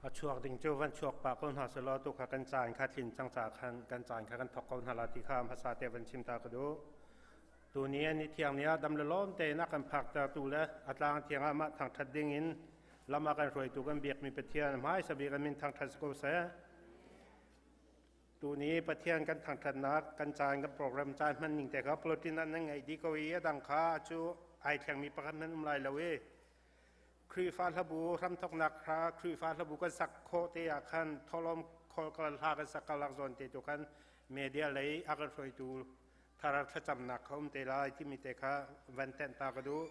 A chuak ding cu van chuak pah ko hna selaw tu kha kan caan kha tlin cang ca khan kan caan kha kan thok ko hna la ti kha hmasa te van chim ta ka duh. Tuni ni thiang ni ah dam le lawm tein a kan phakter tu le a tlang thiang ah mah thangṭhat ding in lam a kan hruaitu kan biakmi Pathian hmaisa bik an min thangṭhat si ko seh. Tuni Pathian kan thangṭhatnak kan caan kan program caan hman ning te kha plotin ah nan ngeih dih ko i a dang kha cu ai thlengmi pakhat hmanh um lai lo i Khrihfa hlabu hramthoknak kha Khrihfa hlabu kan sak khawh te ah khan tholom khol kal hla kan sak kalak zawn te tu khan media lei a kan hruaitu thar thlacamnak kha um te lai timi te kha van tenh ta ka duh.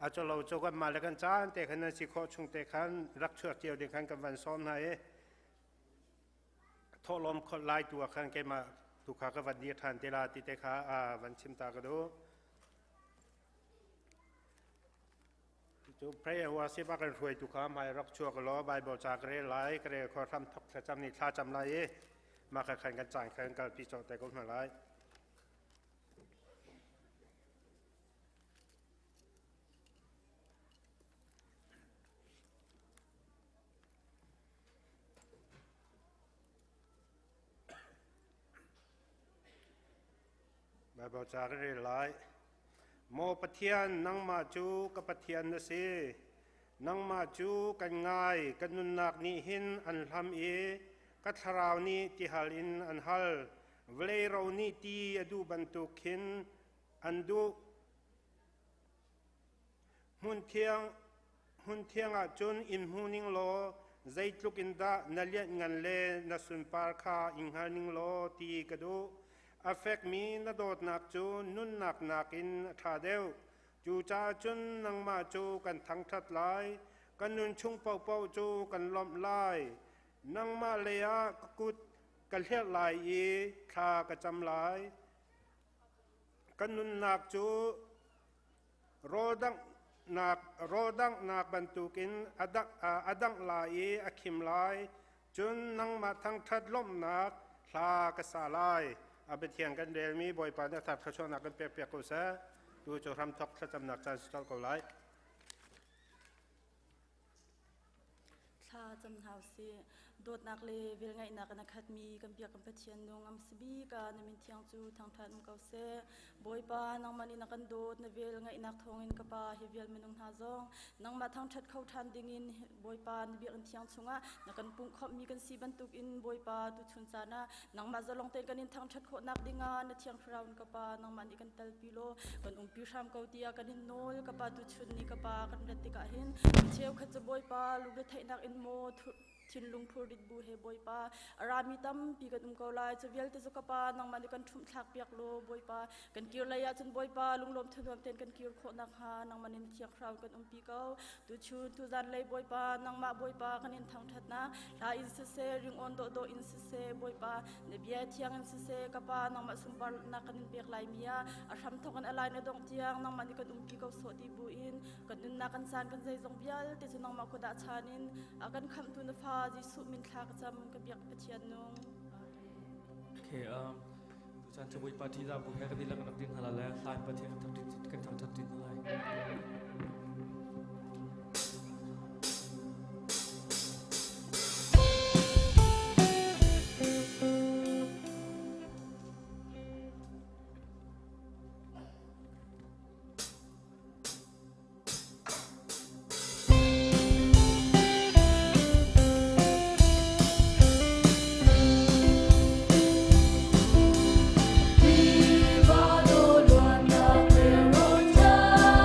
A cholo cu kan mah le kan caan te khan nan si khawh chung te khan rak chuak cio ding khan kan van sawm hna i thawhlawm khawlh lai tu ah khan keimah tu kha ka van dir ṭhan te la ti te kha van chim ta ka duh. Cu prayer worship a kan hruaitu kha hmai rak chuak law Bible ca ka rel lai ka rel kho hram thok thlacam nih thla cam lai i mah kha khan kan caan khan kalpi cawh te ko hna lai. Baibal ca ka rel lai. Maw Pathian, nangmah cu ka Pathian na si. Nangmah cu kan ngai, ka nunnak nih hin an hlam i ka thlarau nih tihal in an hal. Vawlei ro nih ti a duh bantuk khin an duh. Hmun thiang hmun thiang ah cun in hmu ning law zeitluk in dah na lianhngan le na sunpar kha i hngal ning law ti ka duh. A fekmi na dawtnak cu nunnak nakin a ṭha deuh. Cucaah cun nangmah cu kan thangṭhat lai, kan nun chung paohpaoh cu kan lawmh lai. Nangmah lei ah ka kut ka hlerh lai i thla ka cam lai. Ka nunnak cu Rawldanghnak bantukin a dangh lai i a khim lai, cun nangmah thangṭhat lawmhnak hla ka sa lai. A biathiang kan relmi Bawipa nih a thar thluachuahnak kan pekpiak ko seh. Tu cu hramthawk thlacamnak caan si colh ko lai. Thla cam hna usih. Dawtnak le velngeihnak in a khatmi kan biak kan Pathian nung am si bik ah na min thiang cu thangṭhat um ko seh. Bawipa, nangmah nih na kan dawt, na velngeihnak thawngin ka Pa hi vial minung hna zong nangmah thangṭhat kho ṭhan dingin Bawipa na biakinn thiang chungah na kan pumhkhawmhmi kan si bantukin Bawipa tuchun caan ah nangmah zalong tein kan in thangṭhat khawhnak dingah na thiang thlarau in ka Pa nangmah nih kan telpi law kan umpi hram ko tiah kan in nawl. Ka Pa tuchun ni ka Pa kan rat tikah hin cheukhat cu Bawipa lungretheihnak in maw thinlung phurrit bu he Bawipa a rami tampi kan um ko lai cu vialte cu ka pa nangmah nih kan ṭhumh thlak piak law Bawipa kan kir lei ah cun Bawipa lunglawm thanuam tein kan kir khawh nakhnga nangmah nin thiang thlarau kan umpi ko tuchun tuzan lei Bawipa nangmah Bawipa kan in thangṭhatnak hla in siseh ringawn dawhdawh in siseh Bawipa na bia thiang in siseh ka pa nangmah sunparnak kan in pek lai mi ah a hram thawk in a lai na dongh tiang nangmah nih kan umpi ko sawh ti bu in kan nunnak kan caan kan zeizong vialte cu nangmah kut ah chan in a kan khamhtu na fa Jesuh min thla ka cam ka biak Pathian nung. Okay, tuchan cu Bawipa ṭihzah bu he kan dihlak rak ding hna lai hlain Pathian kan thangṭhat ṭin hna lai. Tiva dawluannak nelrawn cang.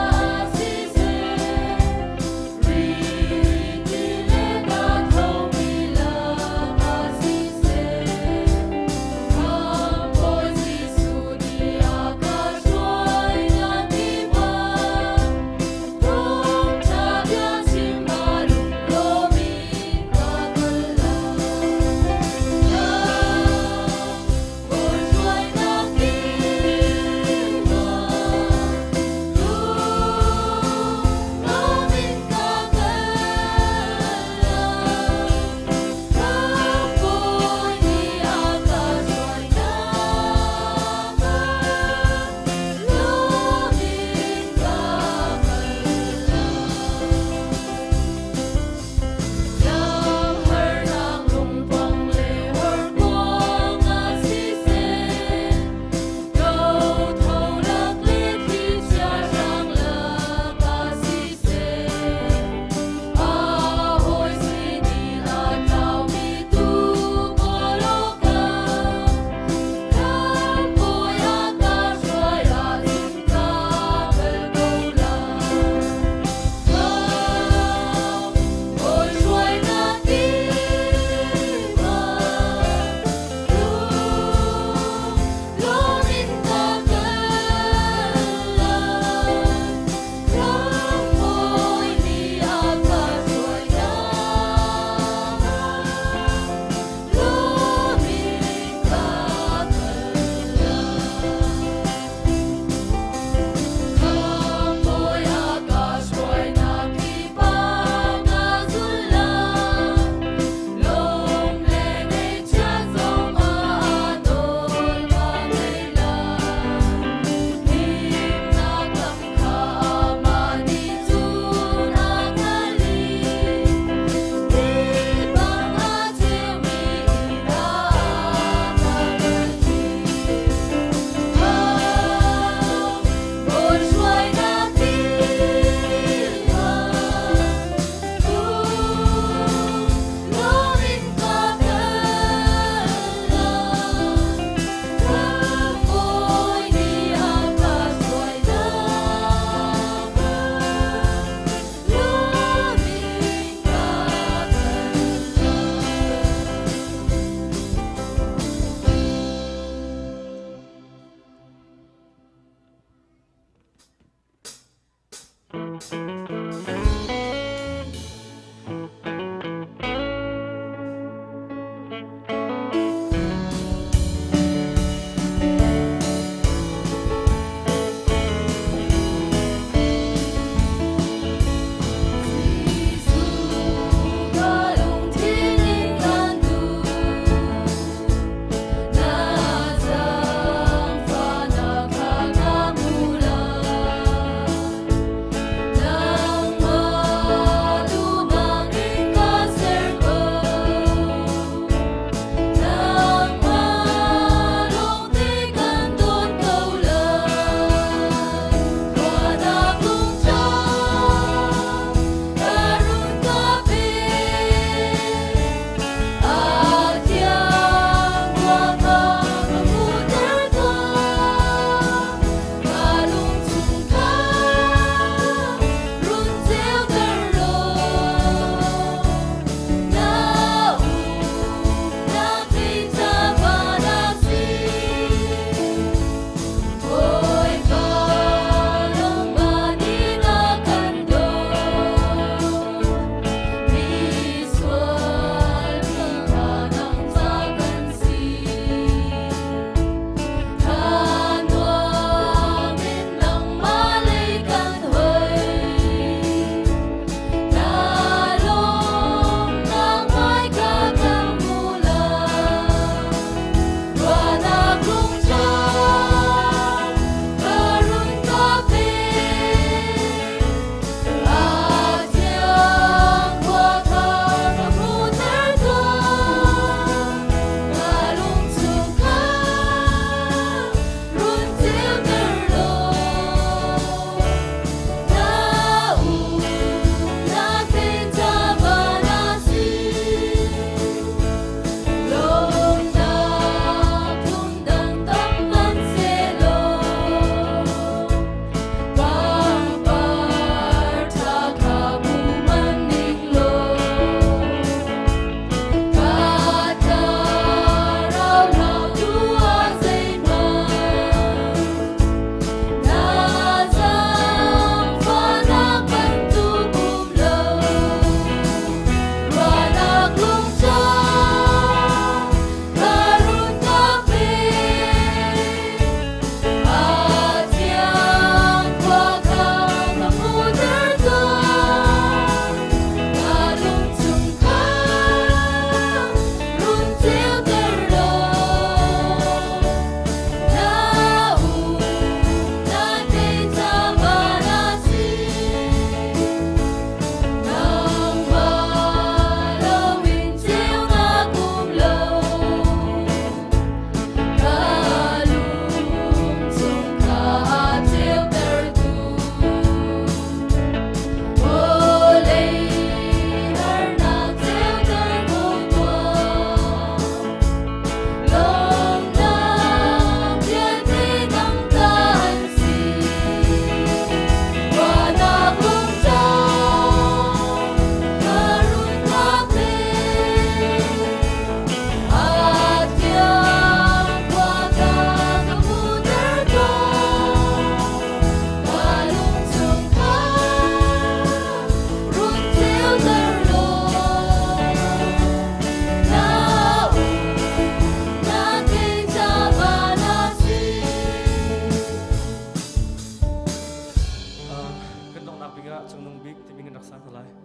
hna lai.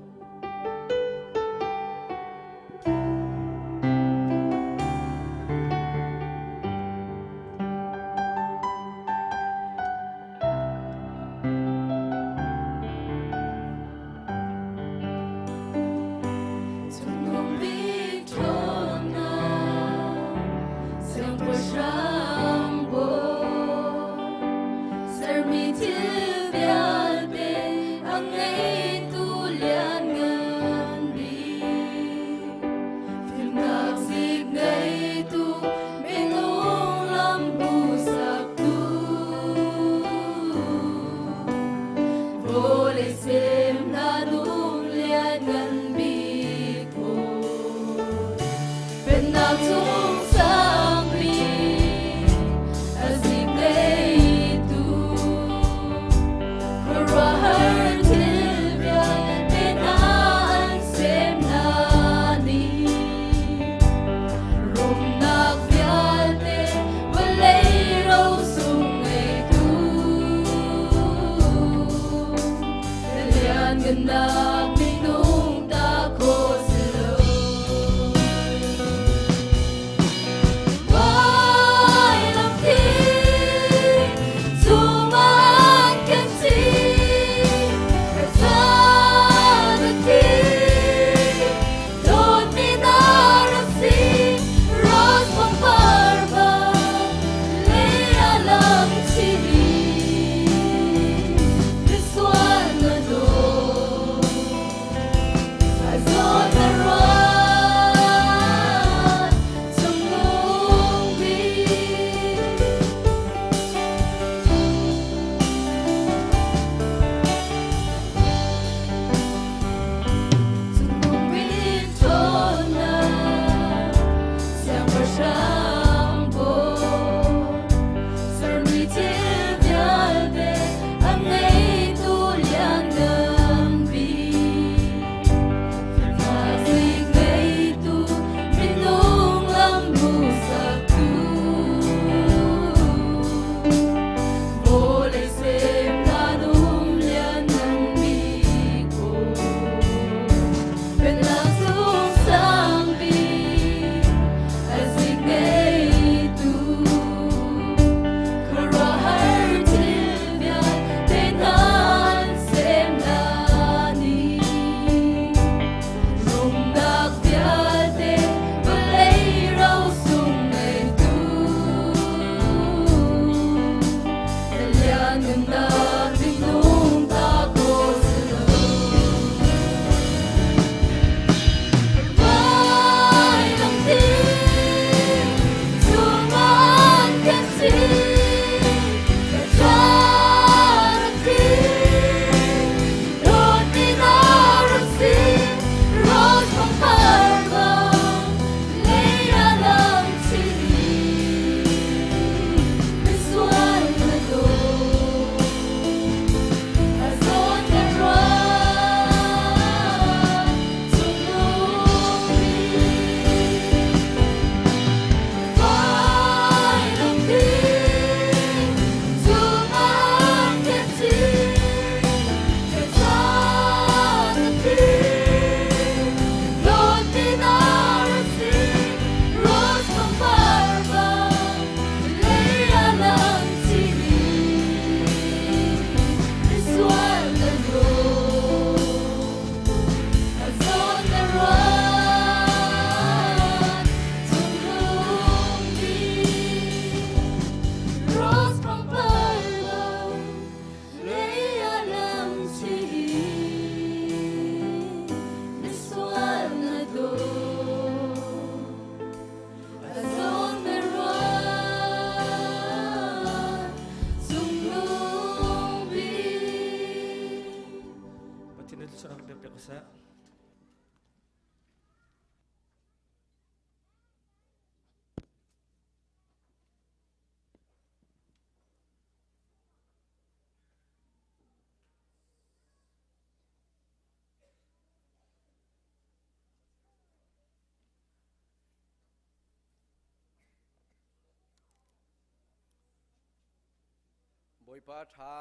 Bawipa ṭha.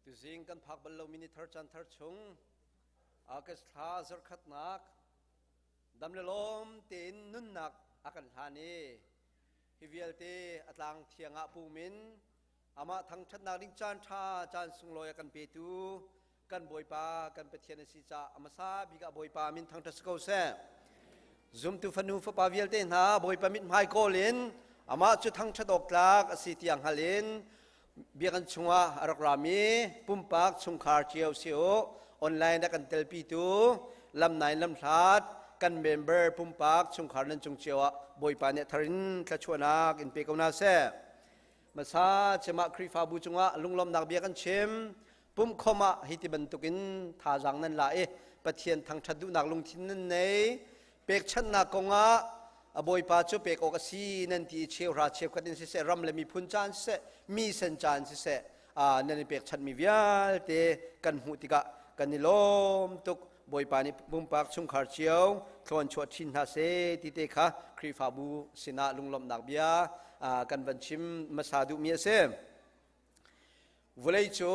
Tuzing kan phak bal lomi ni thar caan thar chung August thla zarkhatnak dam le lawm tein nunnak a kan hlan i hi vialte a tlang thiang ah pumin amah thangṭhatnak ding caan ṭha caan sunglawi a kan petu kan Bawipa kan Pathian a si caah a hmasa bik ah Bawipa min thangṭhat si ko seh. Zumtu fanu fapa vialte hna Bawipa mithmai kawl in amah cu thangṭhat awk tlak a si tiah hngal in biakinn chungah a rak rami pumpak chungkhar cio si u, online a kan telpitu lamnai lamhlat kan member pumpak chungkhar nan cung cio ah Bawipa nih thar in thluachuahnak in pe ko hna seh. Masa cemah Khrihfabu cungah lunglawmnak bia kan chim. Pumkhom ah hi ti bantukin thazaang nan la i Pathian thangṭhat duhnak lungthin nan nei. Pekchanhnak kongah a Bawipa cu pek awk a si nan ti i cheuhra cheukhat in siseh, ram le miphun caan siseh, mi sen caan siseh, nan i pekchanhmi vialte kan hmuh tikah kan i lawm tuk. Bawipa nih pumpak chungkhar cio thlawn chuah chin hna seh ti te kha Khrihfabu sinah lunglawmhnak bia kan van chim hmasa duhmi a si. Vawlei cu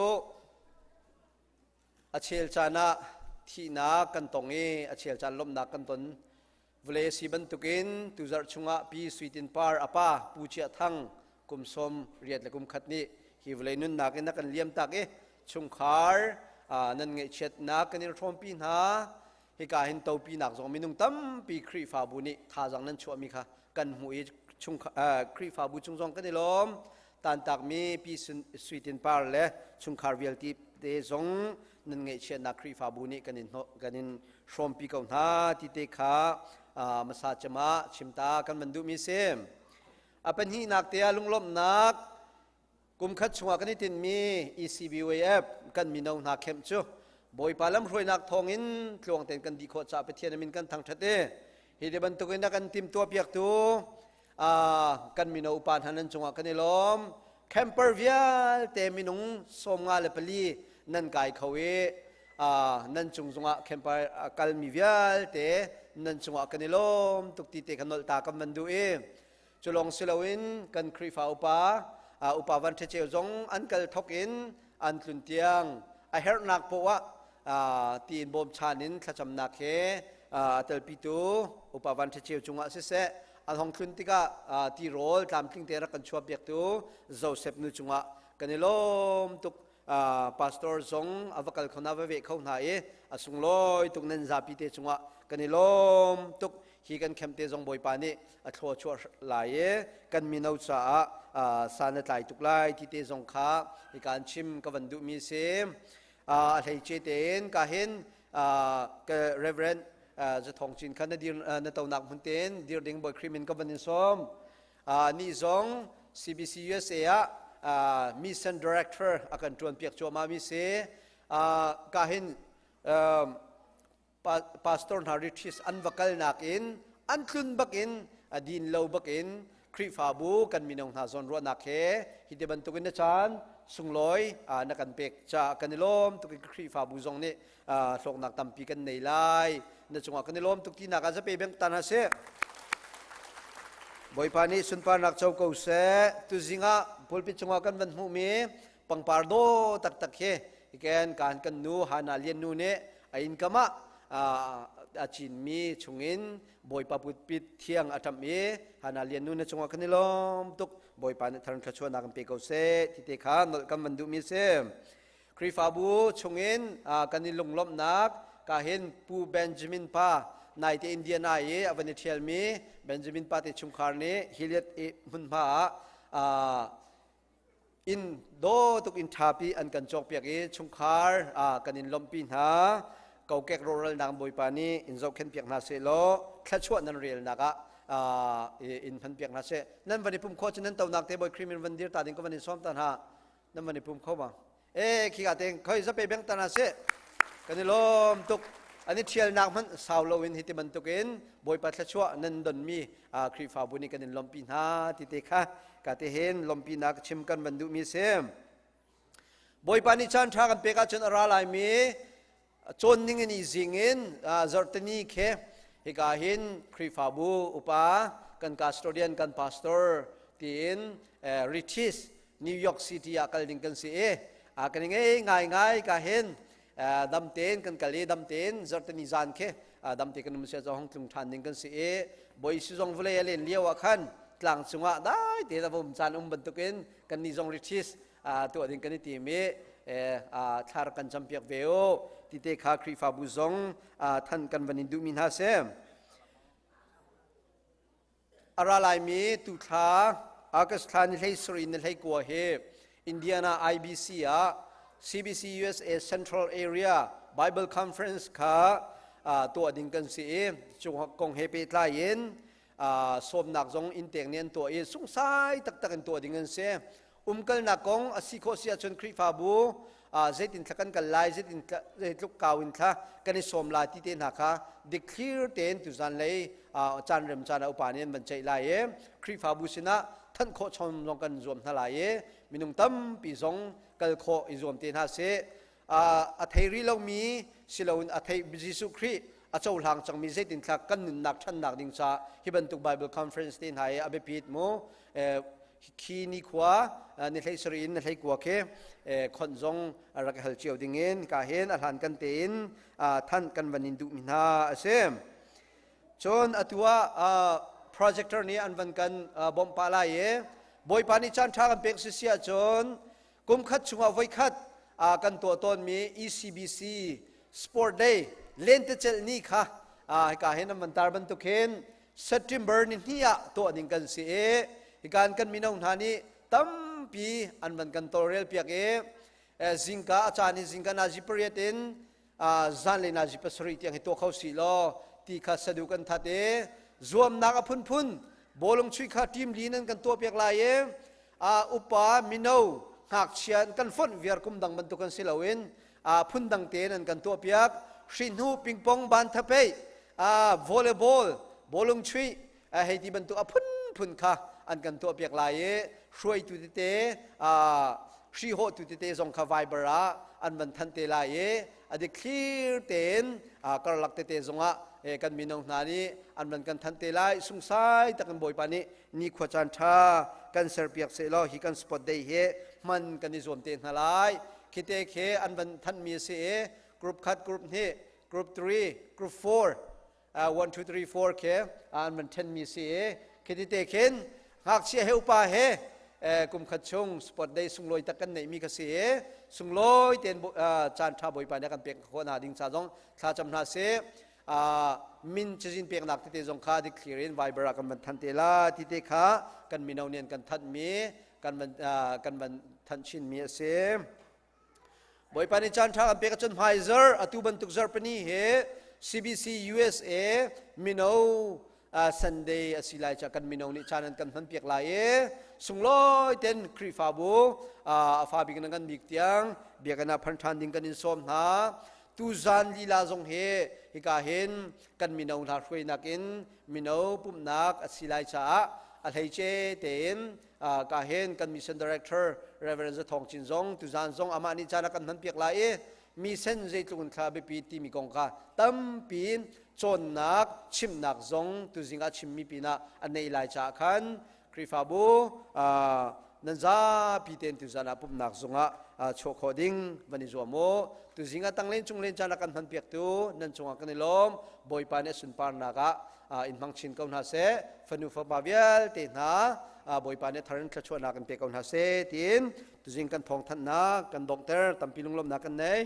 a chel caan ah thihnak kan tong i a chel caan lawmhnak kan ton. Vawlei a si bantukin tuzarh chungah Pi Sui Tin Par a pa Pu Chiah Thang kum 81 nih hi vawlei nunnak in a kan liam tak i chungkhar nan ngaihchiatnak kan in hrawmpi hna. Hika hin topinak zong minung tampi Khrihfabu nih thazaang nan chuahmi kha kan hmuh i Khrihfabu chung zong kan i lawm. Tantakmi Pi Sui Tin Par le chungkhar vialte te zong nan ngaihchiatnak Khrihfabu nih kan in hrawmpi ko hna ti te kha hmasa cem ah chimta kan van duhmi si. A pahnihnak te ah lunglawmhnak kumkhat chungah kan i tinhmi ECBYF kan mino hna kemh cu Bawipa lamhruainak thawngin tluang tein kan dih khawh caah Pathian min kan thangṭhat i hi ti bantukin a kan timhtuah piaktu kan mino upa hna nan cungah kan i lawm. Camper vialte minung 54 nan kai kho i nan cung zongah camper a kalmi vialte nan cungah kan i lawm tuk ti te kha nolh ta kan van duh i cu lawng si loin kan Khrihfa upa upa Van Ṭha Ceu zong an kal thok in an tlun tiang a herhnak poah tiin bawmchan in thlacamnak he a telpitu upa Van Ṭha Ceu cungah siseh, an hong tlun tikah tirawl tlamtling te rak kan chuah piaktu Joseph nu cungah kan i lawm tuk. Pastor zong a va kal kho hna, va veh kho hna i a sunglawi tuk. Nan zapi te cungah kan i lawm tuk. Hi kan khem te zong Bawipa nih a thlua chuah lai i kan mino caah san a tlai tuk lai ti te zong kha hi kaan chim ka van duhmi si. A hleice tein ka hin ka Reverend Zathong Cin kha na dir na tonak hmun tein dir ding Bawi Khrih min ka van in sawm. Ni zong CBC USA ah mission director a kan tuan piak cuahmah mi si. Ka hin pastor hna retreat an va kalnak in an tlun bakin a din lo bakin Khrihfabu kan mino hna zawn ruahnak he hi ti bantukin na caan sunglawi na kan pek caah kan i lawm tuk i Khrihfabu zong nih hlawknak tampi kan nei lai. Na cungah kan i lawm tuk tinak ah zape beng tan ha seh. Bawipa nih sunparnak co ko seh. Tuzing ah pulpit cungah kan van hmuhmi pangpar daw taktak hi ken kan kan nu Hana Lian nu nih a inn kam ah a cinmi chungin Bawipa putpit thiang a ṭamh i Hana Lian nu na cungah kan i lawm tuk. Bawipa nih tharan thluachuahnak kan pe ko seh ti te kha nolh kan van duhmi a si. Khrihfabu chungin kan i lunglawmhnak ka hin Pu Benjamin pa naite Indiana i a van i ṭhialmi Benjamin pa te chungkhar nih Hilliard i hmunhma ah inn daw tuk in ṭhapi an kan cawkpiak i chungkhar kan in lawmhpi hna. Kokek rawhralnak Bawipa nih in zohkhenhpiak hna seh law thluachuah nan relnak ah in hmanpiak hna seh. Nan van i pum khawh cun nan tonak te Bawi Khrih min van dir ta ding ka van in sawm ta hna. Nan van i pum kho ma? E khi ka teng khoi zape beng ta hna seh. Kan i lawm tuk. An i ṭhialnak hmanh sau loin hi ti bantukin Bawipa thluachuah nan donmi Khrihfabu nih kan in lawmhpi hna ti te kha ka te hin lawmhpinak chim kan van duhmi a si. Bawipa nih caan ṭha kan pek ahcun a ra laimi cawn ning in i zing in zarhteni khi hika hin Khrihfabu upa kan custodian kan pastor tiin Ritis New York City ah kal ding kan si i Kan i ngei ngai ngai ka hin dam tein kan kal i dam tein zarhteni zan khi dam te kan um sia hong tlung ṭhan ding kan si i Bawi Jesuh zong vawlei a len lio ah khan tlang cungah dai tein a va um caan um bantukin kan nih zong retreat tuah ding kan i tim i thlar kan campiak ve u ti te kha Khrihfabu zong than kan van in duhmi hna si. A ra laimi tuthla August thla ni hlei sarih ni hlei kua hi Indiana IBC ah CBC USA Central Area Bible Conference kha tuah ding kan si i cu kong he pehtlai in sawmnak zong inn tek nih an tuah i sungsai taktak in tuah ding an si. Umkalnak kong a si khawh si ahcun Khrihfabu zeitin thla kan kal lai, zeitin zeitluk kau in thla kan i sawm lai ti te hna kha dikthlir tein tuzan lei caan rem caan ah upa nih an van ceih lai i Khrihfabu sinah thanh khawh chom zong kan zuam hna lai i minung tampi zong kal khawh i zuam te hna sih. A thei rih lomi siloin a thei Jesuh Khrih a cohlang cangmi zeitin thla kan nunnak ṭhannak ding ca hi bantuk Bible conference te hna i a biapit mu. Khi ni khua ni hlei sarih in ni hlei kua khi khonh zong rak hal cio ding in ka hin a hlan kan tein than kan van in duhmi hna a si. Cun atu ah projector nih an van kan bawmh pah lai i Bawipa nih caan ṭha kan pek si si ahcun kum khat chungah voikhat kan tuah tawnmi ECBC Sport Day lentecelh ni kha hika hin an van tar bantuk hin September ni hnih ah tuah ding kan si i hikan kan mino hna nih tampi an van kan tawlrel piak i zingka a caan in zingka nazi pariat in zanlei nazi pasarih tiang hi tuah kho si law ti kha sadu kan that i zuamnak a phunphun bawlung chuih kha team li nan kan tuah piak lai i upa mino ngakchia kan fonh viar kum dang bantuk kan si loin phundang tein an kan tuah piak hrihnu pingpong ban thapei volleyball bawlung chuih hei ti bantuk a phunphun kha an kan tuah piak lai i hruaitu tete hrihhawhtu tete zong kha Viber ah an van thanh te lai i a dik thlir tein karlak tete zongah kan mino hna nih an van kan thanh te lai. Sungsai takin Bawipa nih nikhua caan ṭha kan serpiak sehlaw hi kan spot day hi hman kan i zuam te hna lai. Khite khi an van thanmi a si i group khat, group hnih, group 3, group 4, 1 2 3 4 khi an van ṭhenmi a si i khiti te khin ngakchia he upa he kum khat chung sport day sunglawi tak kan neihmi kha si i sunglawi tein caan ṭha Bawipa nih a kan pek khawh hna ding ca zong thla cam hna sih. Min cazin peknak tete zong kha dikthlir in Viber ah kan van than te la ti te kha kan mino nih an kan thanhmi kan van thanh chinmi a si. Bawipa nih caan ṭha kan pek ahcun hmaizarh atu bantuk zarhpini hi CBC USA mino Sunday a si lai ca kan mino nih caan an kan hman piak lai i sunglawi ten Khrihfabu a fa bik na ngan bik tiang biakinn ah phan ṭhan ding kan in sawm hna. Tuzan lila zong hi hika hin kan mino hna hruainak in mino pumhnak a si lai caah a hleice tein ka hin kan mission director Reverend Za Thawng Cin zong tuzan zong amah nih caan a kan hman piak lai i misen zeitluk in thla biapi timi kong kha tampi cawnnak chimnak zong tuzing ah chimmi pinah a nei lai caah khan Khrihfabu nan zapi tein tuzan ah pumhnak zungah chuah khawh ding van i zuam u. Tuzing ah tanglen cunglen caan a kan hman piaktu nan cungah kan i lawm. Bawipa nih a sunparnak ah in hmang chin ko hna seh. Fanu fapa vialte hna Bawipa nih thar in thluachuahnak in pe ko hna seh tiin tuzing kan thawngthanhnak kan donghter tampi lunglawmhnak kan nei.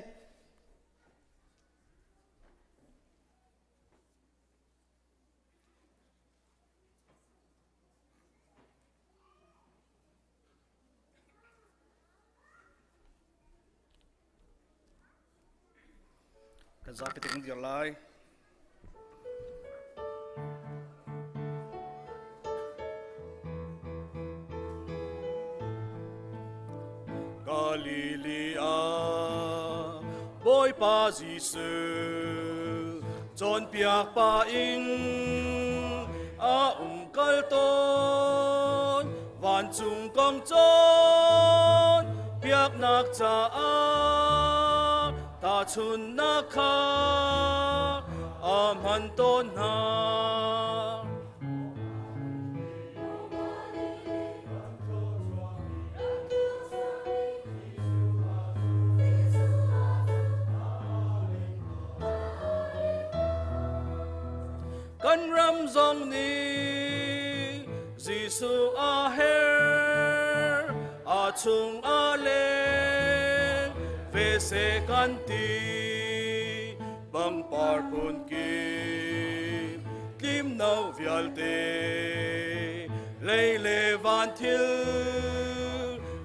Kan zapi te kan dir lai. Galilea Bawipa Jesuh cawnpiak pa in a um kal tawn vancung kong cawn piaknak caah tahchunnak kha a hman tawn hna. Kan ram zong nih Jesuh a herh, a chung a leng, ve seh kan ti. Pangpar phun kip, tlimno vialte, lei le van thil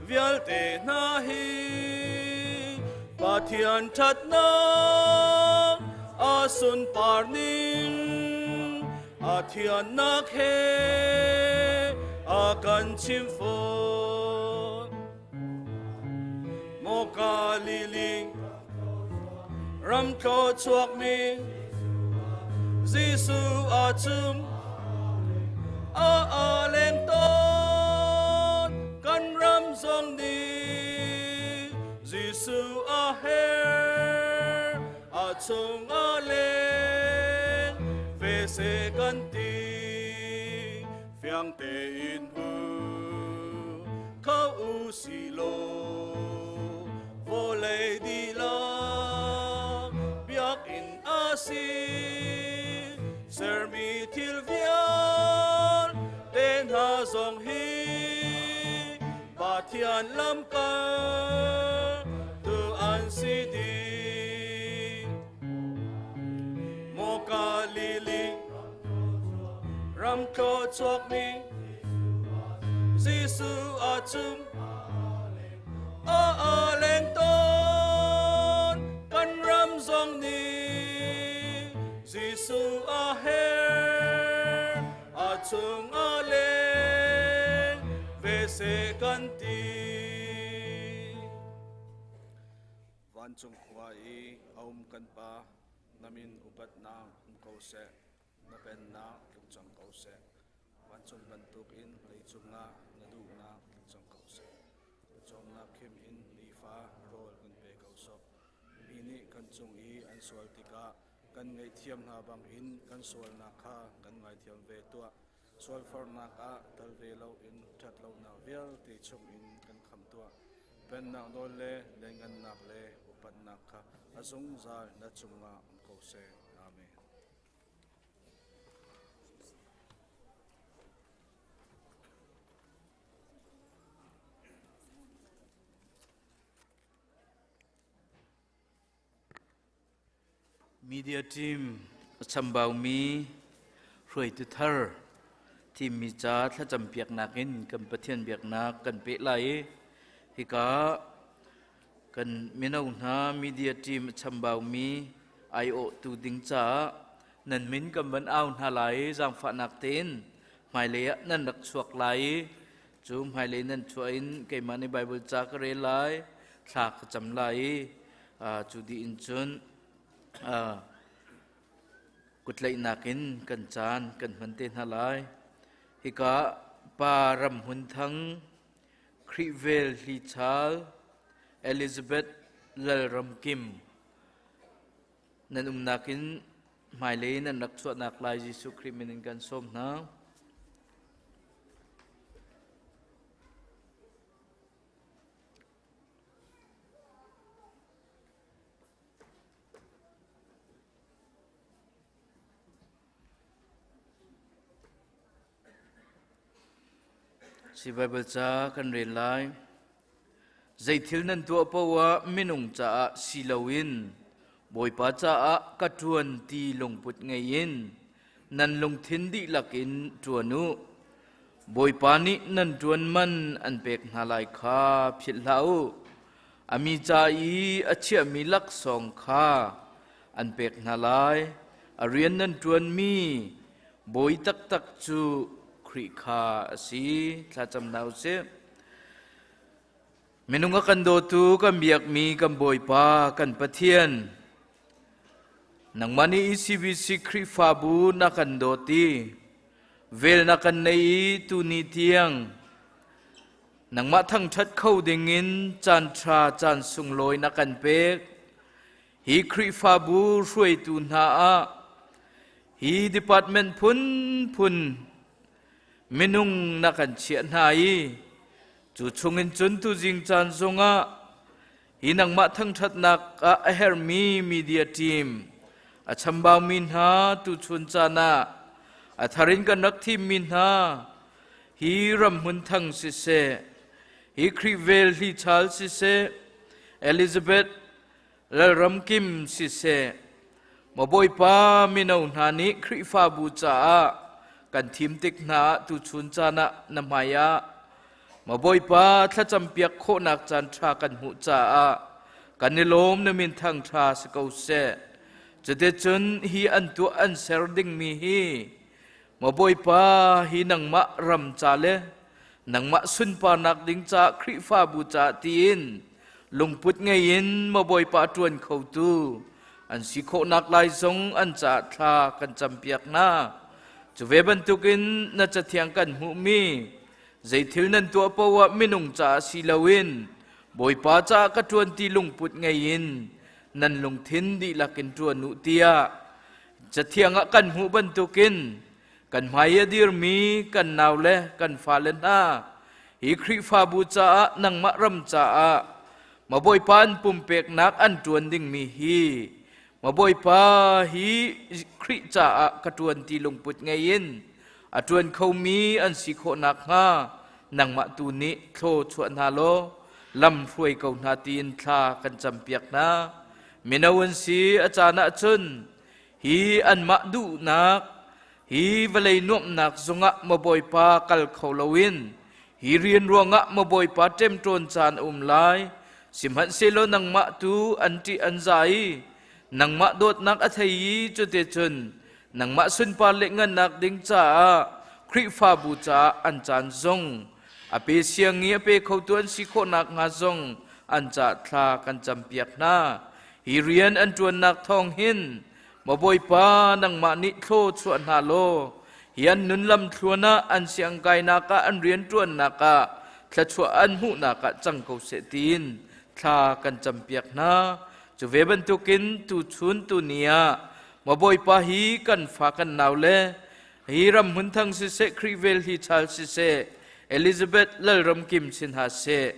vialte hna hi Pathian ṭhatnak a sunpar ning a thiannak he a kan chim fawn. Maw Galilee ram thluachuakmi Jesuh a chung a a leng tawn kan ram zong nih Jesuh a her a chung a leng ve se kan ti fiang tein hu kho u si law vawlei dihlak biakinn a si sermi thil vialte hna zong hi Pathian lamkal tu an si dih. Maw Galilee ram thluachuakmi Jesuh a chung a a leng tawn kan ram zong nih Jesuh a herh a chung a leng ve seh kan ti. Vancung khua i a um kan Pa, na min upatnak um ko seh, na pennak tlung cang ko seh. Vancung bantukin leicung ah na duhnak tlung cang ko seh. Pawcawmnak khim in nifa rawl kan pe ko sawh. Mi nih kan cung i an sual tikah kan ngaihthiam hna bangin kan sualnak kha kan ngaithiam ve tuah. Sualforhnak ah tal ve loin ṭhatlonak vialte chungin kan khamh tuah. Pennak nawl le lianngannak le upatnak kha a zungzal na cungah um ko seh. Amen. Media team a chambaumi hruaitu thar thimmi ca thlacam piaknak in kan Pathian biaknak kan peh lai i hika kan mino hna media team a chambaumi aiawhtu ding caah nan min kan van au hna lai i zaangfahnak tein hmailei ah nan rak chuak lai i cu hmailei nan chuah in keimah nih Bible ca ka rel lai thla ka cam lai i cu dih in cun kutlaihnak in kan caan kan hman te hna lai. Hika pa Ram Hmun Thang, Khrih Vel Hli Chal, Elizabeth Lal Ram Kim nan umnak in hmailei nan rak chuahnak lai Jesuh Khrih min in kan sawm hna. Si Baibal ca kan rel lai. Zeithil nan tuah paoh ah minung caah si loin Bawipa caah ka ṭuan ti lungput ngei in nan lungthin dihlak in ṭuan u. Bawipa nih nan ṭuan man an pek hna lai kha philh hlah u. A mi ca i a chiahmi laksawng kha an pek hna lai. A rian nan ṭuanmi bawi taktak cu Khrih kha a si. Thlacam hna u sih. Minung a kan dawtu kan biakmi kan Bawipa kan Pathian nangmah nih ECBC Khrihfabu na kan dawt i vel na kan nei i tuni tiang nangmah thangṭhat kho dingin caan ṭha caan sunglawi na kan pek. Hi Khrihfabu hruaitu hna ah hi department phunphun minung na kan chiah hna i cu chungin cun tuzing caan zongah hi nangmah thangṭhatnak ah a herhmi media team a chambaumi hna tuchun caan ah. A thar in kan rak thimmi hna hi ramhmun thang siseh, hi Khrih vel hlichal siseh, Elizabeth Lalramkim siseh, maw Bawipa mino hna nih Khrihfabu caah kan thim tik hna ah tuchun caan ah na hmai ah maw Bawipa thlacam piak khawhnak caan ṭha kan hmuh caah kan i lawm na min thang ṭha si ko seh. Cuticun hi an tuah an ser dingmi hi maw Bawipa hi nangmah ram ca le nangmah sunparnak ding caah Khrihfabu caah tiin lungput ngei in maw Bawipa ṭuan khotu an si khawhnak lai zong an caah thla kan campiak hna. Cu ve bantukin na cathiang kan hmuhmi zeithil nan tuah paoh ah minung caah si loin Bawipa caah ka ṭuan ti lungput ngei in nan lungthin dihlak in ṭuan u tiah cathiang ah kan hmuh bantukin kan hmai a dirmi kan nau le kan fale hna hi Khrihfabu caah nangmah ram caah ma Bawipa an pumpeknak an ṭuan dingmi hi ma Bawipa hi Khrih caah ka ṭuan ti lungput ngei in a ṭuan khomi an si khawh nakhnga nangmah tu nih thlaw chuah hna law lam hruai ko hna tiin thla kan campiak hna. Mino an si a caan ahcun hi anmah duhnak hi vawlei nuamhnak zungah maw Bawipa kal kho loin hi rian ruangah maw Bawipa ṭemṭawn caan a um lai. Sihmanhsehlaw nangmah tu an ṭih an za i nangmah dawtnak a thei i cuticun nangmah sunpar le ngannak ding caah Khrihfabu caah an caan zong a pe siang i a pe khotu an si khawh nakhnga zong an caah thla kan campiak hna. Hi rian an ṭuannak thawng hin maw Bawipa nangmah nih thlaw chuah hna law hi an nun lamthluan ah an siangkainak ah an rianṭuannak ah thluachuah an hmuhnak ah cang ko seh tiin thla kan campiak hna. Cu ve bantukin tuchun tuni ah maw Bawipa hi kan fa kan nau le hi ram hmunthang siseh Khrih vel hi chal siseh Elizabeth Lalramkim sin ha seh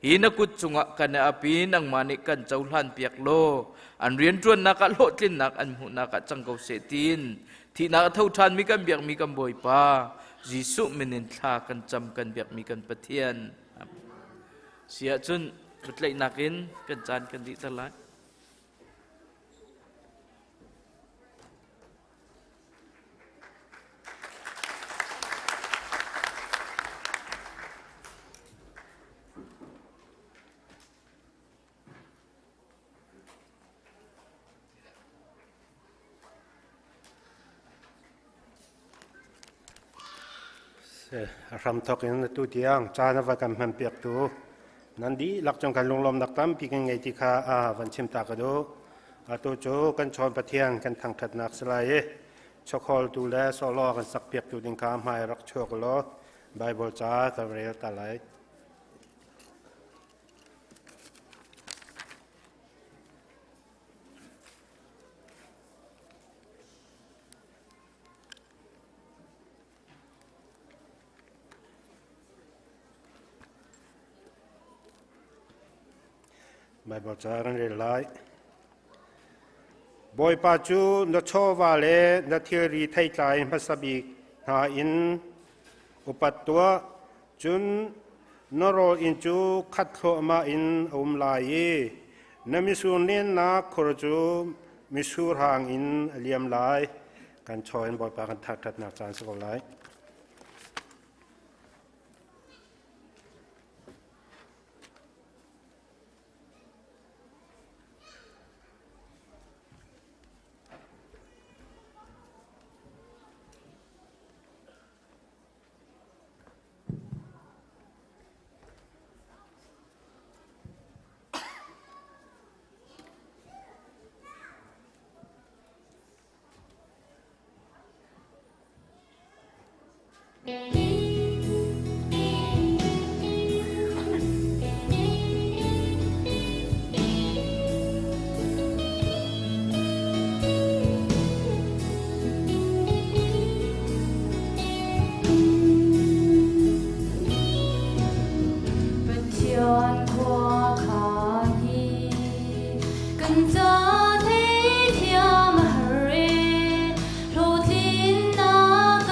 hi na kut cungah kan i ap i nangmah nih kan cohlan piak law an rianṭuannak ah hlawhtlinnak an hmuhnak ah cang ko seh tiin thihnak a tho ṭhanmi kan biakmi kan Bawipa Jesuh min in thla kan cam kan biakmi kan Pathian. Si ahcun biatlaihnak in kan caan kan dihter lai. Hramthawk in atu tiang caan a va kan hmanpiaktu nan dihlak cung kan lunglawmnak tampi kan ngei ti kha van chim ta ka duh. Atu cu kan chawn Pathian kan thangṭhatnak si lai i chawkhawltu le sawhlaw kan sakpiaktu ding kha hmai rak chuak law Baibal ca ka rel ta lai. Baibal ca kan rel lai. Bawipa cu na chawva le na thilri theitlai hmasa bik hna in upat tuah, cun na rawl inn cu khat thluahmah in a um lai i na mitsur nennak khur cu mitsur hang in a liam lai. Kan chaw in Bawipa kan thangṭhatnak caan si ko lai. Pathian khua kha hi kan ca theithiam a har e hlawhtlinnak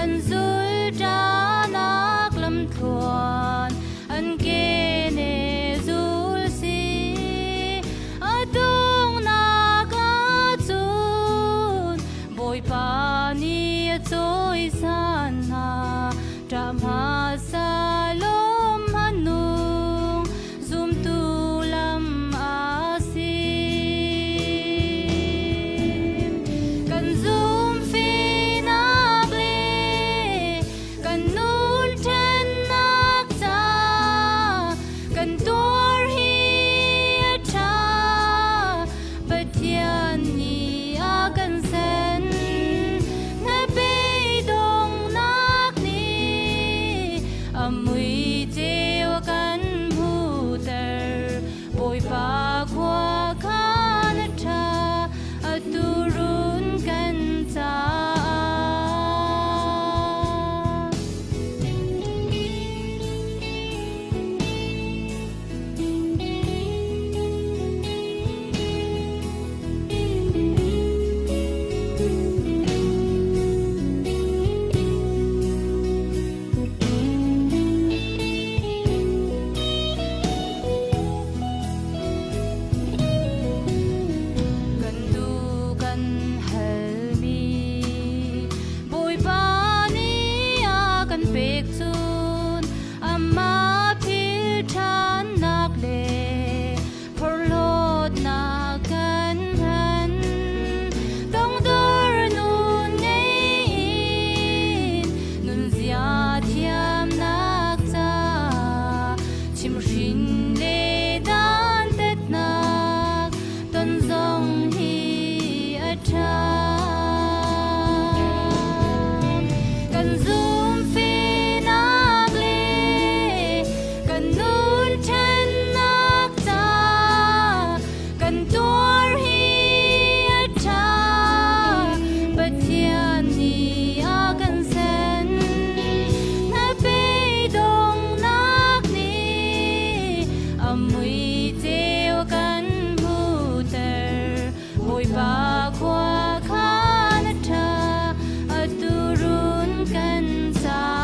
An zul ṭanak lamthluan an kene zul si. A donghnak ahcun Bawipa nih a cawisan hna. Ṭah hmasa lawm hmanung zumtu lam a si. Kan zumhfinak le kan nun ṭhennak ca kan tuar hi a ṭha. Pathian nih a kan sen. Hnabei-donghnak nih a mui ceu a kan hmuhter. Bawipa khua khan a ṭha, atu run kan caah. Kan duh kan halmi Bawipa nih a kan pek cun amah philh ṭhannak le phorhlawtnak kan hman. Tongdor nun ngei in nunzia thiamnak ca chimhhrin le dantatnak ton zong hi a ṭha. Kan zumhfinak le kan nun ṭhennak ca kan tuar hi a ṭha. Pathian nih a kan sen. Hnabei-donghnak nih a mui ceu a kan hmuhter. Bawipa khua khan a ṭha, atu run kan caah.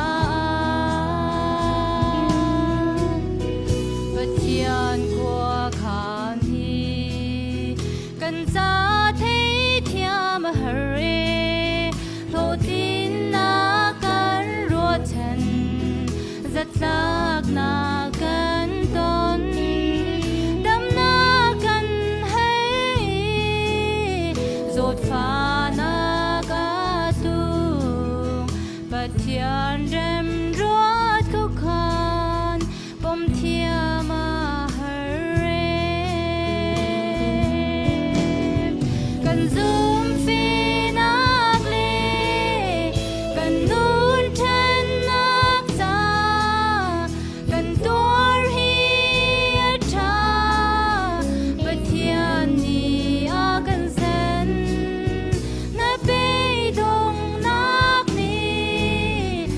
Pathian khua khan hi kan ca theithiam a har e. Hlawhtlinnak kan ruahchan, zatlaknak kan ton. Damnak kan hei, zawtfahnak a tlung. Pathian remruat khuakhan, pom thiam a har e. Kan zumhfinak le kan nun ṭhennak ca kan tuar hi a ṭha. Pathian nih a kan sen. Hnabei-donghnak nih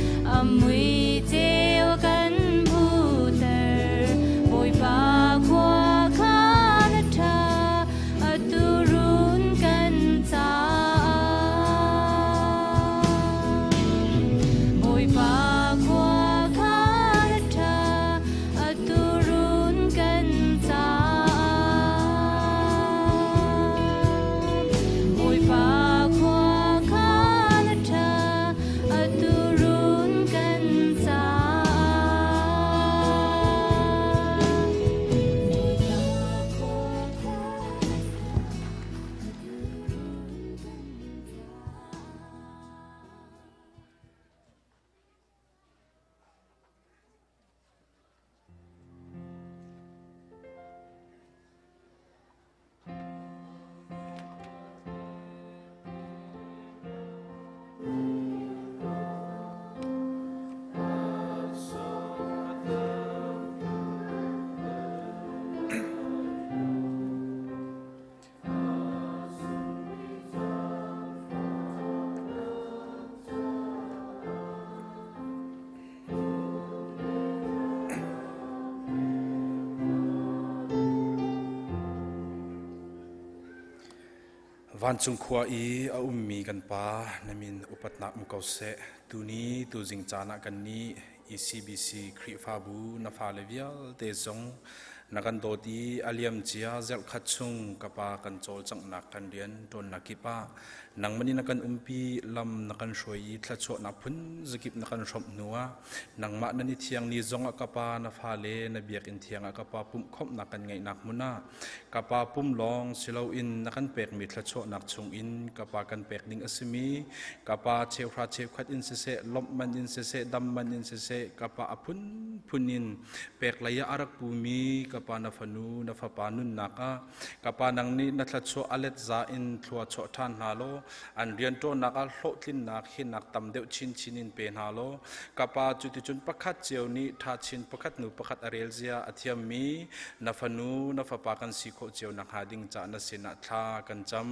Vancung khua i a ummi kan Pa, na min upatnak um ko seh. Tuni tuzing caan ah kannih ECBC Khrihfabu na fale vialte zong na kan dawt i a liamcia zarhkhat chung ka Pa kan cawlcanghnak kan rian ṭuannak kip ah nangmah nih na kan umpi, lam na kan hruai i thluachuahnak phun zakip na kan hrawmh hnu ah nangmah nan i thiang ni zong ah ka Pa na fale na biakinn thiang ah ka Pa pumhkhawmhnak kan ngeihnak hmun ah Ka Pa pum lawng si loin na kan pekmi thluachuahnak chungin ka Pa kan pek ding a simi ka Pa cheuhra cheukhat in siseh, lawmh man in siseh, dam man in siseh, ka Pa a phunphun in pek lei ah a rak pumi ka Pa na fanu na fapa nunnak ah ka Pa nang nih na thluachuah a let za in thlua chuah ṭhan hna law an rianṭuannak ah hlawhtlinnak hinak tam deuh chinchin in pe hna law ka Pa cuticun pakhat cio nih ṭha chin pakhat hnu pakhat a rel zia a thiammi na fanu na fapa kan si khawh cio nakhnga ding ca na sinah thla kan cam.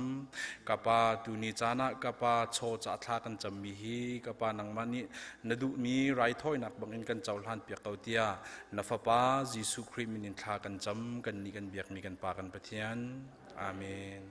Ka Pa, tuni caan ah ka Pa chaw ca thla kan cammi hi ka Pa nangmah nih na duhmi raithawinak bangin kan cohlan piak ko tiah na Fapa Jesuh Khrih min in thla kan cam. Kannih kan biakmi kan Pa kan Pathian. Amen.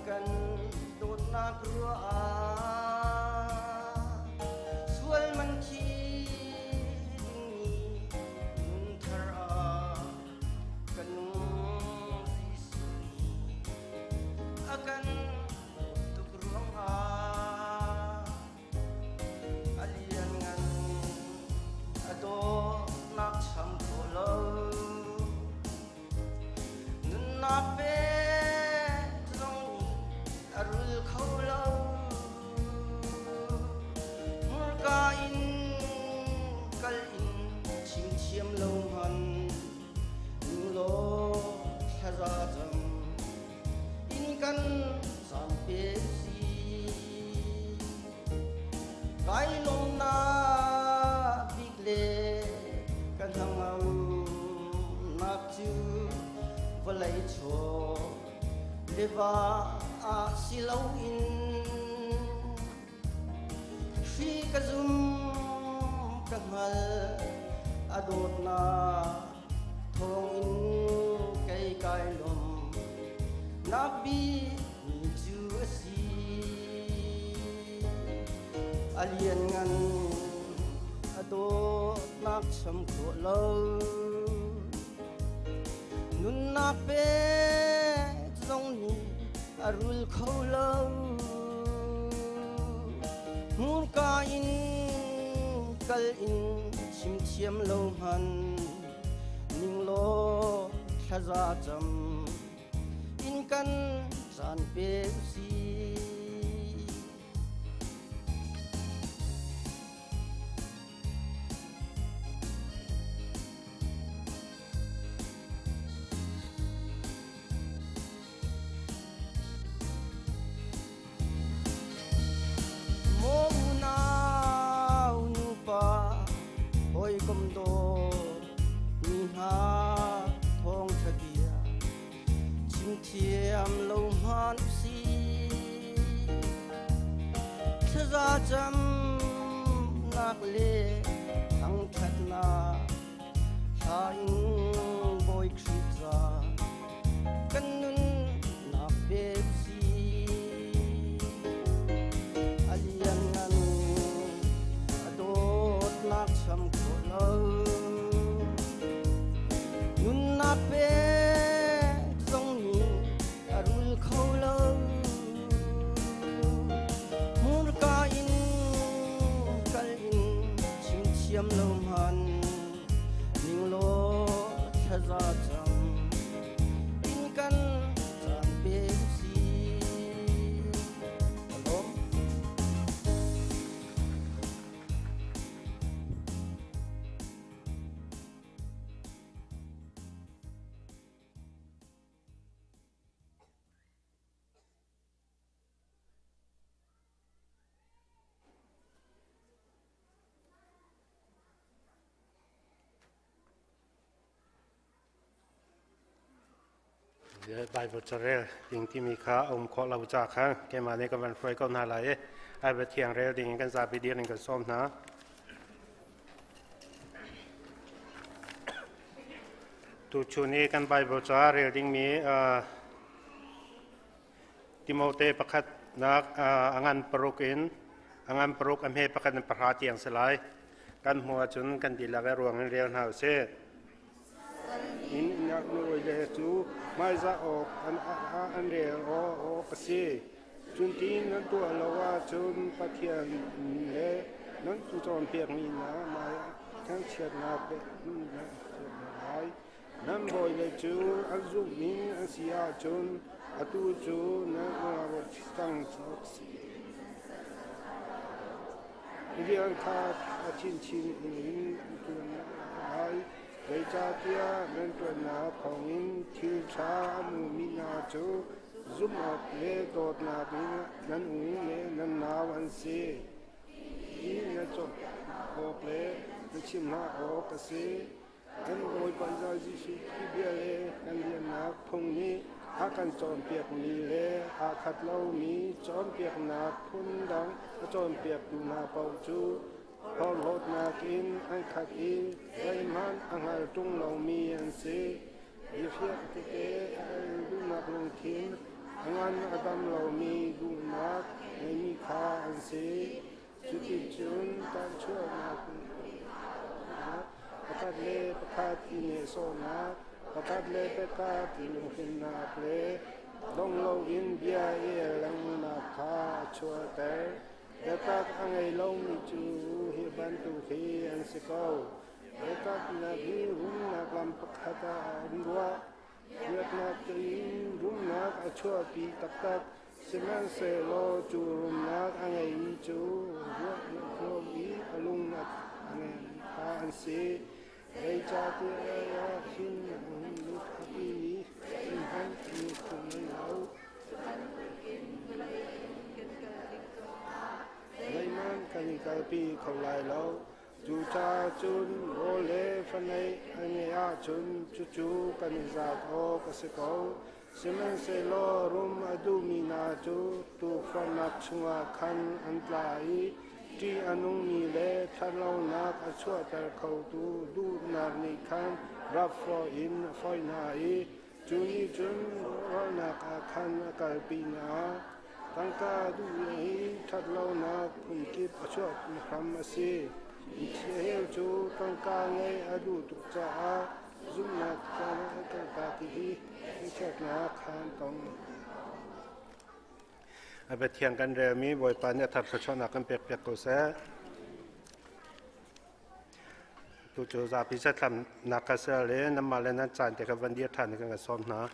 Kan dawtnak ruah ah sual man thi dingmi nun thar ah kan nung Jesuh nih a kan dawt tuk ruangah a lianngan a dawtnak cham khawh lo. Nunnak pek zong nih a rul kho lo. Hmurka in kal in chim thiam lo hmanh ning law thlaza cam in kan caan pe si. Kai lawmnak bik le ka hnangamnak cu vawlei chaw le va ah si loin hri ka zum ka hngal a dawtnak thawngin kei kai lawm nak bik mi cu a si. A lianngan a dawtnak cham khawh lo. Nunnak pek zong nih a rul kho lo. Hmurka in kal in chim thiam lo hmanh ning law thlaza cam in kan caan pe usih. Maw unau nupa hawikom dawt mi hna thawngṭha bia chim thiam lo hmanh si. Thlaza camnak le thangṭhatnak hla in Bawi Khrih ca kan nunnak pe usih. A lianngan a dawtnak cham khawh lo. Nunnak pe Bible carel ding timi kha a um khawh lo ca kha keimah nih ka van hruai ko hna lai i ai thiang rel ding in kan zapi dir in kan sawm hna. Tuchun i kan Bible ca rel dingmi Timote pakhatnak a ngan paruk in a ngan paruk a hme pakhat in pahra tiang si lai. Kan hmuh ahcun kan dihlak i ruang in rel hna usih. In nawi le cu hmaizah awk an rel awk a si. Cuntin nan tuah lo ahcun Pathian le nan cawnpiakmi hna hmaiah thangchiatnak lai. Nan bawile cu an zumhning an si ahcun atu cu nan cang Rian kha a chinchin in an ṭuan lai. Zeicahtiah nan ṭuannak thawngin thil ṭha a hmumi hna cu zumh awk le dawtnak in nan u le nan nau an si. Hi na cawk awk le na chimh hna awk a si. Kan Bawipa Jesuh Khrih bia le kan riannak phung nih a kan cawnpiakmi le aa khat lomi cawnpiaknak phundang a cawnpiaktu hna paoh cu porhlawtnak in an khat i zeihmanh a hngal ṭung lomi an si. Biafiang tete a el duhnak lungthin a ngan a dam lomi duhnak ngeimi kha an si. Cuticun tahchuahnak pakhat le pakhat i nehsawhnak, pakhat le pakhat i lunghrinnak le dong loin bia i el lengmangnak kha a chuahter. Biatak a ngei lomi cu hi bantuk hi an si ko. Biataknak hi rumnak lam pakhat ah an ruah. Biaknak in rumnak a chuahpi taktak. Sihmanhsehlaw cu rumnak a ngeimi cu ruahnak i a lung a ngeimi kha an si. Zeicahtiah hin lut a timi zeihmanh an i khum ngei lo. Zeihmanh kan i kalpi kho lai lo. Cucaah cun rawl le faneih an ngeih ahcun cucu kan i zaat awk a si ko. Sihmanhsehlaw rum a duhmi hna cu tukforhnak chungah khan an tla i ṭih a nungmi le ṭhatlonak a chuahter khotu duhnak nih khan rap fawh in a foih hna i cu nih cun rawlnak ah khan a kalpi hna. Tangka duh hi ṭhatlonak phunkip a chuah hram a si. Micheu cu tangka ngeih a duh tuk caah zumhnak tangka ti hi ngaihchiatnak kha an tong. A biathiang kan relmi Bawipa nih a thar thluachuahnak kan pekpiak ko seh. Tu cu zapi satlamnak ka ser le nanmah le nan caan te kha van dir ṭhan in kan sawm hna.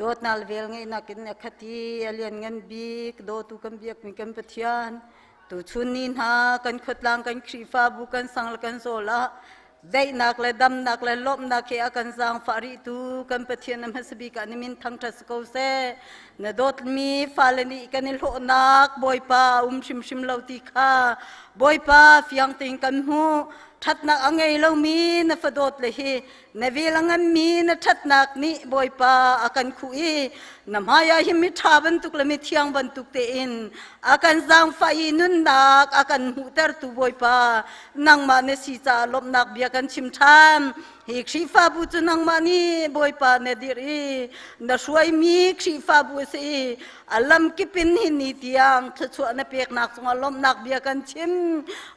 Dawtnak le velngeihnak in a khat i a lianngan bik dawtu kan biakmi kan Pathian tuchun ni hna kan khuatlang kan Khrihfabu kan sang le kan zawl ah daihnak le damnak le lawmhnak he a kan zaangfah rihtu kan Pathian a hmasa bik ah na min thangṭhat si ko seh. Na dawtmi fale nih kan i hlawhnak Bawipa a um hrimhrim lo ti kha Bawipa fiang tein kan hmuh. Ṭhatnak a ngei lomi na fadawt le hi na vel a nganmi na ṭhatnak nih Bawipa a kan khuh i na hmaiah hin miṭha bantuk le mithiang bantuk tein a kan zaangfah i nunnak a kan hmuhtertu Bawipa nangmah na si caah lawmhnak bia kan chim ṭhan. Hi Khrihfabu cu nangmah nih Bawipa na dirh i na hruaimi Khrihfabu a si i a lamkip in hi ni tiang thluachuah na peknak cungah lawmhnak bia kan chim.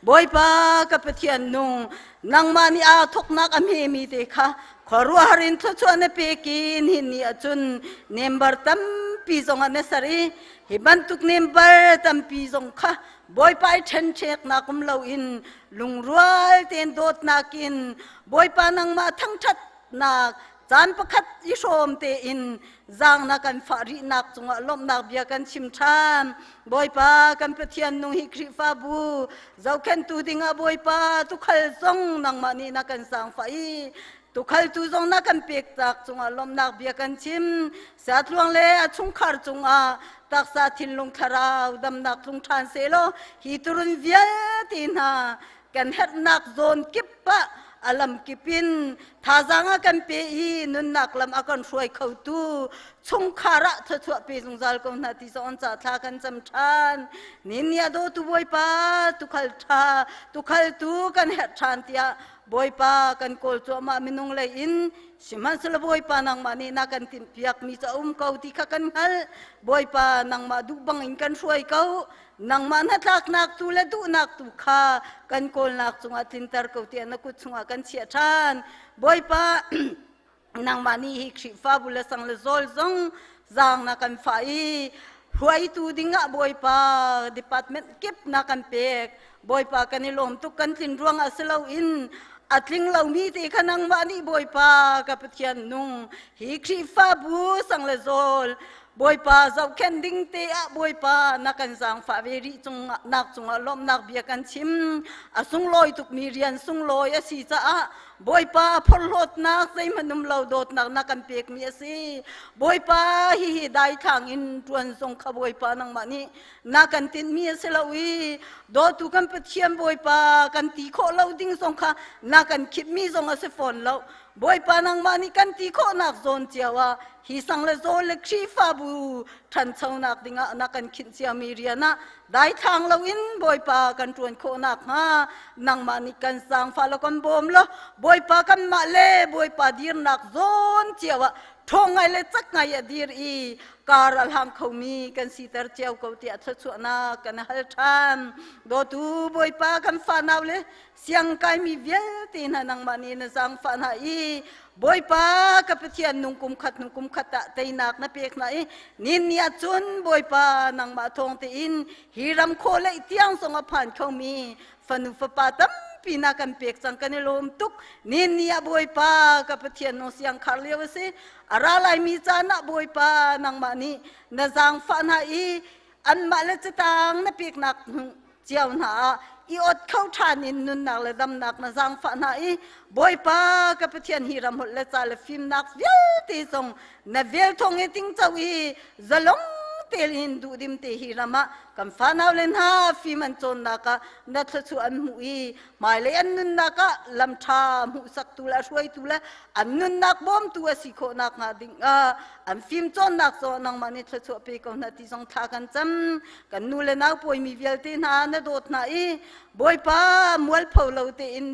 Bawipa ka Pathian nung, nangmah nih aa thawknak a hmemi te kha Khuaruahhar in thluachuah na pek i nihin ni ahcun member tampi zong ah na ser i hi bantuk member tampi zong kha Bawipa i ṭhenṭheknak um loin lungrual tein dawtnak in Bawipa nangmah thangṭhatnak caan pakhat i hrawm tein zaangnak kan fah rihnak cungah lawmhnak bia kan chim ṭhan. Bawipa kan Pathian nung hi Khrihfabu zohkhenhtu dingah Bawipa tukhal zong nangmah nih na kan zaangfah i tukhaltu zong na kan pek tak cungah lawmhnak bia kan chim. Satluang le a chungkhar cungah taksa thinlung thlarau damnak tlung ṭhan sehlaw hi turun vialte hna kan herhnak zawn kip ah a lam kip in thazaang a kan pe i nunnak lam a kan hruai khotu chungkhar ah thluachuah pe zungzal ko hna ti zawn ca thla kan cam ṭhan. Nin a dawtu Bawipa, tukhal ṭha tukhaltu kan herh ṭhan tiah Bawipa kan kawl cuahmah minung lei in. Sihmanhsehlaw Bawipa, nangmah nih na kan timhpiak mi cu a um ko ti kha kan hngalh. Bawipa, nangmah duh bang in kan hruai ko. Nangmah hnatlaknak tu le duhnak tu kha kan kawlnak cungah tlinter ko tiah na kut chungah kan chiah ṭhan. Bawipa, nangmah nih hi Khrihfabu le sang le zawl zong zaang na kan fah i hruaitu dingah Bawipa department kip na kan pek. Bawipa, kan i lawm tuk. Kan tlin ruangah si loin a tling lomi te kha nangmah nih, Bawipa ka Pathian nung, hi Khrihfabu sang le zawl Bawipa zohkhenh ding te ah Bawipa na kan zaangfah ve rih cung nak cungah lawmhnak bia kan chim. A sunglawi tukmi rian sunglawi a si caah Bawipa phorhlawtnak zeihmanh um lo dawtnak na kan pekmi a si. Bawipa, hihi daithlang in ṭuan zong kha Bawipa nangmah nih na kan tinhmi a si lo i dawtu kan Pathian Bawipa, kan ti khawh lo ding zong kha na kan khipmi zong a si fawn lo. Bawipa, nangmah nih kan ti khawhnak zawn cio ah hi sang le zawl le Khrihfabu ṭhanchonak dingah na kan khinh ciami rian ah daithlang loin Bawipa kan ṭuan khawh nakhnga nangmah nih kan zaangfah law kan bawm law Bawipa, kanmah le Bawipa dirnak zawn cio ah ṭhawng ngai le cak ngai a dir i kar a hlang khomi kan siter cio ko tiah thluachuahnak kan hal ṭhan. Dawtu Bawipa, kan fanau le siang kaimi vialte hna nangmah nih na zaangfah hna i Bawipa ka Pathian nung kum khat hnu kum khat ah teinak na pek hna i nin ni ah cun Bawipa nangmah thawng tein hi ram khawh lei tiang zong a phan khomi fanu fapa tampi na kan pek cang. Kan i lawm tuk. Nin ni ah Bawipa ka Pathian nung siang khar lio a si. A ra laimi caan ah Bawipa nangmah nih na zaangfah hna i anmah le catang na peknak cio hna ah i ot kho ṭhan in nunnak le damnak na zaangfah hna i Bawipa ka Pathian, hi ram holh le ca le fimnak vialte zong na vel thawng i tingco i zalong tein duhdim te hi ram ah kan fanau le hna fim an cawnnak ah na thluachuah an hmuh i hmailei an nunnak ah lam ṭha hmuhsaktu le hruaitu le an nunnak bawmtu a si khawh nakhnga ding ah an fim cawnnak caw nangmah nih thluachuah pe ko hna ti zong thla kan cam. Kan nu le nau pawimi vialte hna na dawt hna i Bawipa, mualpho lo tein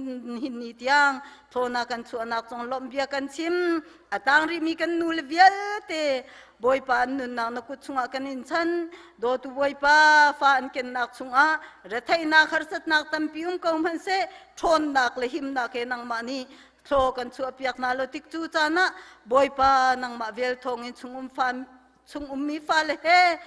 hin ni tiang thawna kan chuahnak cong lawmh bia kan chim. A tang rihmi kan nu le vialte Bawipa, an nunnak na kut chungah kan in chan. Dawtu Bawipa, fa an kennak chungah retheihnak harsatnak tampi um ko hmanhseh ṭhawnnak le himnak he nangmah nih thlaw kan chuahpiak hna lo tik cu caan ah Bawipa nangmah vel thawngin chung um fa chung ummi fale he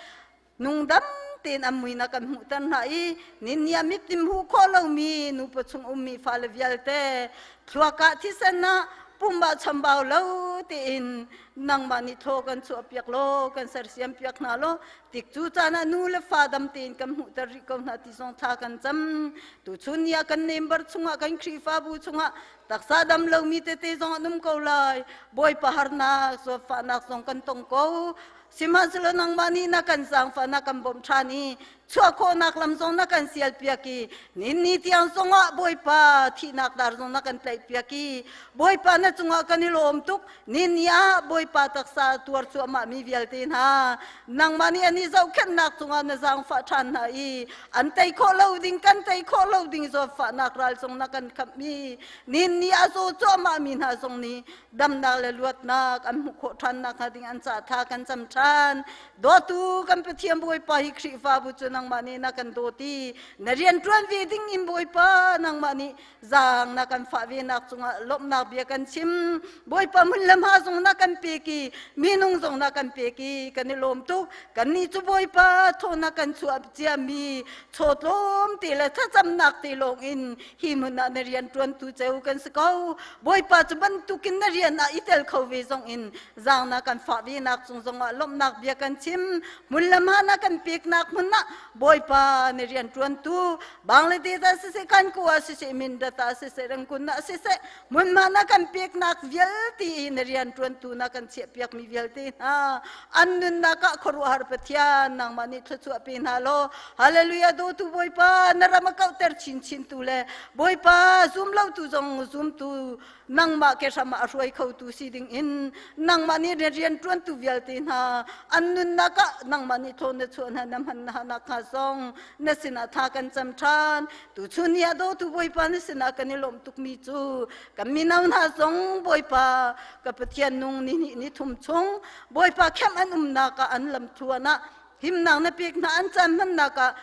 nungdam tein an mui na kan hmuhter hna i ninni ah mitim hmuh khawh lomi nupa chung ummi fale vialte thluak ah thisen ah pum ah chambau lo tein nangmah nih thaw kan chuahpiak law kan sersiam piak hna law tik cu caan ah nu le fa dam tein kan hmuhter rih ko hna ti zong thla kan cam. Tuchun ni ah kan member chungah, kan Khrihfabu chungah taksa dam lomi tete zong an um ko lai. Bawipa, harnak zawtfahnak zong kan tong ko. Sihmanhsehlaw nangmah nih na kan zaangfah, na kan bawmh ṭhan i chuah khawhnak lam zong na kan sialpiak i nin ni tiang zongah Bawipa thihnak dar zong na kan tlaihpiak i Bawipa, na cungah kan i lawm tuk. Nin ni ah Bawipa Bawipa taksa tuar cuahmah mi vialte hna nangmah nih an i zohkhenhnak cungah na zaangfah ṭhan hna i an tei khawh lo ding kan tei khawh lo ding zawtfahnak ral zong na kan khamh mi nin ni a zaw cuahmah mi hna zong nih damnak le luatnak an hmuh khawh ṭhan nakhnga ding an ca tha kan cam ṭhan. Dawtu kan Pathian Bawipa, hi Khrihfabu cu nangmah nih na kan dawt i na rian ṭuan ve ding in Bawipa nangmah nih zaang na kan fah ve nak cungah lawmhnak bia kan chim. Bawipa, hmun le hma zong na kan pek i minung zong na kan pek i kan i lawm tuk. Kannih cu Bawipa thaw na kan chuah ciami chaw tlawm te le thlacamnak te lawng in hi hmun ah na rian ṭuantu ceu kan si ko. Bawipa, cu bantukin na rian ah i tel kho ve zong in zaang na kan fah ve nak cung zongah lawmhnak bia kan chim. Hmun le hma na kan peknak hmun ah Bawipa na rian ṭuantu Bangladesh ah siseh, Kanku ah siseh, Mindat ah siseh, Rangoon ah siseh, hmunhma na kan peknak vialte i na rian ṭuantu na kan chiahpiakmi vialte hna an nunnak ah khuaruahhar Pathian nangmah nih thluachuah pe hna law, hallelujah. Dawtu Bawipa, na ram a kauhter chinchin tu le Bawipa zum lotu zong zumtu nangmah ke hram ah a hruai khotu si ding in nangmah nih na rian ṭuantu vialte hna an nunnak ah nangmah nih thawn na chuah hna na hman hna nakhnga zong na sinah tha kan cam ṭhan. Tuchun ni ah dawtu Bawipa, na sinah kan i lawmh tukmi cu kan mino hna zong Bawipa ka Pathian nung ni hnih ni thum chung Bawipa khem an umnak ah an lam thluan ah himnak na pek hna, an caan hmannak ah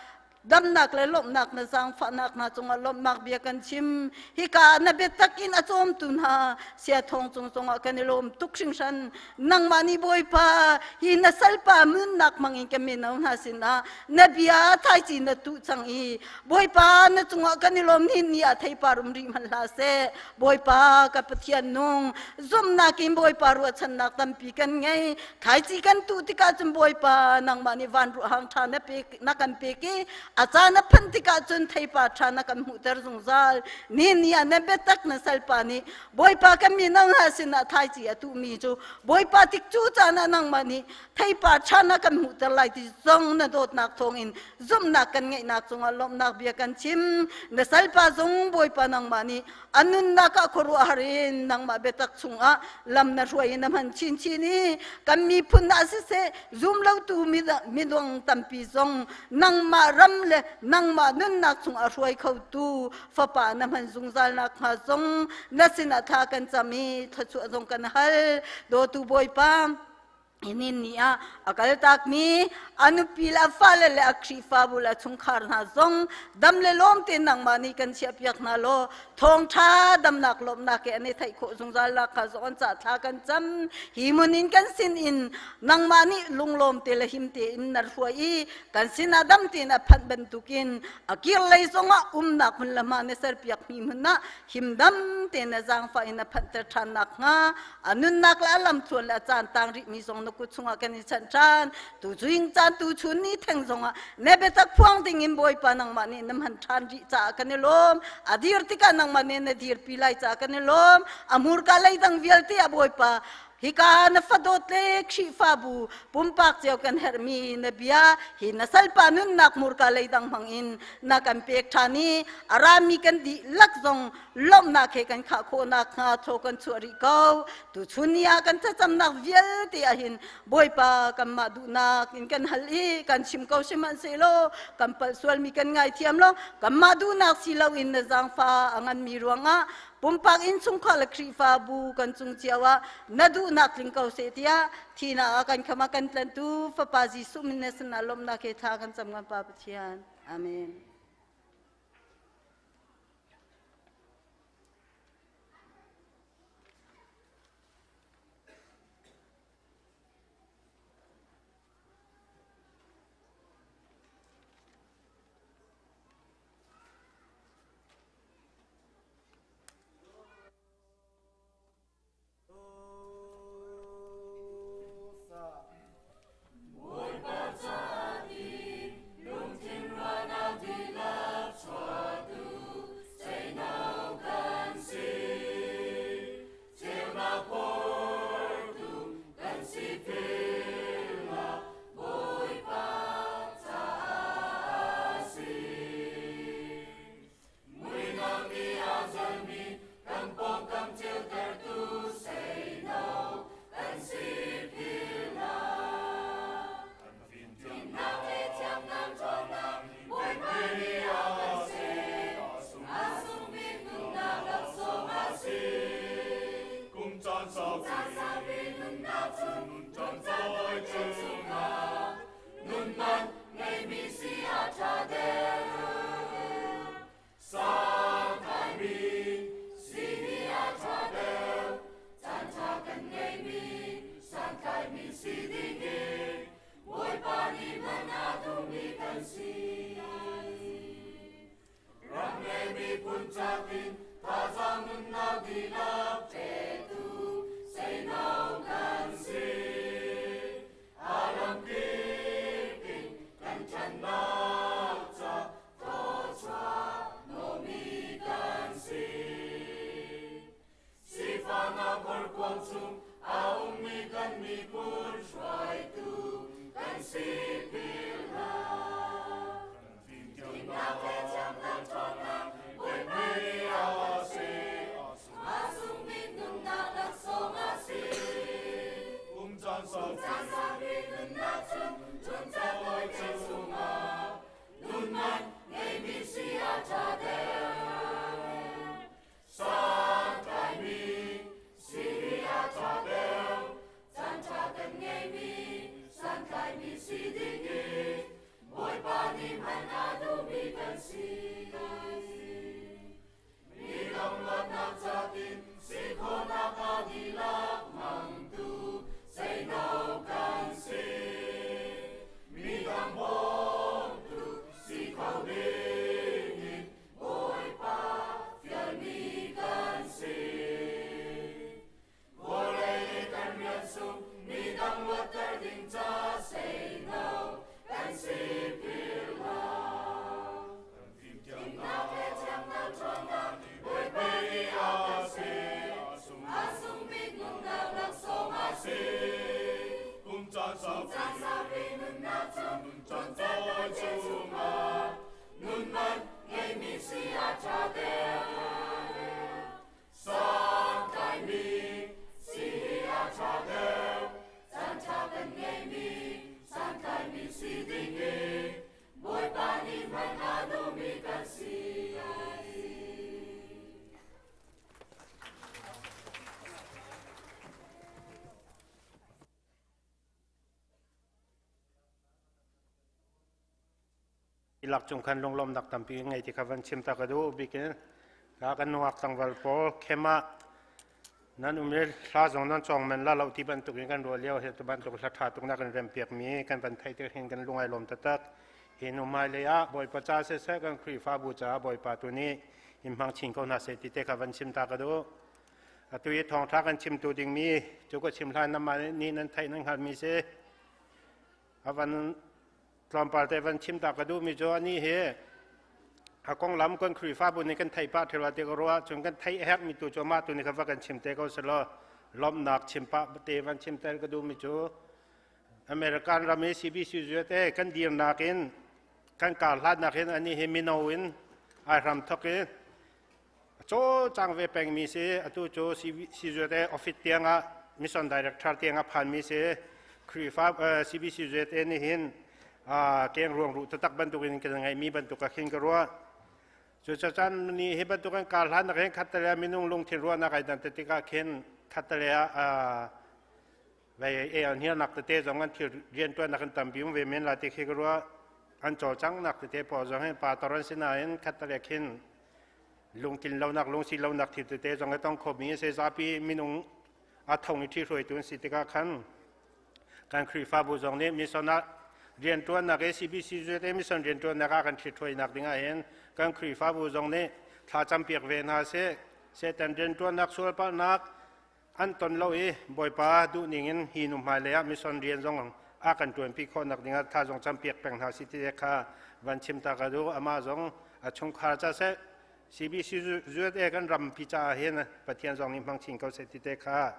damnak le lawmhnak na zaangfahnak hna cungah lawmhnak bia kan chim. Hika na biatak in a cawmtu hna sia thawng cung cungah kan i lawm tuk hringhran. Nangmah nih Bawipa hi na salpa nunnak hmangin kan mino hna sinah na bia thaici na tuh cang i Bawipa na cungah kan i lawm. Ni ni ah theipar um rih hmanh hlah seh, Bawipa ka Pathian nung, zumhnak in Bawipa ruahchannak tampi kan ngei. Thlaici kan tuh tikah cun Bawipa nangmah nih van ruahang ṭha na pek na kan pek i a caan a phanh tikah cun theipar ṭha na kan hmuhter zungzal. Ni ni ah na biatak na salpa nih Bawipa kan mino hna sinah thlaici a tuhmi cu Bawipa tik cu caan ah nangmah nih theipar ṭha na kan hmuhter lai ti zong na dawtnak thawngin zumhnak kan ngeihnak cungah lawmhnak bia kan chim. Na salpa zong Bawipa nangmah nih a nunnak ah khuaruahhar in nangmah biatak chungah lam na hruai in na hman chinchin i kan miphun ah siseh zumlotu midang tampi zong nangmah ram le nangmah nunnak chungah hruai khotu fapa na hman zungzal nak hnga zong na sinah thla kan cam i thluachuah zong kan hal. Dawtu Bawipa, inin ni ah a kaltakmi a nupi le a fale le a Khrihfabu le a chungkhar hna zong dam le lawm tein nangmah nih kan chiahpiak hna law thawngṭha damnak lawmhnak he an i theih khawh zungzal nak kha zong an cah thla kan cam. Hi mun in kan sin in nangmah nih lunglawm te le him tein na hruai i kan sinah dam tein a phanh bantukin a kir lei zongah umnak hmun le hma na serpiak mi hmun ah himdam tein na zaangfah in a phanhter ṭhan nakhnga a nunnak le a lamthluan le a caan tang rihmi zong na kut chungah kan i chanh ṭhan. Tu cuing caan tu chun ni theng zongah na biatak phuang ding in Bawipa nangmah nih na hman ṭhan rih caah kan i lawm. A dir tikah nangmah nih na dirpi lai caah kan i lawm. A hmurka leidang vialte ah Bawipa hika na fadawt le Khrihfabu pumpak cio kan herhmi na bia hi na salpa nunnak hmurka leidang hmang in na kan pek ṭhan i a rami kan dihlak zong lawmhnak he kan khah khawh nakhnga thaw kan chuah rih ko. Tuchun ni ah kan thlacamnak vialte ah hin Bawipa kanmah duhnak in kan hal i kan chim ko sihmanhsehlaw kan palh sualmi kan ngaithiam lo. Kanmah duhnak si loin na zaangfa a nganmi ruangah pumpak innchungkhar le Khrihfabu kan cung cio ah na duhnak tling ko seh tiah thihnak ah kan kham ah kan tlantu Fapa Jesuh min na sinah lawmhnak he thla kan cam ngan Pa Pathian. Amen. Bawipa ca ti lungthin ruahnak din. Miphun catin thazaang nunnak dihlak petu seino kan si. A lamkip in kan ṭhannak ca thawchuah nomi kan si. Sifahnak horkuang chung a ummi kan miphun hruaitu kan si philh hlah. Fimnak le thiamnak ṭhawnnak Bawipa nih a si. A sungbik nunnak laksawng a si. Kum caan saupi nunnak chung chuncha tawite chungah nun man ngeimi si a ṭha deuh. Santlaimi si hi a ṭha deuh. Caan ṭha kan ngeimi santlaimi si ding in Bawipa nih hman a duhmi kan si. Mi dang luatnak catin si khawhnak a dihlak hmangtu seino kan si. Mi dang bawmtu si kho dingin Bawipa fialmi kan si. Vawlei i kan rian sung midang luatter ding ca seino kan si philh hlah. Fimnak le thiamnak ṭhawnnak Bawipa nih a kan pek. A sung bik nunnak laksawng a si. Kum caan saupi nunnak chung caan chungah nun man ngeimi si a ṭha deuh. Santlaimi si hi a ṭha deuh. Caan ṭha kan ngeimi santlaimi si ding in Bawipa nih hman a duhmi kan si. Ilak cung khan lunglawmnak tampi ngei ti kha van chim ta ka duh bikin ka kan nungak tlangval pawl khema nan um le hla zong nan cawng men la lo ti bantuk in kan ruah lio he tu bantuk hla tha tuk na kan rem piak mi kan van theih te hin kan lungai lawm taktak hi nu mai le ah Bawipa ca siseh kan Khrihfabu ca Bawipa tu nih in hmang chin ko hna seh ti te kha van chim ta ka duh. Atu i thawngtha kan chimtu dingmi cu ka chim hlan namah nih nan theih nan hngalhmi si. A van tlawmpal te van chim ta ka duhmi cu anih hi a konglam kan Khrihfabu nih kan theih pah theu ti ka ruah cun kan theih a herhmi tu cu mah tu nih kha va kan chim te ko selaw lawmhnak chim pah te van chim tel ka duhmi cu American ram i CBC te kan dirnak in kan kar hlatnak in anih hi mino in ai hram thok i a cawlcang ve pengmi si. Atu cu CZA office tiangah mission director tiangah phanmi si. Khrihfa CBCZA nih hin keng ruang ruh taktak bantukin kan ngeihmi bantuk ah khin ka ruah. Cucacan ni hi bantukin kar hlan nak hin khattale minung lungthin ruahnak ai dan tikah khin khattale ah vei e an hiarnak tete zong an thil riantuannak an tampi um ve men la ti khi ka ruah. An cawlcanghnak tete pawl zong hin pa tor an si nain khattale khin lungtlin lonak lungsi lonak thil tete zong a tong khomi se. Zapi minung a thong i ṭhihruaitu an si tikah khan kan Khrihfabu zong nih mission ah rianṭuannak i CBC te mission rianṭuannak ah kan ṭhithruainak ding ah hin kan Khrihfabu zong nih thla campiak ve hna seh. Satan rianṭuannak sualpalhnak an ton lo i Bawipa duhning in hi nu hmailei ah mission rian zong a kan ṭuanpi khawhnak dingah thla zong campiak peng hna si ti kha van chim ta ka duh. Amah zong a chungkhar ca seh, CBC USA kan rampi caah hin Pathian zong nih hmang chin ko seh ti te kha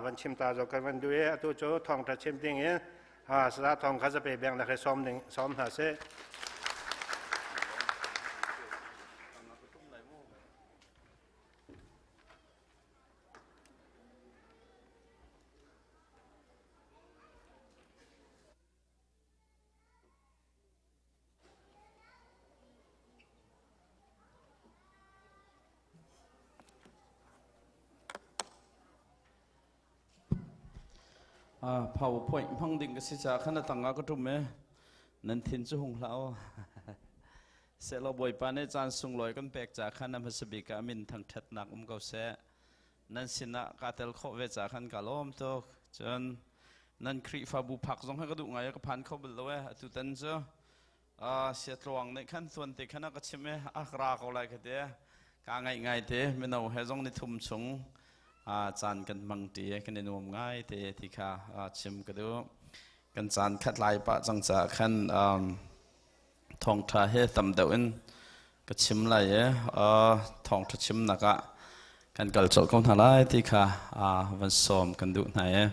van chim ta zong kan van duh i atu cu thawngṭha chim ding in Saya Thawng kha zape beng na sawm ding sawm hna seh. PowerPoint hmang ding ka si ca khan a tang ah ka ṭum e. Nan thin cu hung hlah u. Sehlaw Bawipa nih caan sunglawi kan pek ca khan a hmasa bik ah min thangṭhatnak um ko seh. Nan sinah kaa tel khawh ve ca khan ka lawm tuk. Cun nan Khrihfabu phak zong hi ka duh ngai, ka phan kho bal lo e. Atutan cu siatluang nih khan tuan te khan a ka chim i a ra ko lai ka ti. Ka ngaih ngai te mino he zong ni thum chung caan kan hmang ṭi kan i nuam ngai te ti kha chim ka duh. Kan caan khat lai pah cang caah khan thawngṭha he tam deuh in ka chim lai i thawngṭha chimnak ah kan kal colh ko hna lai ti kha van sawm kan duh hna i.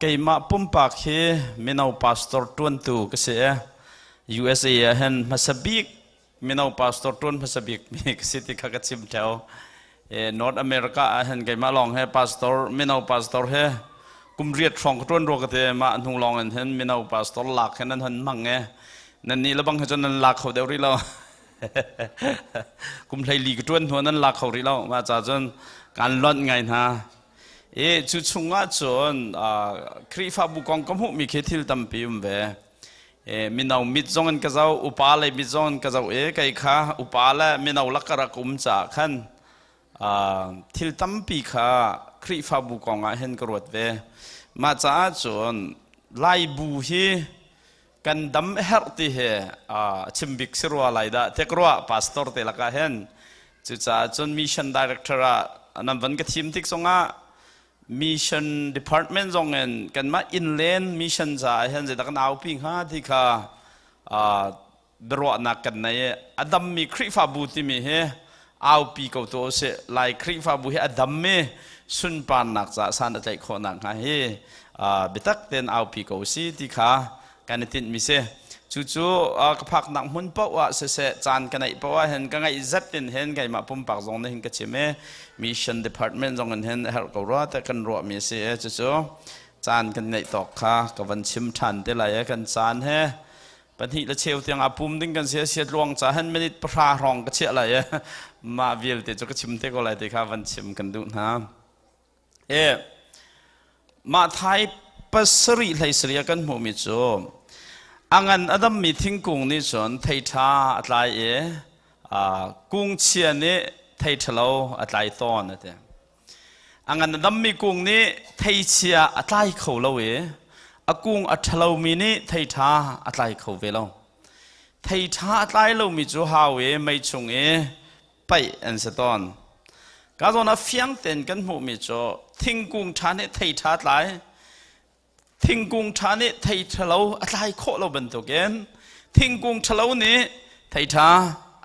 Keimah pumpak hi mino pastor ṭuantu ka si i USA ah hin hmasa bik mino pastor ṭuan hmasa bik mi ka si ti kha ka chim ṭheo. North America ah hin keimah lawng he pastor mino pastor he kum riat hrawng ka ṭuan rua ka ti. Mah hnu lawng in hin mino pastor lak hin nan hon hmang i nan nih lebang he cun nan lak kho deuh rih lo. Kum 14 ka ṭuan hnu nan lak kho rih lo. Mah ca cun kaan lonh ngai hna. I cu chungah cun Khrihfabu kong ka hmuhmi khi thil tampi um ve. Mino mit zong in ka zoh, upa lei mit zong in ka zoh i kei kha upa le mino lak ka rak um caah khan thil tampi kha Khrihfabu kong ah hin ka ruat ve. Mah caah cun Laibu hi kan dam herh ti hi chim bik si rua lai dah tiah ka ruah pastor te lakah hin. Cucaah cun mission director ah nan van ka thim tik zongah mission department zong in kanmah inland mission caah hin zeidah kan aupi hnga ti kha biaruahnak kan nei i a dammi Khrihfabu timi hi aupi ko tu usih. Lai Khrihfabu hi a dammi sunparnak caah san a tlaih khawh nakhnga hi biatak tein aupi ko si ti kha kan i tinhmi si. Cucu ka phaknak hmun paoh ah siseh caan ka neih paoh ah hin ka ngaih zat in hin keimah pumpak zong nih hin ka chim i mission department zong in hin a herh ko rua tiah kan ruahmi a si i cucu caan kan ngeih tawk kha ka van chim ṭhan te lai i kan caan he pahnih le cheu tiang a pum ding kan si a sia tluang ca hen minute 10 hrawng ka chiah lai i mah vialte cu ka chim te ko lai ti kha van chim kan duh hna. E mah thai 7 hlei kan hmuhmi cu a ngan a dammi thingkung nih cun thei ṭha a tlai i kung chia nih thei ṭhalo a tlai tawn a ti. A ngan a dammi kung nih thei chia a tlai kho lo i a kung a ṭhalomi nih thei ṭha a tlai kho ve lo. Thei ṭha a tlai lomi cu hau i mei chung i paih an si tawn. Ka zawn ah fiang tein kan hmuhmi cu thingkung ṭha nih thei ṭha tlai, thingkung ṭha nih thei ṭhalo a tlai khawh lo bantukin thingkung ṭhalo nih thei ṭha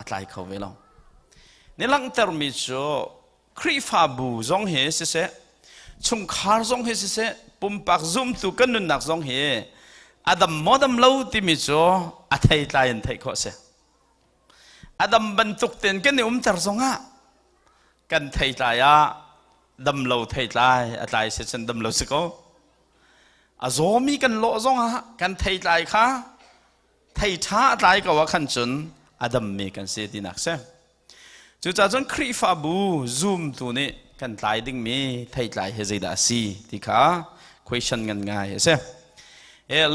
a tlai kho ve lo. Ni langhtermi cu Khrihfabu zong hi siseh, chungkhar zong hi siseh, pumpak zumtu kan nunnak zong hi a dam maw dam lo timi cu a thei tlai in theih khawh a si. A dam bantuk tein kan i umter zongah kan theitlai ah damlo theitlai a tlai si cun damlo si ko. A zawmi kan lawh zongah kan theitlai kha thei ṭha a tlai ko ah khan cun a dammi kan si tinak si. Cucaah cun Khrihfabu zumtu nih kan tlai dingmi theitlai hi zeidah a si ti kha question ngan ngai a si.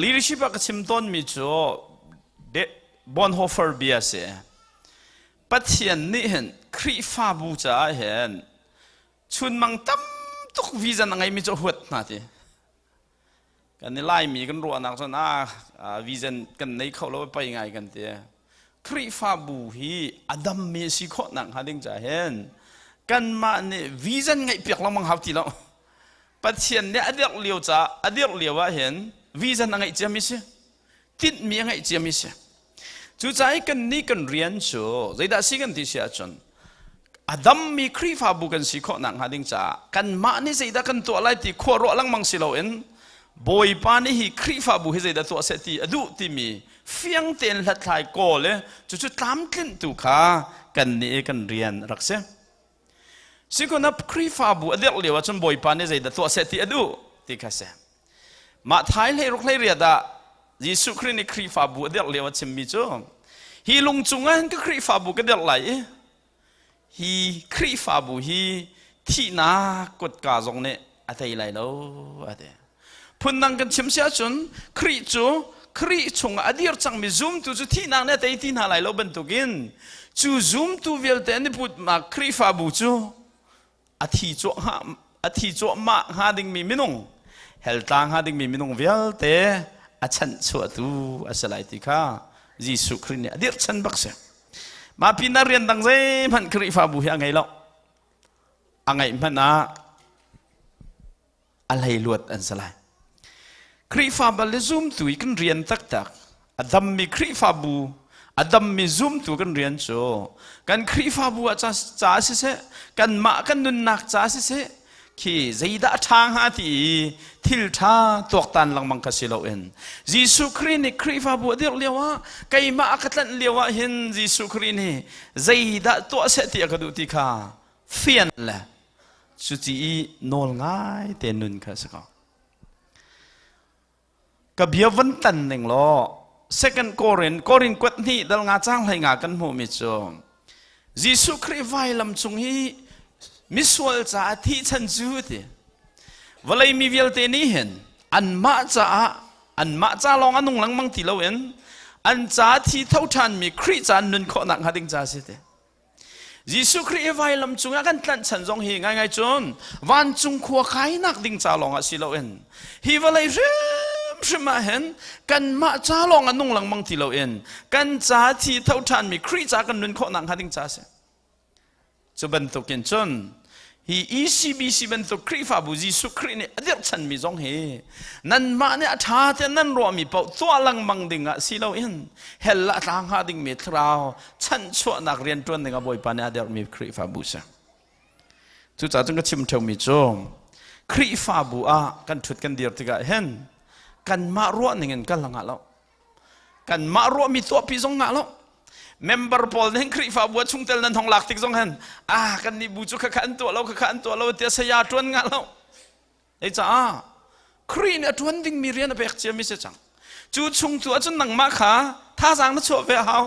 Leadership ah ka chim tawnmi cu Bonhoeffer bia si. Pathian nih hin Khrihfabu caah hin chunmang tam tuk vision a ngeimi cu a huat hna ti. Kan i Laimi kan ruahnak cun ah vision kan nei kho lo pei ngai kan ti. Khrihfabu hi a dammi si khawh nak hnga ding caah hin kanmah nih vision ngeih piak lengmang hau ti lo. Pathian nih a dirh lio caah a dirh lio ah hin vision a ngeih ciami si. Tinhmi a ngeih ciami si. Cucaah kan nih kan rian cu zeidah si kan ti si ahcun a dammi Khrihfabu kan si khawh nakhnga ding caah kanmah nih zeidah kan tuah lai ti khua ruah lengmang si loin Bawipa nih hi Khrihfabu hi zeidah tuah seh ti a duh timi fiang tein hlathlai kawl i cucu tlamtlinh tu kha kan nih kan rian a rak si. Sikun ah Khrihfabu a dirh lio ahcun Bawipa nih zeidah tuah seh ti a duh ti kha si. Mah thai 16 18 ah Jesuh Khrih nih Khrihfabu a dirh lio a chimmi cu hi lung cungah hin ka Khrihfabu ka dirh lai i hi Khrihfabu hi thihnak kutka zong nih a tei lai lo a ti. Phundang kan chim si ahcun Khrih cu Khrih chungah a dir cangmi zumtu cu thihnak nih a tei ti hna lai lo bantukin cu zumtu vialte an i putnak Khrihfabu cu a thi cuahmah hnga dingmi minung hell tla hnga dingmi minung vialte a chanhchuahtu a si lai ti kha Jesuh Khrih nih a dirhchan bak si. Mah pinah rian dang zeihmanh Khrihfabu hi a ngei lo. A ngeih hmanh ah a hleiluat an si lai. Khrihfa bal le zumtu i kan rian taktak a dammi Khrihfabu a dammi zumtu kan rian cu kan Khrihfabu ah ca, ca siseh kanmah kan nunnak ca siseh khi zeidah a ṭha hnga ti i thil ṭha tuaktan lengmang kha si loin Jesuh Khrih nih Khrihfabu a dirh lio ah keimah a ka tlanh lio ah hin Jesuh Khrih nih zeidah tuah seh ti a ka duh ti kha fian le cuti i nawl ngai te nun kha a si ko. Ka bia van tan ning law Second Korin Korin kuat hnih dal nga cang hlei nga kan hmuhmi cu Jesuh Khrih vailam cung hi misual caah thih chan cu ti vawlei mi vialte nih hin anmah caah anmah ca lawng a nung lengmang ti loin an ca thi tho ṭhanmi Khrih ca nun khawhnak hnga ding ca si ti Jesuh Khrih i vailam cungah kan tlanhchan zong hi ngaingai cun vancung khua kainak ding ca lawngah si loin hi vawlei hrimhrim ah hin kanmah ca lawng ah nung lengmang ti loin kan ca thi tho ṭhanmi Khrih ca kan nun khawhnak hnga ding ca a si. Cu bantukin cun hi ECBC bantuk Khrihfabu Jesuh Khrih nih a dirhchanmi zong hi nanmah nih a ṭha tiah nan ruahmi paoh tuah lengmang ding ah si loin hell ah tla hnga dingmi thlarau chanhchuahnak rianṭuan ding ah Bawipa nih a derhmi Khrihfabu si. Cucaah cun ka chim ṭheumi cu Khrihfabu ah kan ṭhut kan dir tikah hin kanmah ruah ning in kal a ngah lo. Kanmah ruahmi tuahpi zong ngah lo. Member pawl nih Khrihfabu ah chungtel nan hong lak tik zong hin ah kan nih bu cu khakha an tuah lo khakha an tuah lo tiah saya ṭuan ngah lo. Ei caah Khrih nih a ṭuan dingmi rian a pek ciami si cang. Cu chung tu ahcun nangmah kha thazaang na chuah ve a hau.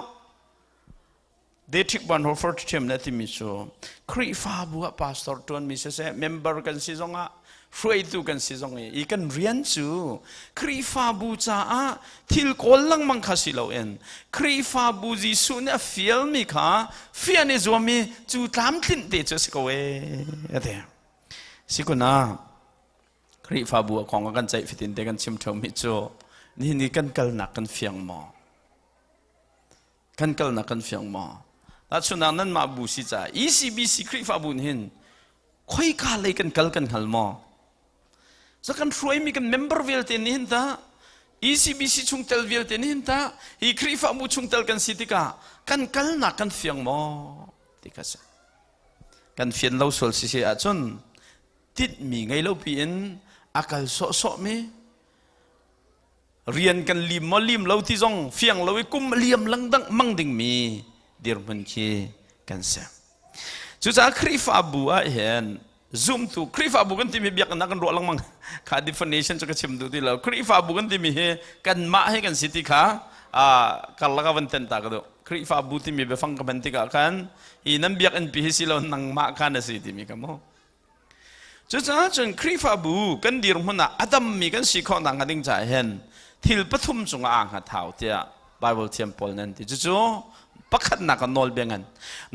Dietrich Bonhoeffer ṭhiam le timi cu Khrihfabu ah pastor ṭuanmi siseh, member kan si zongah hruaitu kan si zong i kan rian cu Khrihfabu caah thil kawl lengmang kha si loin Khrihfabu Jesuh nih a fialmi kha fian i zuam i cu tlamtlinh te cu a si ko ee a ti. Sikun ah Khrihfabu a kong a kan ceih fatin te kan chim ṭheumi cu nihin i kan kalnak kan fiang maw? Kan kalnak kan fiang maw? Tahchunhnak nanmah bu si caah ECBC Khrihfabu nih hin khoika lei kan kal kan hngal maw? So kan hruaimi kan member vialte nih hin tah ECBC chungtel vialte nih hin tah hi Khrihfabu chungtel kan si tikah kan kalnak kan fiang maw? Ti kha si. Kan fian lo sual si si ahcun tinhmi ngei lo piin a kal sawhsawhmi rian kan lim maw lim lo ti zong fiang lo i kum liam lengdang mang dingmi dirhmun khi kan si. Cucaah Khrihfabu ah hin zumtu Khrihfabu kan timi biakinn ah kan ruah lengmang kha definition cu ka chim duh ti lo. Khrihfabu kan timi hi kanmah hi kan si ti kha karlak ah van ten ta ka duh. Khrihfabu timi biafang ka hman tikah khan hi nan biakinn pi hi si lo nangmah kha na si timi ka mu. Cucaah cun Khrihfabu kan dirhmun ah a dammi kan si khawh nakhnga ding caah hin thil pathum cungah aa hngat hau tiah Bible thiam pawl nan ti. Cucu pakhatnak ah nawlbia ngan.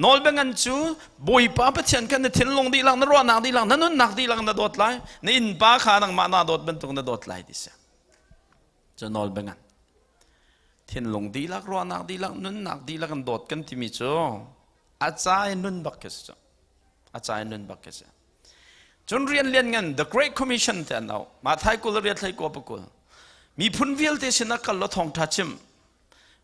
Nawlbia ngan cu Bawipa Pathian kha na thinlung dihlak, na ruahnak dihlak, na nunnak dihlak na dawt lai. Na innpa kha nangmah naa dawt bantuk na dawt lai ti si. Cu nawlbia ngan. Thinlung dihlak, ruahnak dihlak, nunnak dihlak kan dawt kan timi cu a ca i nun bak khi si cu. A ca in nun bak khi si. Cun rian lian ngan The Great Commission te an auh. Mathai 20 riat hlei kua pakul. Miphun vialte sinah kal law thawngṭha chim.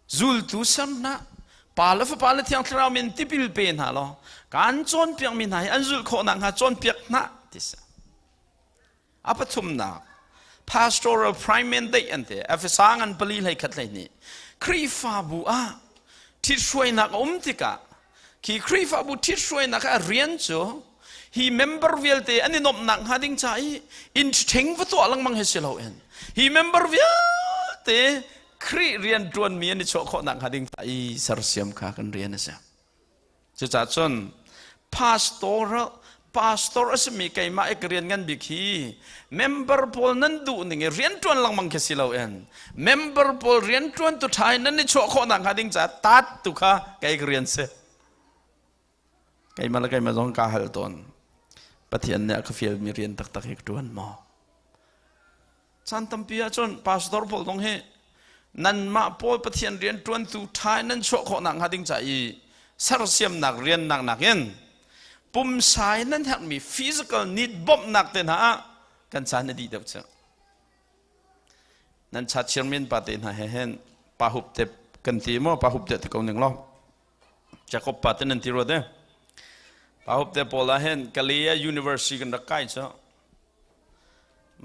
Zultu ser hna. Pa le Fapa le Thiang Thlarau min tipil pe hna law kan cawnpiakmi hna hi an zulh khawh nakhnga cawnpiak hna ti si. A pathumnak pastoral prime mandate an ti. Efesa ngan pali hlei khat hlei hnih. Khrihfabu ah ṭhithruainak a um tikah khi Khrihfabu ṭhithruainak ah rian cu hi member vialte an i nuamhnak hnga ding ca i inn ṭhing va tuah lengmang hi si loin hi member vialte Khrih rian ṭuanmi an i chuah khawhnak hnga ding ca i sersiam kha kan rian a si. Cucaah cun pastoral pastor a simi keimah i ka rian ngan bik hi member pawl nan duh ning i rianṭuan lengmang khi si loin member pawl rianṭuan tu ṭha in nan i chuah khawh nakhnga ding caah taat tu kha kei ka rian si. Keimah le keimah zong kaa hal tawn. Pathian nih a ka fialmi rian taktak hi ka ṭuan maw? Caan tampi ahcun pastor pawl zong hi nanmah pawl Pathian rianṭuantu ṭha in nan chuah khawh nakhnga ding ca i Sersiamnak riannak nakin pumsa in nan herhmi physical need bawmhnak te hna ah kan caan a dih deuh cu. Nan cha chairman pa te hna he hin pa hup te kan ti maw pa hup te te ko ning law Jacob pa te nan ti rua te pa hup te pawl ah hin Kalea University kan rak kai cu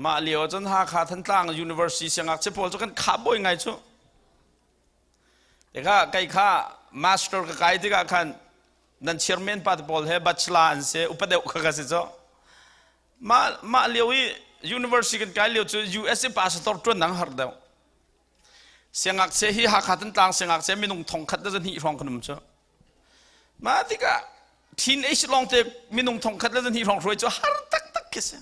mah lio cun Hakha Thantlang University siangngakchia pawl cu kan kha bawi ngai cu Tikah kei kha master ka kai tikah khan nan chairman pa te pawl he bachelor an si upa deuh kha ka si cu mah mah lio i university kan kai lio cu USA pastor tuan nang har deuh siangngakchia hi Hakha Thantlang siangngakchia minung thong khat le zahnih hrawng kan um cu mah tikah teenage lawng te minung thong khat le zahnih hrawng hruai cu har taktak khi si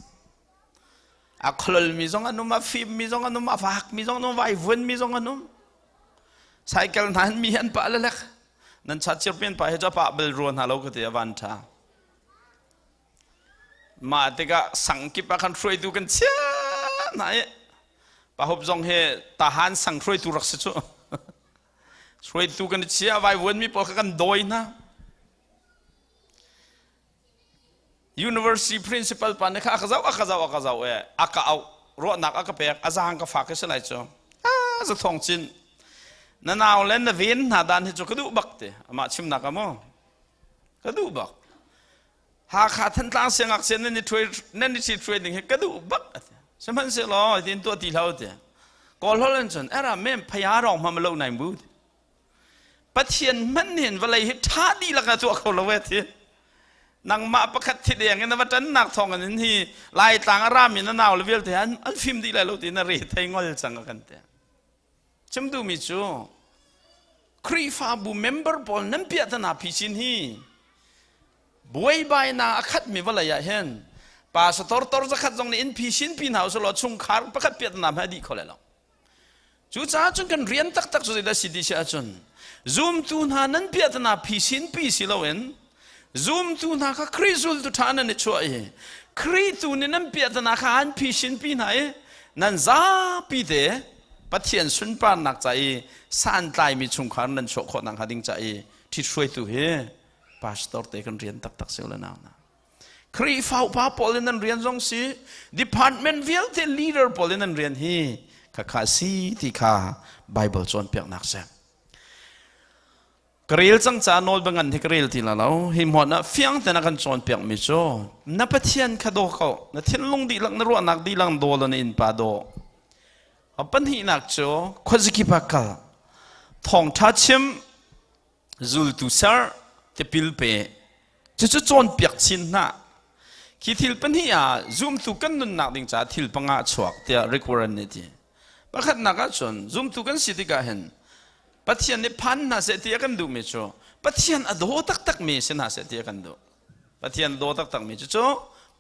A khololmi zong an um, a fimmi zong an um, a fakmi zong an um, vaivuanmi zong an um. Cycle hna hin mi hi an pah lelek. Nan chat cirpian pa hi cu a pah bal rua hna lo ka ti a van ṭha. Mah tikah sang kip ah khan hruaitu kan chia hna i pahup zong hi tahan sang hruaitu rak si cu. Hruaitu kan i chia vaivuanmi pawl kha kan dawi hna. University principal pa nih kha a ka zoh a ka zoh a ka zoh e a ka auh ruahnak a ka pek a zaang ka fak i si lai cu a za thawng cin na nau le na ven hna dan hi cu ka duh bak ti amah chimnak a mu ka duh bak Hakha Thantlang siangngakchia nan i ṭhuai nan i ṭhit ding hi ka duh bak sihmanhsehlaw tin tuah ti hlah ti kawl holh in cun era mem phaya rong hma lo nai mu Pathian hmanh hin vawlei hi ṭha dihlak a tuah kho lo e ti. Nangmah pakhat thi deng in na va ṭannak thawng in hi Laitlang a rami na nau le vialte an an fim dih lai lo ti na re thei ngol cang a kan ti. Chim duhmi cu Khrihfabu member pawl nan piahtana phisin hi buaibainak a khatmi vawlei ah hin pastor tor zakhat zong nih in phisin pi hna usulaw chungkhar pakhat piahtana hmai a dih kho lai lo. Cucaah cun kan rian taktak cu zeidah si ti si ahcun zumtu hna nan piahtana phisin pi si loin zumtu hna kha Khrih zultu ṭha nan i chuah i Khrih tu nih nan piahtana kha an phisin pi hna i nan zapi te Pathian sunparnak ca i santlaimi chungkhar nan chuah khawh nakhnga ding ca i ṭhithruaitu hi pastor te kan rian taktak si le nau hna. Khrihfa upa pawl in nan rian zong si department vialte leader pawl in nan rian hi khakha si ti kha Bible cawnpiaknak si. Ka rel cang ca nawl bangan hi ka rel ti la lo hi hmuan ah fiang ten a kan cawnpiak mi cu na Pathian kha daw ko na thinlung dihlak na ruahnak dihlak daw law na innpa daw a pahnihnak cu khuazakip ah kal thawngtha chim zultu ser tipil pe cucu cawnpiak chin hna khi thil pahnih ah zumtu kan nunnak ding caah thil panga a chuak tiah Rick Warren nih ti pakhatnak ah cun zumtu kan si tikah hin Pathian nih phan hna seh ti a kan duhmi cu Pathian a daw taktakmi si hna seh ti a kan duh Pathian daw taktakmi cu cu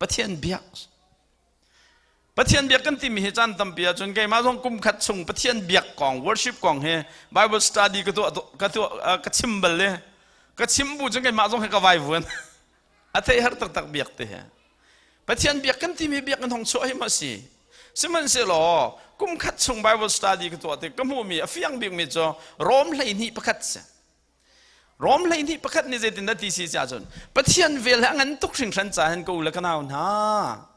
Pathian biak Pathian biak kan timi hi caan tampi ahcun keimah zong kum khat chung Pathian biak kong worship kong hi Bible study ka tuah ka tuah ka chim bal le ka chim bu cun keimah zong hi ka vai vuan a thei har taktak biak te hi Pathian biak kan timi biak in hong chuah hi ma si sihmanhsehlaw kum khat chung Bible study ka tuah tik ka hmuhmi a fiang bikmi cu Rom 12 pakhat si Rom 12 pakhat nih zeitindah ti si cah cun Pathian vel he a ngan tuk hringhran ca hin ka u le ka nau hna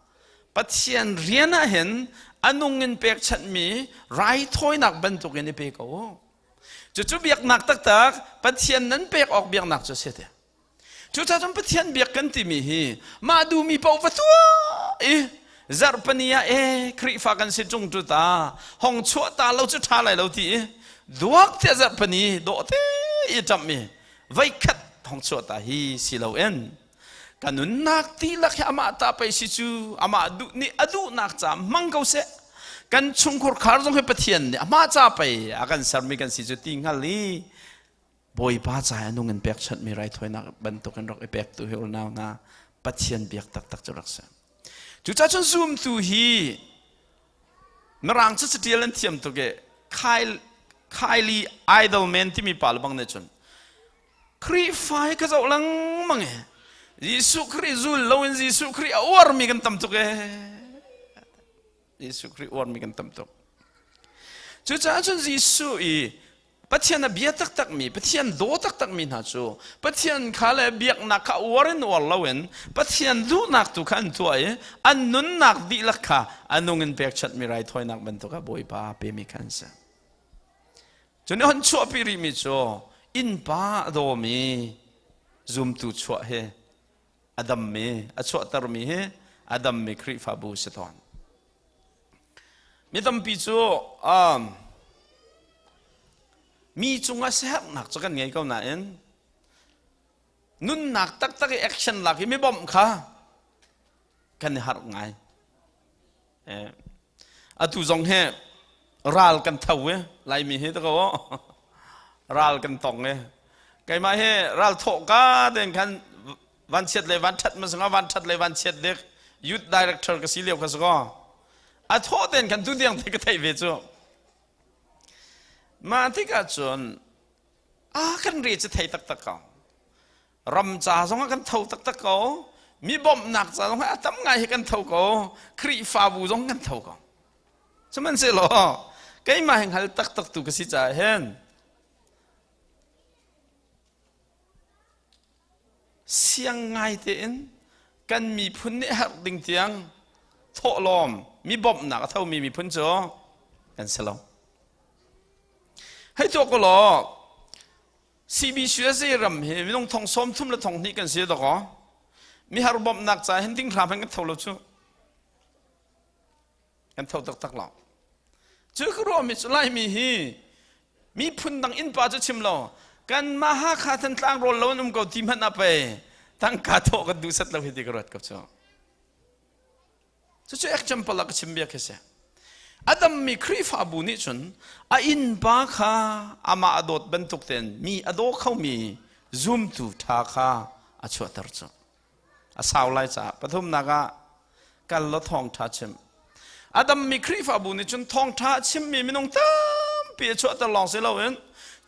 Pathian rian ah hin a nung in pekchanhmi raithawinak bantukin i pe ko u. Cucu biaknak taktak Pathian nan pek awk biaknak cu a si te. Cucaah cun Pathian biak kan timi hi mah duhmi paoh va tuah i zarhpani ah e Khrihfa kan si ṭung cu ta hong chuah ta lo cu ṭha lai lo ti i duak tiah zarhpani dawh te i ṭamh i voikhat hong chuah ta hi si loin ka nunnak dihlak hi amah ta pei si cu amah duh nih a duhnak ca hmang ko seh kan chungkhur khar zong hi Pathian nih amah ca pei a kan sermi kan si cu ti hngal i Bawipa ca i a nung in pekchanhmi raithawinak bantukin rak i pektu hi unau hna Pathian biak taktak cu rak si. Cucaah cun zumtu hi Mirang cu catial an thiam tuk i Kylie Idolman timi pa le bang nih cun Khrihfa hi ka zoh lengmang i Jesuh Khrih zul loin Jesuh Khrih a uarmi kan tam tuk ee. Jesuh Khrih uarmi kan tam tuk. Cucaah cun Jesuh i Pathian a bia taktakmi, Pathian daw taktakmi hna cu Pathian kha le biaknak kha uar in uar loin Pathian duhnak tu kha an tuah i an nunnak dihlak kha a nung in pekchanhmi raithawinak bantuk ah Bawipa pemi kha an si. Cun hon chuahpi rihmi cu innpa a dawmi zumtu chuah hi a dammi, a chuahtermi hi a dammi Khrihfabu si tawn. Mi tampi cu mi cungah siaherhnak cu kan ngei ko nain nunnak taktak i action lak i mi bawmh kha kan i harh ngai. Atu zong hi ral kan tho i Laimi hi ta ko ral kan tong i keimah hi ral thawh ka ten khan vanchiat le vanṭhat ma singa vanṭhat le vanchiat dek youth director ka si lio kha si ko a thawh ten khan tu tiang te ka theih ve cu mah tikah cun a kan re cu thei taktak ko ram ca zong ah kan tho taktak ko mi bawmhnak ca zong ah a tam ngai hi kan tho ko Khrihfabu zong kan tho ko sihmanhsehlaw keimah hi hngal taktak tu ka si caah hin Siang ngai tein kan miphun nih herh ding tiang thawhlawm mi bawmhnak a thomi miphun cu kan si lo. Hei tuak u law CBCUSA ram hi minung thong sawm thum le thong hnih kan si dawkaw mihar bawmhnak ca hin ding hram hin kan tho lo cu. Kan tho taktak lo. Cu ka ruahmi cu Laimi hi miphun dang innpa cu chim lo kan mah Hakha Thantlang rawl lo an um ko ti hmanh ah pei tangka thawh kan duh set lo hi ti ka ruat ko cu. Cucu example ah ka chim bia khi si. A dammi Khrihfabu nih cun a innpa kha amah a dawt bantuk tein mi a daw khomi zumtu ṭha kha a chuahter cu. A sau lai caah pathumnak ah kal law thawngṭha chim. A dammi Khrihfabu nih cun thawngṭha a chimmi minung tampi a chuahter lawng si loin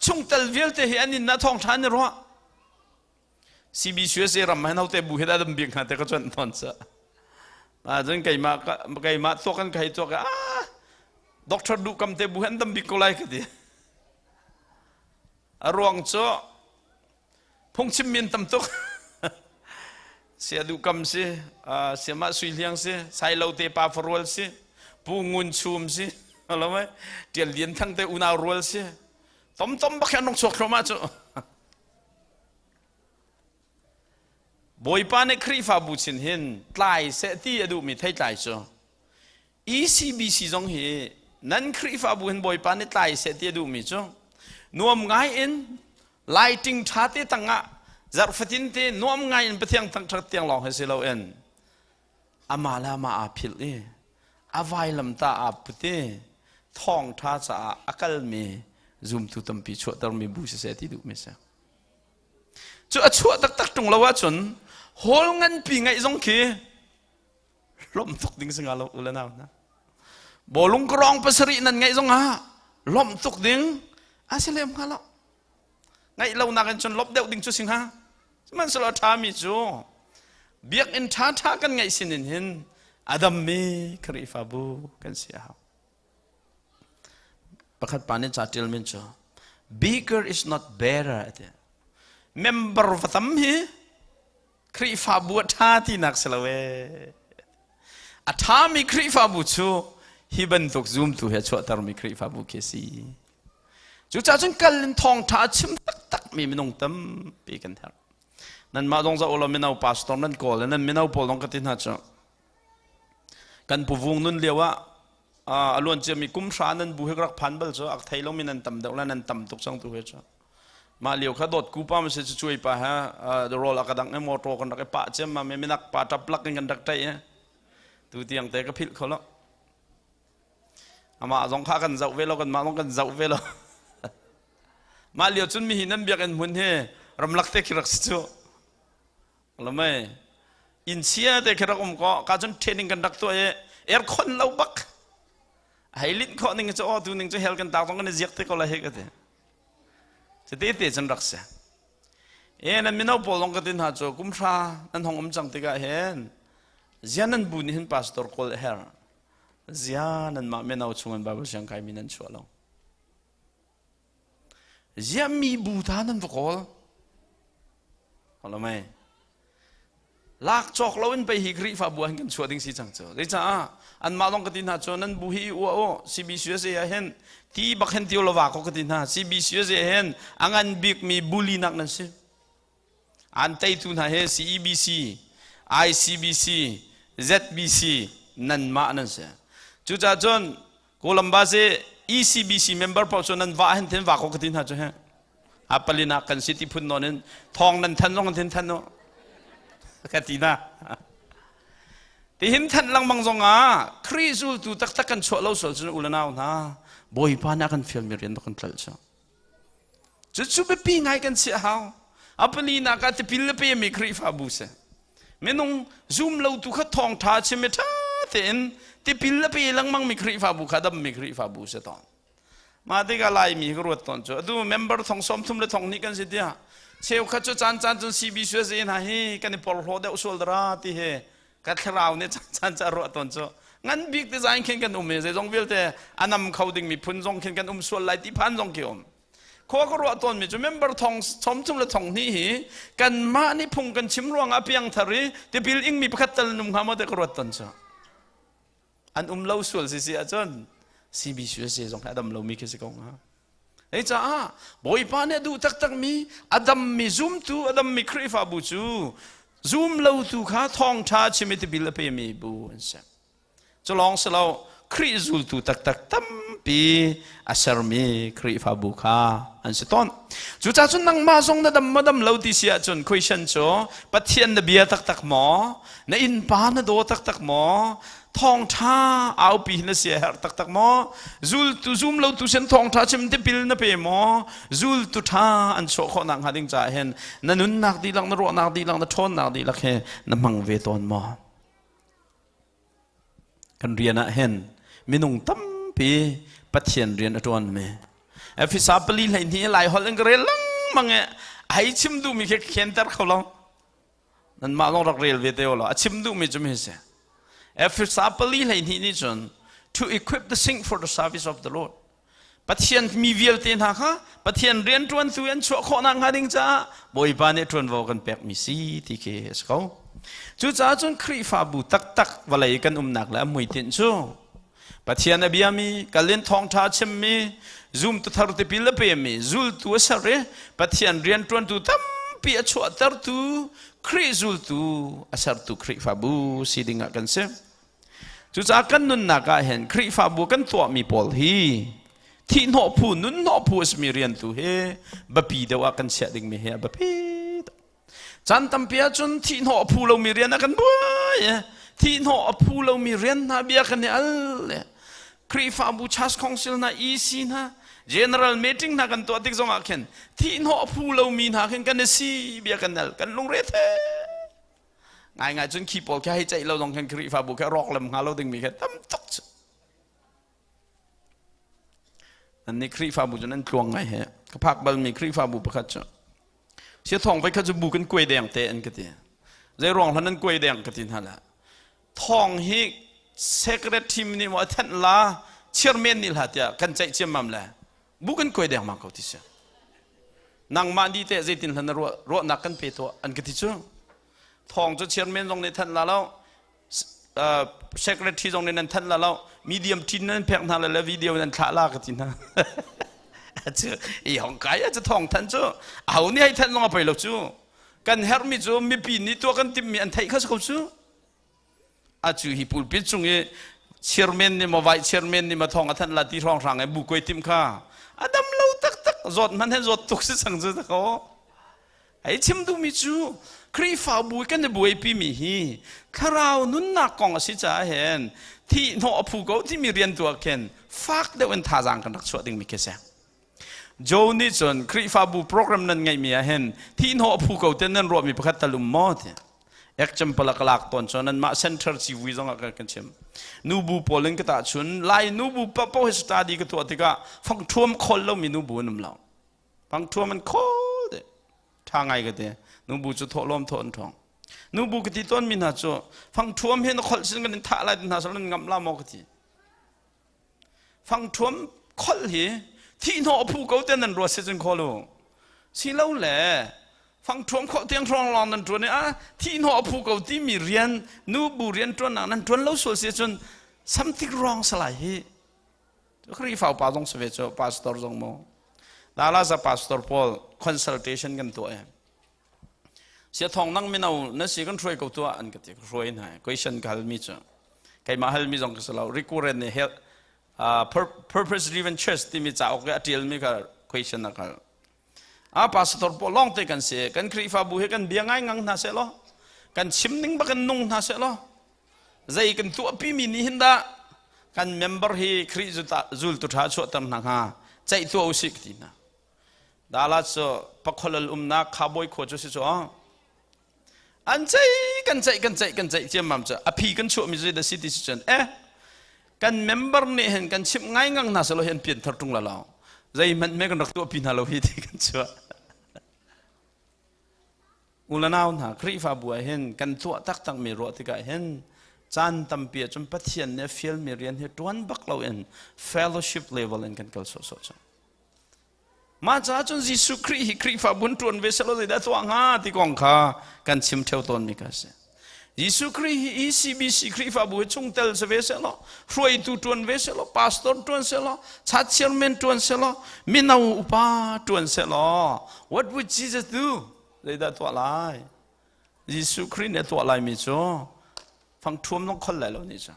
chungtel vialte hi an inn ah thawngṭha an i ruah. CBCUSA ram hin hote bu hi dah dam bik hnga te ka cuanh tawn ca. Cun keimah keimah tuak kan ka hei tuak ah doctor duh kam te bu hi an dam bik ko lai ka ti. A ruang cu phungchim mi an tam tuk. Sia duh kam si, siamah sui hliang si, sailo te pa farual si, pu ngun chum si, lo mai, tial lian thang te unau rual si. Tom tom bak an rong chuak thluahmah cu. Bawipa nih Khrihfabu chin hin tlai seh ti a duhmi theitlai cu ECBC zong hi nan Khrihfabu hin Bawipa nih tlai seh ti a duhmi cu nuam ngai in lighting ṭha te tangah zarh fatin te nuam ngai in Pathian thangṭhat tiang lawng hi si loin amah le amah aa philh i a vailamtah aa put i thawngṭha caah a kalmi zumtu tampi chuahtermi bu siseh ti duhmi si. Cu a chuah taktak ṭung lo ahcun hawl nganpi ngaih zong khi lawmh tuk ding si nga lo u le nau hna. Bawlung kawrong pasarih nan ngaih zong ah lawmh tuk ding a si lem hnga lo. Ngaih lo nakin cun lawmh deuh ding cu si hnga. Sihmanhsehlaw a ṭhami cu biakinn ṭhaṭha kan ngeih sinin hin a dammi Khrihfabu kan si a hau. Pakhat pa nih ca ṭial min cu bigger is not better a ti. Member va tam hi Khrihfabu a ṭha tinak si lo ee. A ṭhami Khrihfabu cu hi bantuk zumtu he chuahtermi Khrihfabu khi a si. Cucaah cun kal in thawngṭha a chim taktakmi minung tampi kan herh. Nanmah zong zoh ulaw mino pastor nan kawl i nan mino pawl zong ka ti hna cu kan pu vung nun lio ah a luan ciami kum hra nan bu he ka rak phan bal cu ak thei lomi nan tam deuh la nan tam tuk cang tu he cu mah lio kha dawt ku pa ma si cu cuai pa he rawl a ka dang i motor kan rak i pah ciam ma minak pa tap lak in kan rak ṭaih i tu tiang te ka philh kho lo amah zong kha kan zoh ve lo kanmah zong kan zoh ve lo mah lio cun mihi nan biakinn hmun hi ramlak te khi rak si cu lamai inn chia te khi rak um ko ka cun training kan rak tuah i aircon lo bak hei linh khawh ning cu aw tu ning cu hel kan tak zong kan i ziak te ko lai he ka ti cite te cun rak si e nan mino pawl zong ka tin hna cu kum hra nan hong um cang tikah hin zian nan bu nih hin pastor kawl her zia nanmah mino chung in Bible siang kaimi nan chuah lo. Ziah mi bu ta nan va kawl? Holomei. Lak cawk lo in pei hi Khrihfabu ah hin kan chuah ding si cang cu. Zeicah anmah lawng ka ti hna cu nan bu hi ua u CBCUSA ah hin ti bak hin tio lova ko ka ti hna. CBCUSA hin a ngan bikmi bully nak nan si. An teitu hna he CEBC, ICBC, ZBC nanmah nan si. Cucaah cun Columbus i ECBC member paoh cu nan va hin thin va ko ka ti hna cu he. A palina kan si ti phun nawn in thawng nan than zong thin than u. Ka ti na. Tihin than lengmang zong ah Khrih zultu taktak kan chuah lo sual cun ulanau hna Bawipa nih a kan fialmi rian kan tlal cu. Cucu biapi ngai kan si a hau. A palinak ah tipil le pemi Khrihfabu si. Minung zum lo tu kha thawngṭha chim i ṭha tein tipil le pe lengmang mi Khrihfabu kha dammi Khrihfabu si tawn. Mah tikah Laimi ka ruat tawn cu atu member thong sawm thum le thong hnih kan si tiah cheukhat cu caan caan cun CBCUSA hna hi kan i porhlaw deuh sual dara ti he ka thlarau nih caan caan ca ruah tawn cu ngan bik te zain khin kan um i zeizong vialte a nam kho ding miphun zong khin kan um sual lai ti phan zong khi um khua ka ruah tawn mi cu member thong thom thum le thong hnih hi kanmah nih phung kan chim ruangah piangthar i tipil ing mi pakhat tal num hnga maw te ka ruat tawn cu an um lo sual si si ahcun CBCUSA zong hi a dam lomi khi si ko hnga. Hei caah Bawipa nih a duh taktakmi a dammi zumtu a dammi Khrihfabu cu zum lotu kha thawngṭha chim i tipil a pemi bu an si. Cu lawng si lo Khrih zultu taktak tampi a sermi Khrihfabu kha an si tawn. Cucaah cun nangmah zong na dam ma dam lo ti si ahcun question cu Pathian na bia taktak maw? Na innpa na daw taktak maw? Thawngṭha aupi na si a herh taktak maw? Zultu zum lo tu sin thawngṭha chim tipil na pe maw? Zultu ṭha an chuah khawh nak hnga ding caah hin na nunnak dihlak, na ruahnak dihlak, na ṭhawnnak dihlak he na hmang ve tawn maw? Kan rian ah hin minung tampi Pathian rian a ṭuanmi. Efesa pali 12 lai holh in ka rel lengmang i ai chim duhmi khi khenter kho lo. Nanmah lawng rak rel ve te law a chim duhmi cu mi si. Efesa pali 12 nih cun to equip the saint for the service of the Lord. Pathian mi vialte hna kha Pathian rianṭuantu an chuah khawh nakhnga ding caah Bawipa nih ṭuanvo kan pekmi si ti khi a si ko. Cucaah cun Khrihfabu taktak vawlei kan umnak le a hmuitinh cu Pathian a biami, kalin thawngṭha a chimmi, zumtu thar tipil a pemi, zultu a ser i Pathian rianṭuantu tampi a chuahtertu Khrih zultu a sertu Khrihfabu si dingah kan si. Cucaah kan nunnak ah hin Khrihfabu kan tuahmi pawl hi thihhnawh phu, nunhnawh phu a simi rian tu hi biapi deuh ah kan chiah dingmi hi a biapi tuk. Caan tampi ahcun thihhnawh a phu lomi rian ah kan buai. Thihhnawh a phu lomi rian hna bia kan i al. Khrihfabu Church Council hna, EC hna, General Meeting hna kan tuah tik zongah khin thihhnawh a phu lomi hna khin kan i si bia kan al, kan lungre the. Ngaingai cun khi pawl khi hei ceih lo zong khin Khrihfabu khi rawk lem hnga lo dingmi khi tam tuk cu. Nan nih Khrihfabu cu nan tluang ngai he. Ka phak balmi Khrihfabu pakhat cu Sia thawng voi khat cu bu kan kuai deng te an ka ti. Zei ruang hlan nan kuai deng ka ti hna la. Thawng hi secretary nih maw a thanh la chairman nih hla tiah kan ceih ciammam le bu kan kuai deng mang ko ti si. Nangmah di te zeitin hlan na ruah ruahnak kan pe tuah an ka ti cu. Thawng cu chairman zong nih thanh la lo secretary zong nih nan thanh la lo medium tin nan pek hna le video nan thlah la ka ti hna cu i hong kai a cu thong than cu aho nih hei thanh zong a poi lo cu kan herhmi cu mipi nih tuah kan timhmi an theih kha ko cu a cu hi pulpit cung i chairman nih maw vice chairman nih ma thong a thanh la ti hrawng hrang e bu koi tim kha a dam lo taktak zawt hman hen zawt tuk si sang cu ta ko Hei chim duhmi cu Khrihfabu kan i buaipimi hi thlarau nunnak kong a si caah hin thihhnawh a phu ko timi rian tu ah khin fak deuh in thazaang kan rak chuah dingmi khi a si. Joe nih cun Khrihfabu program nan ngeihmi ah hin thihhnawh a phu ko te nan ruahmi pakhat tal um maw ti. Example a ka lak tawn cu nanmah center civui zong ah kan chim. Nubu pawl in ka tahchun Lai nubu paoh hi study ka tuah tikah fangṭhuam khawl lomi nubu an um lo. Pangṭhuam an khawl de. Ṭha ngai ka ti. Nubu cu thawhlawm thawh an ṭhawng. Nubu ka ti tawnmi hna cu fangṭhuam he na kholh sin kan in thah lai hna sal nan ngamh la maw ka ti. Fangṭhuam kholh hi Thi hnawh phu ko te nan ruat si cun khawl u. Si lo le fang ṭhuam khawh tiang hrawng lawng nan ṭuan i a thi hnawh phu ko timi rian nu bu rian ṭuannak nan ṭuan lo sual si cun something wrong salai hi. Khrihfa upa zong si ve cu pastor zong mu. Dala za pastor pawl consultation kan tuah i sia thong nang mino na si kan hruai ko tuah an ka ti ka hruai hna question ka halmi cu keimah halmi zong ka si lo recurrent nih health purpose driven church timi cauk i a ṭialmi kha question a kal a pastor pawl lawng te kan si kan Khrihfabu hi kan bia ngai ngang hna seh law kan chim ning bak in nung hna seh law zei kan tuahpi mi nih hin dah kan member hi Khrih zultu ṭha chuahter hna hnga ceih tuah usih ka ti hna Dala cu pakholal umnak khabawi khua cu si cu an ceih kan ceih kan ceih kan ceih ciammam cu a phi kan chuahmi cu da si ti si cun eh kan member nih hin kan chimh ngai ngang hna selaw hi an pian thar ṭung la lo zeihmanh me kan rak tuah pi hna lo hi ti kan chuah ulanau hna Khrihfabu ah hin kan tuah taktak mi ruah tikah hin caan tampi ah cun Pathian nih a fialmi rian hi ṭuan bak loin fellowship level in kan kal sawhsawh cang. Mah caah cun Jesuh Khrih hi Khrihfabu in ṭuan ve selaw zeidah tuah hnga ti kong kha kan chim ṭheo tawnmi kha a si. Jesuh Khrih hi ECBC Khrihfabu hi chungtel si ve sehlaw, hruaitu ṭuan ve sehlaw, pastor ṭuan sehlaw, church chairman ṭuan sehlaw, mino upa ṭuan sehlaw, what would Jesus do? Zeidah tuah lai? Jesuh Khrih nih a tuah laimi cu fangṭhuam zong khol lai lo nih cu.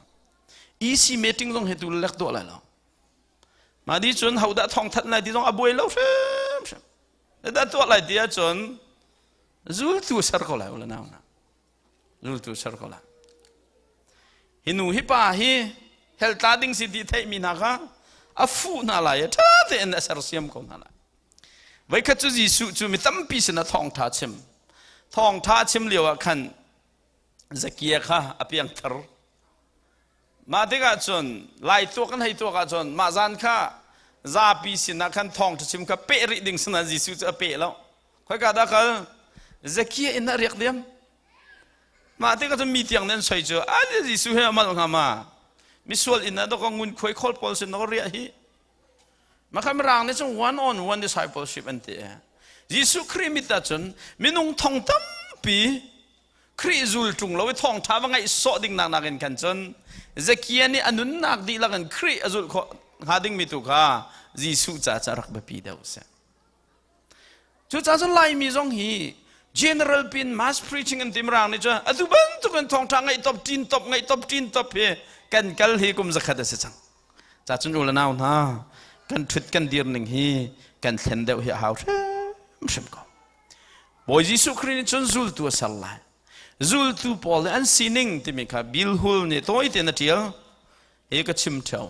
EC meeting zong hi tu lek tuah lai lo. Mah di cun hodah thawngthanh lai ti zong a buai lo hrimhrim. Dah tuah lai ti ahcun zultu ser ko lai ula nau na. Zultu ser ko lai. Hi nu hi pa hi hell tla ding si ti theihmi hna kha a fuh hna lai i ṭha tein a sersiam ko hna lai. Voikhat cu Jesuh cu mi tampi sinah thawngṭha chim. Thawngṭha chim lio ah khan Zakia kha a piangthar. Mah tikah cun lai tuak kan hei tuak ahcun mah zan kha zapi sinah khan thawngṭha chim kha peh rih ding sinah Jesuh cu a peh lo. Khoika dah kal? Zakia inn ah riak diam. Mah tikah cun mi tiang nih an soi cu a Jesuh he a mal hnga ma? Misual inn ah dawk ngun khuai khawl pawl sin dawk riah hi. Mah kha mirang nih cun one on one discipleship an ti. Jesuh Khrih mit ahcun minung thong tampi Khrih zul ṭung lo i thawngṭha va ngaih sawh ding nak nakin khan cun Zakia nih a nunnak dihlak in Khrih a zulh khawh hnga dingmi tu kha Jesuh ca cu a rak biapi deuh a si. Cucaah cun Laimi zong hi general pin mass preaching an ti mirang nih cun atu bantukin thawngṭha ngaih top ṭin top ngaih top ṭin top hi kan kal hi kum zakhat a si cang. Ca cun u le nau hna kan ṭhut kan dir ning hi kan thlen deuh hi a hau hrimhrim ko. Bawi Jesuh Khrih nih cun zultu a ser lai. Zultu pawl nih an sining timi kha Bill Hull nih tawi tein a ṭial. Hi ka chim ṭheo.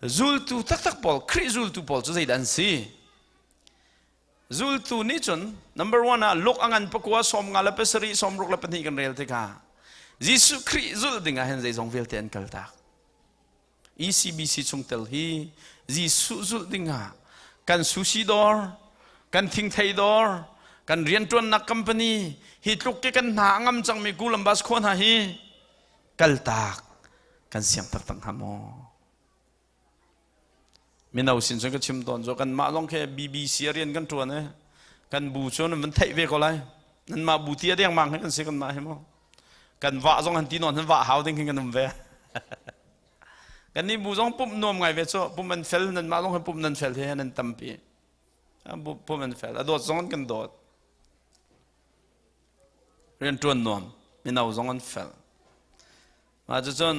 Zultu taktak pawl, Khrih zultu pawl cu zeidah an si? Zultu nih cun number one ah Luke a ngan pakua 57 62 kan rel tikah Jesuh Khrih zulh ding ah hin zeizong vialte an kaltak. ECBC chungtel hi Jesuh zulh dingah kan sushi dawr, kan thingthei dawr, kan rianṭuannak company hi tluk ke kan hna a ngam cangmi Columbus khua hna hi kaltak kan siang taktak hnga maw? Mino sin cun ka chim tawn cu kanmah zong khi BBC a rian kan ṭuan i kan bu cu nan van theih ve ko lai. Nanmah bu ti a dengmang hi kan si kanmah hi maw? Kan vah zong han ti nawn han vah hau ding hin kan um ve. Kan nih bu zong pumh nuam ngai ve cu pumh an fel nanmah zong hi pumh nan fel he nan tampi. Pumh an fel a dawt zong an kan dawt. Rian ṭuan nuam mino zong an fel. Mah cucun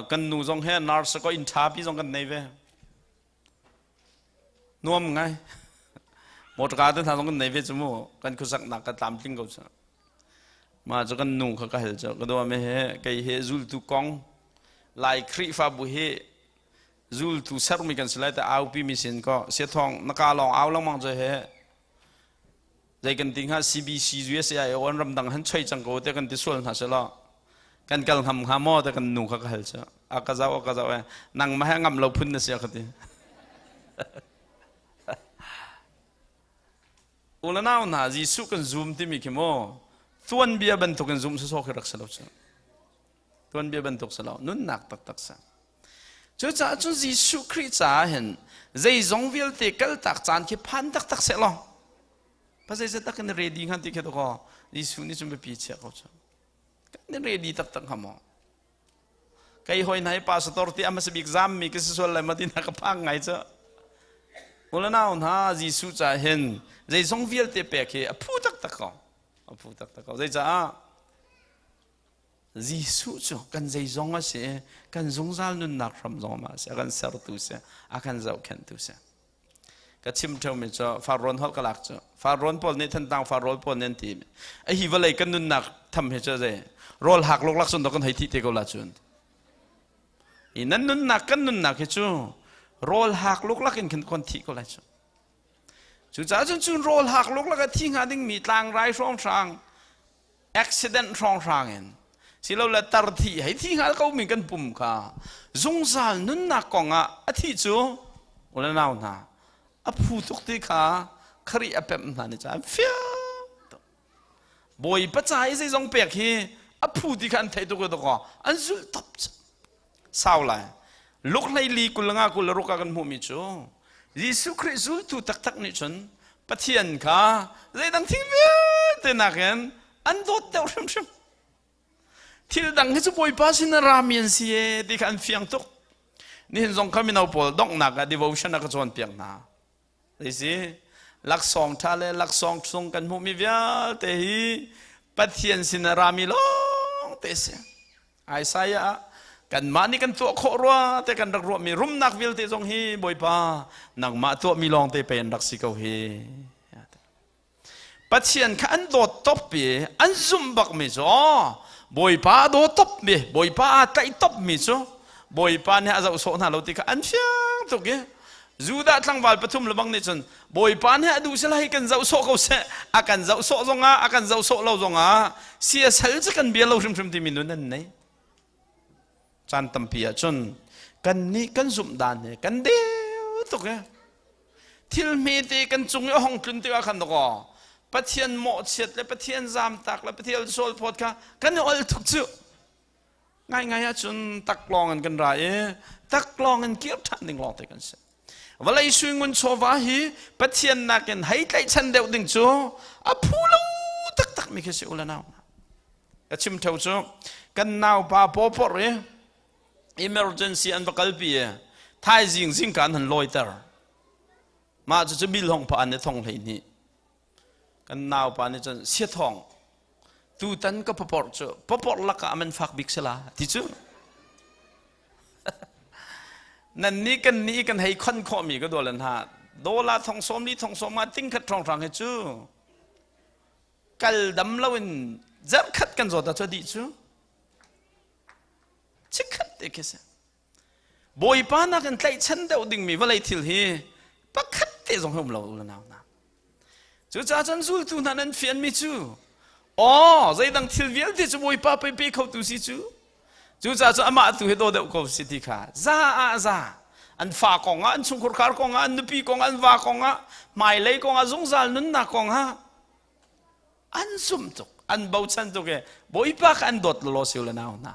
kan nu zong he nurse ko inn ṭha pi zong kan nei ve. Nuam ngai. Motorka te hna zong kan nei ve cu mu. Kan khuasaknak ka tlamtling ko cu. Mah cu kan nu kha ka hal cu. Ka dua me he kei he zultu kong Lai Khrihfabu hi zultu sermi kan si lai te aupi mi sin ko sia thong na ka lawng au lengmang cu he zei kan ti hnga CBC USA i on ramdang han choi cang ko te kan ti sual hna selaw kan kal ngam hnga maw te kan nu kha ka hal cu a ka zau a ka zau e nang ma he ngam lo phun na si a ka ti Ulanau hna Jesuh kan zum timi khi mu tuanbia bantukin zum sawsawh khi rak si lo cu tuanbia bantuk si lo nunnak taktak sa cucaah cun Jesuh Khrih caah hin Zeizong vialte kaltak caan khi phan taktak seh law pa zeizat dah kan i ready hnga ti khi to Jesuh nih cun biapi chia ko cu. Kan i ready taktak hnga maw? Kei hoi hna hi pastor ti a hmasa bik zammi ka si sual lai ma ti na ka phang ngai cu. Ulanau hna Jesuh ca hin zeizong vialte pek hi a phu taktak ko. A phu taktak ko. Zeicaah? Jesuh cu kan zeizong a si i kan zungzal nunnak hram zong a si, a kan sertu si, a kan zohkhenhtu si. Ka chim ṭheumi cu Farrawn holh ka lak cu. Farrawn pawl nih Thantlang Farrawl pawl nih an ti. A hi vawlei kan nunnak tham hi cu zei rawl hak luklak cun kan hei thih te ko la cun. I nan nunnak kan nunnak hi cu rawl hak luklak in khin kon thih ko lai cu. Cucaah cun cun rawl hak luklak a thi hnga dingmi tlangrai hrawnghrang accident hrawnghrang in silole tar thi hei thi hngal ko mi kan pum kha zungzal nunnak kong ah a thi cu ule nau hna a phu tuk ti kha Khrih a pemh hna ni caan fiang tuk Bawipa ca i zeizong pek hi a phu ti kha an theih tuk i an zulh top sau lai luk hlei li kul nga kul ruk ah kan hmuhmi cu Jesuh Khrih zultu taktak nih cun Pathian kha zeidang thil vialte nakin an dawt deuh hrimhrim. Thil dang hi cu Bawipa sin a rami an si e ti kha an fiang tuk. Nihin zong kha mino pawl donghnak ah devotion a ka cawnpiak hna. Zeisi laksawng ṭha le laksawng sung kan hmuhmi vialte hi Pathian sin a rami lawng te si. Isaiah ah kanmah nih kan tuah khawh rua te kan rak ruahmi rumnak vialte zong hi Bawipa nangmah tuahmi lawng te pei an rak si ko hi. Pathian kha an dawt top i an zumh bakmi cu aw Bawipa a daw top mi Bawipa aa tlaih top mi cu Bawipa nih a zoh sawh hna lo ti kha an fiang tuk i Judah tlangval pathum lebang nih cun Bawipa nih a duh sila hi kan zoh sawh ko seh a kan zoh sawh zongah a kan zoh sawh lo zongah siasal cu kan bia lo hrimhrim timi nun an nei caan tampi ah cun kan nih kan zumh dan he kan deu tuk e thil hmete kan cung i a hong tlun tikah khan dakaw Pathian mawhchiat le Pathian zamtak le Pathian sualphawt kha kan i ol tuk cu Ngaingai ahcun taklawng in kan ra i taklawng in kir ṭhan ding lawngte kan si. Vawlei suingun chawva hi Pathian nakin hei tlaihchan deuh ding cu a phu lo taktak mi khi si u le nau. Ka chim theo cu kan naupa pawpawr i emergency an va kalpi i thaizing zingka an han lawiter. Mah cucu bil hong pa an i thong 12. Kan naupa nih cun siathawng tutan ka paporh cu paporh lakah a man fak bik si la ti cu nan nih kan nih kan hei khon khawhmi ka dual hna dola thong sawm li thong sawm nga ting khat hrong hrang hi cu kal dam loin zarh khat kan zawt ah cu dih cu chikkhat te khi si Bawipa nakin tlaihchan deuh dingmi vawlei thil hi pakhat te zong hi um lo u nau hna. Cucaah cun zultu hna nan fianmi cu aw zeidang thil vialte cu Bawipa pei pe khotu si cu cucaah cun amah tu hi daw deuh ko si ti kha za ah za an fa kong ah an chungkhur khar kong ah an nupi kong ah an va kong ah hmailei kong ah zungzal nunnak kong ah an zumh tuk an bochan tuk i Bawipa kha an dawt lawlaw si u le nau hna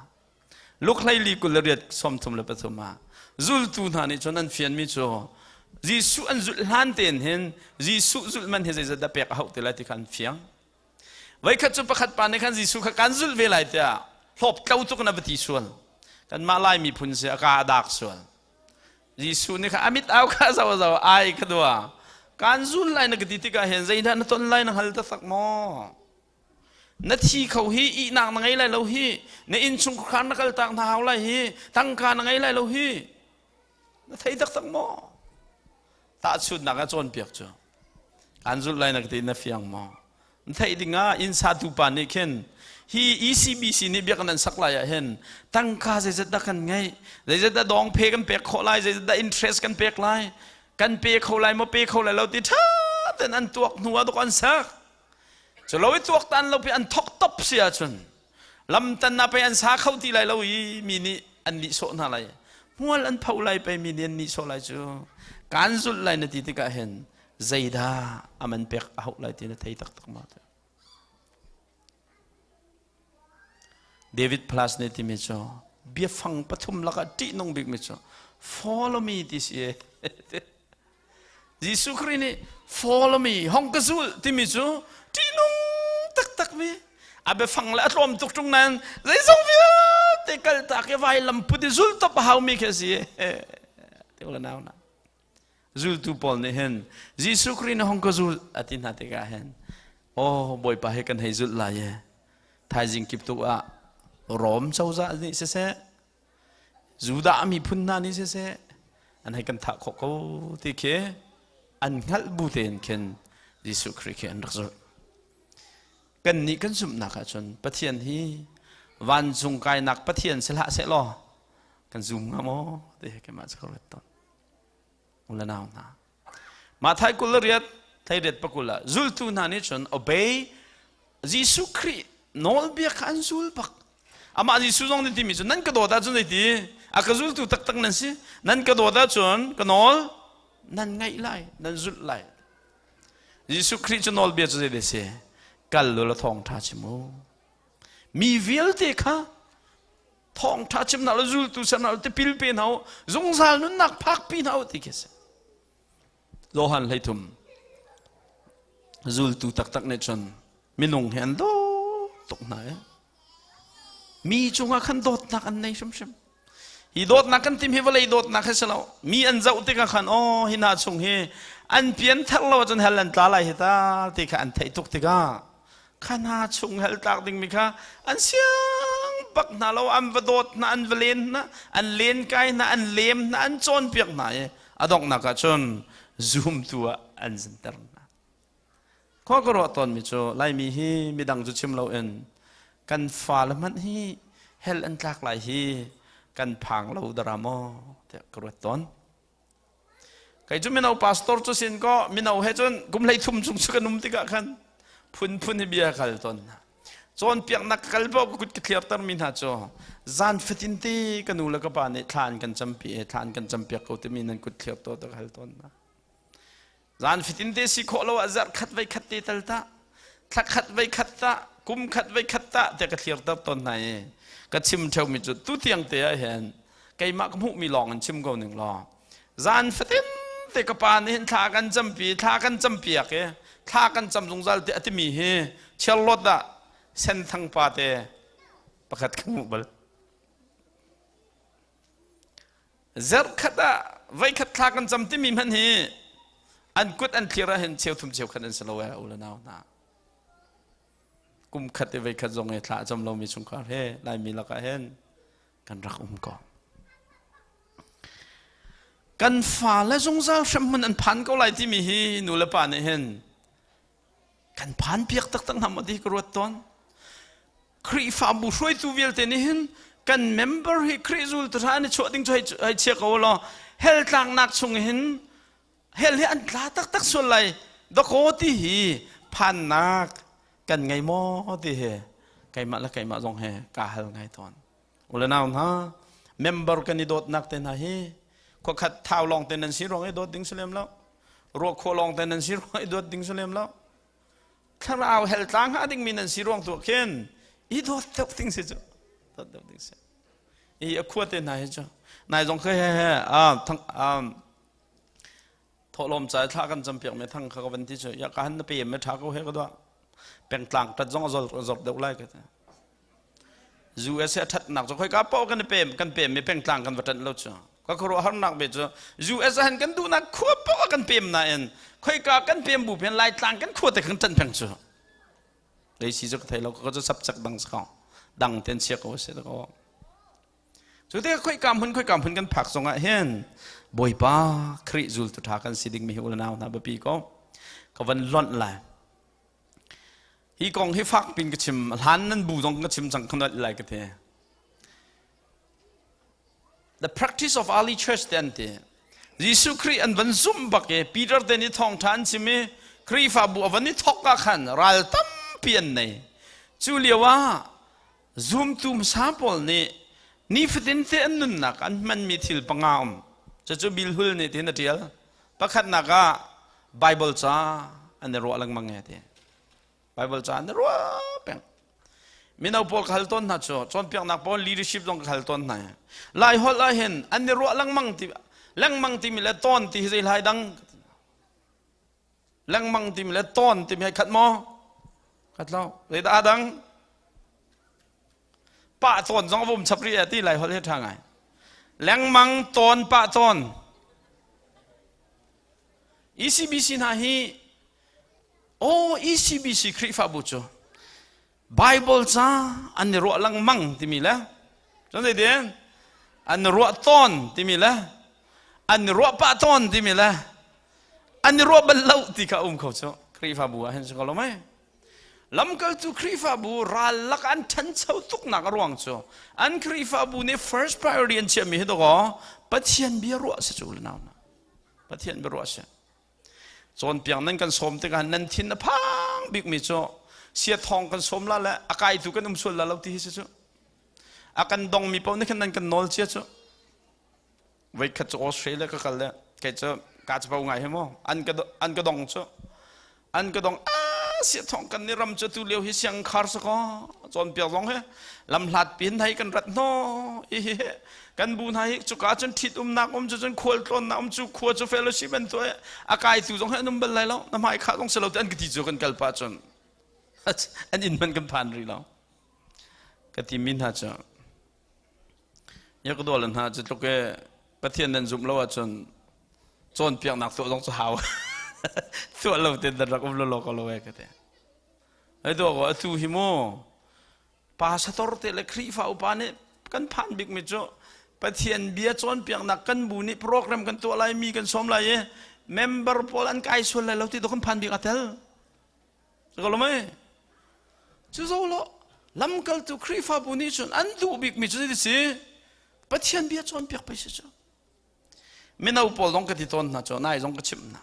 Luk 14 28 33 ah zultu hna nih cun an fianmi cu Jesuh an zulh hlan tein hin Jesuh zulh man hi zeizat dah pek a hauh te lai ti kha an fiang. Voikhat cu pakhat pa nih khan Jesuh kha kan zulh ve lai tiah hlawp tlo tuk in a va ti sual. Kanmah Lai miphun si a ka a dak sual. Jesuh nih kha a mit au kha zo zo ai ka dua. Kan zul lai na ka ti tikah hin zeidah na ton lai na hngal taktak maw? Na thi kho hi ihnak na ngei lai lo hi na innchungkhar na kaltak na hau lai hi tangka na ngei lai lo hi na thei taktak maw tahchunhnak ah cawnpiak cu an zulh lai na ka ti na fiang maw na theih dingah inn satu pa nih khin hi ECBC nih biakinn an sak lai ah hin tangka zeizat dah kan ngeih zeizat dah dawng phe kan pek khawh lai zeizat dah interest kan pek lai kan pe kho lai maw pe kho lai lo ti ṭha ten an tuak hnu ah dok an sak Cu lo i tuaktan lo pi an thok top si ahcun lamtan na pei an sa kho ti lai lo i mi nih an nihsawh hna lai. Hmual an pho lai pei mi nih an nihsawh lai cu. Kan zulh lai na ti tikah hin zeidah a man pek a hauh lai ti na thei taktak ma? David Plus nih timi cu biafang pathum lakah ṭihnung bikmi cu follow me ti si. Jesuh Khrih nih follow me hong ka zul timi cu ṭihnung taktak mi a biafang le a tlawm tuk ṭung nain zeizong vialte kaltak i vailam put i zul top a haumi khi a si te ula nau na zultu pawl nih hin Jesuh Khrih nih hong ka zul a ti hna tikah hin oh Bawipa hi kan hei zulh lai e thaizing kip tuk ah Rom cozah nih siseh Judah miphun hna nih siseh an hei kan thah khawh ko ti khi an hngalh bu tein khin Jesuh Khrih khi an rak zulh. Kan nih kan zumhnak ahcun Pathian hi vancung kainak Pathian si hlah seh law kan zum hnga maw ti hi keimah cu ka ruat tawn. U le nau hna. Mathai 28 thleiriat pakul ah zultu hna nih cun obey Jesuh Khrih nawlbia kha an zul bak. Amah Jesuh zong nih timi cu nan ka dawt ahcun zeiti a ka zultu taktak nan si nan ka dawt ahcun ka nawl nan ngaih lai nan zulh lai. Jesuh Khrih cu nawlbia cu zei si kal lu la thawngṭha chim u. Mi vialte kha thawngṭha chimnak le zultu sernak le tipil pe hna u zungzal nunnak phakpi hna u ti khi a si. Johan 13 zultu taktak nih cun minung hi an dawt tuk hna i mi cungah khan dawtnak an nei hrimhrim. Hi dawtnak kan tim hi vawlei dawtnak hi si lo. Mi an zoh tikah khan aw hi hna chung hi an pian thar lo ahcun hell an tla lai hi ta ti kha an theih tuk tikah kha hna chung hell tlak dingmi kha an siang bak hna lo an va dawt hna an va len hna an len kai hna an lem hna an cawnpiak hna i a donghnak ah cun zumtu ah an zinter hna. Khua ka ruah tawnmi cu Laimi hi midang cu chim loin kan fale hmanh hi hell an tlak lai hi kan phang lo dara maw tiah ka ruat tawn. Kei cu mino pastor cu sin kaw mino he cun kum 33 chung cu kan um tikah khan phunphun hi bia kal tawn hna. Cawnpiaknak ka kal paoh ka kut ka thliarter mi hna cu zan fatin te ka nu le ka pa nih thla an kan campi i thla an kan campiak ko timi nan kut thliar to ka hal tawn hna. Zan fitin te si khawh lo ah zarh khat voi khat te tal ta thla khat voi khat ta kum khat voi khat ta te ka thlir ter ton hna i ka chim theo mi cu tu tiang te ah hin keimah ka hmuh mi lawng in chim ko ning law zan fatin te ka pa nih hin thla kan campi thla kan campiak i thla kan cam zungzal te atimi hi chiarlot ah senthang pa te pakhat ka hmuh bal Zarhkhat ah voikhat thla kan cam timi hmanh hi an kut an thlir ahhin cheuthum cheukhat an si lo eh u le nau hna. Kum khat i voikhat zong i thla a cam lomi chungkhar he Laimi lakah hin kan rak um ko. Kan fale zungzal hremhmun an phan ko lai timi hi nu le pa nih hin kan phan piak taktak hna maw ti ka ruat tawn. Khrihfabu hruaitu vialte nih hin kan member hi Khrih zultu hna an i chuah ding cu hei chia ko law hell tlaknak chung hin hell hi an tla taktak sual lai dakaw ti hi phannak kan ngei maw ti hi keimah le keimah zong he kaa hal ngai tawn ule nau hna member kan i dawtnak te hna hi khuakhat thau lawng te nan si ruang i dawt ding si lem lo ruakhua lawng te nan si ruang i dawt ding si lem lo thlarau hell tla hnga dingmi nan si ruang tu khin i dawt deuh ding si cu dawt deuh ding si i a khua te hna hi cu nai zong khe he he a thang a thawhlawm ca thla kan campiak me thang kha ka van ti cu ya ka han na pe me tha ko he ka dua pengtlang tat zong a zor zor deuh lai ka ti US a thatnak cu khoi ka paoh kan pem kan pem mi pengtlang kan va ṭanh lo cu ka khuaruah harnak ve cu US han kan duhnak khua paoh kan pem nain khoi ka kan pem bu pen laitlang kan khua te kan ṭanh peng cu lei si cu ka thei lo ka cu sapcak dang sa dang ten chia ko se ko cu te khoi ka hmun khoi ka hmun kan phak zongah hin Bawipa Khrih zultu ṭha kan si ding mi hi unau hna biapi ko ka van lonh lai Hi kong hi fak pin ka chim hlan nan bu zong ka chim cang khanat lai ka ti. The practice of early church te an ti. Jesuh Khrih an van zumh bak i Peter te nih thawngṭha an chim i Khrihfabu a van i thawk ah khan ral tampi an nei. Cu lio ah zumtu hmasa pawl nih nifatin te an nunnak an hmanmi thil panga um. Cucu Bill Hull nih tihin a ṭial. Pakhatnak ah Bible ca an i ruah lengmang e ti. Bible ca an i ruah peng. Mino pawl ka hal tawn hna cu cawnpiaknak pawl leadership zong ka hal tawn hna. Lai holh ah hin an i ruah lengmang ti lengmang timi le tawn ti hi zei hlai dang. Lengmang timi le tawn timi hai khat maw? Khat lo. Zeidah aa dang? Pah tawn zong a vum chap rih ti lai holh hi ṭha ngai. Lengmang tawn pah tawn. ECBC hna hi aw ECBC Khrihfabu cu Bible ca an i ruah lengmang timi le cun zeitin an i ruah tawn timi le an i ruah pah tawn timi le an i ruah bal lo ti kha um kho cu Khrihfabu ah hin si ko lo mei Lamkaltu Khrihfabu ral lak an ṭhancho tuknak a ruang cu an Khrihfabu nih first priority an chiahmi hi dawkaw Pathian bia ruah si cu le nau hna Pathian bia ruah si Cawnpiak nan kan sawm tikah nan thin a phang bikmi cu sia thawng kan sawm la le a kaitu kan um sual la lo ti hi si cu. A kan dongmi paoh nih khan nan kan nawl cia cu. Voikhat cu Australia ka kal le kei cu ka capo ngai hi mu an ka an ka dong cu an ka dong a sia thawng kan ni ram cu tu lio hi siang khar sa ko cawnpiak zong hi lamhlat pin hei kan rat hno hi hi kan bu hna hi cuka cun ṭhit umnak um cu cun khual tlawnnak um cu khua cu fellowship an tuah a kaitu zong hi an um bal lai lo na hmai kha zong si lo ti an ka ti cu kan kal pah cun an inn man kan phan rih lo ka ti mi hna cu ya ka dawlan hna cu tluk e Pathian nan zumh lo ahcun cawnpiaknak tuah zong cu hau tuah lo te dan rak um lo lo ko lo e ka ti ai dawh ko atu hi mu Pastor te le Khrihfa upa nih kan phan bikmi cu Pathian bia cawnpiaknak kan bu nih program kan tuah lai mi kan sawm lai i member pawl an kai sual lai lo ti to kan phan bik a tel. Ko lo mei? Cu zo lo lamkaltu Khrihfabu nih cun an duh bikmi cu ti si Pathian bia cawnpiak pei si cu. Mino pawl zong ka ti tawn hna cu nai zong ka chimh hna.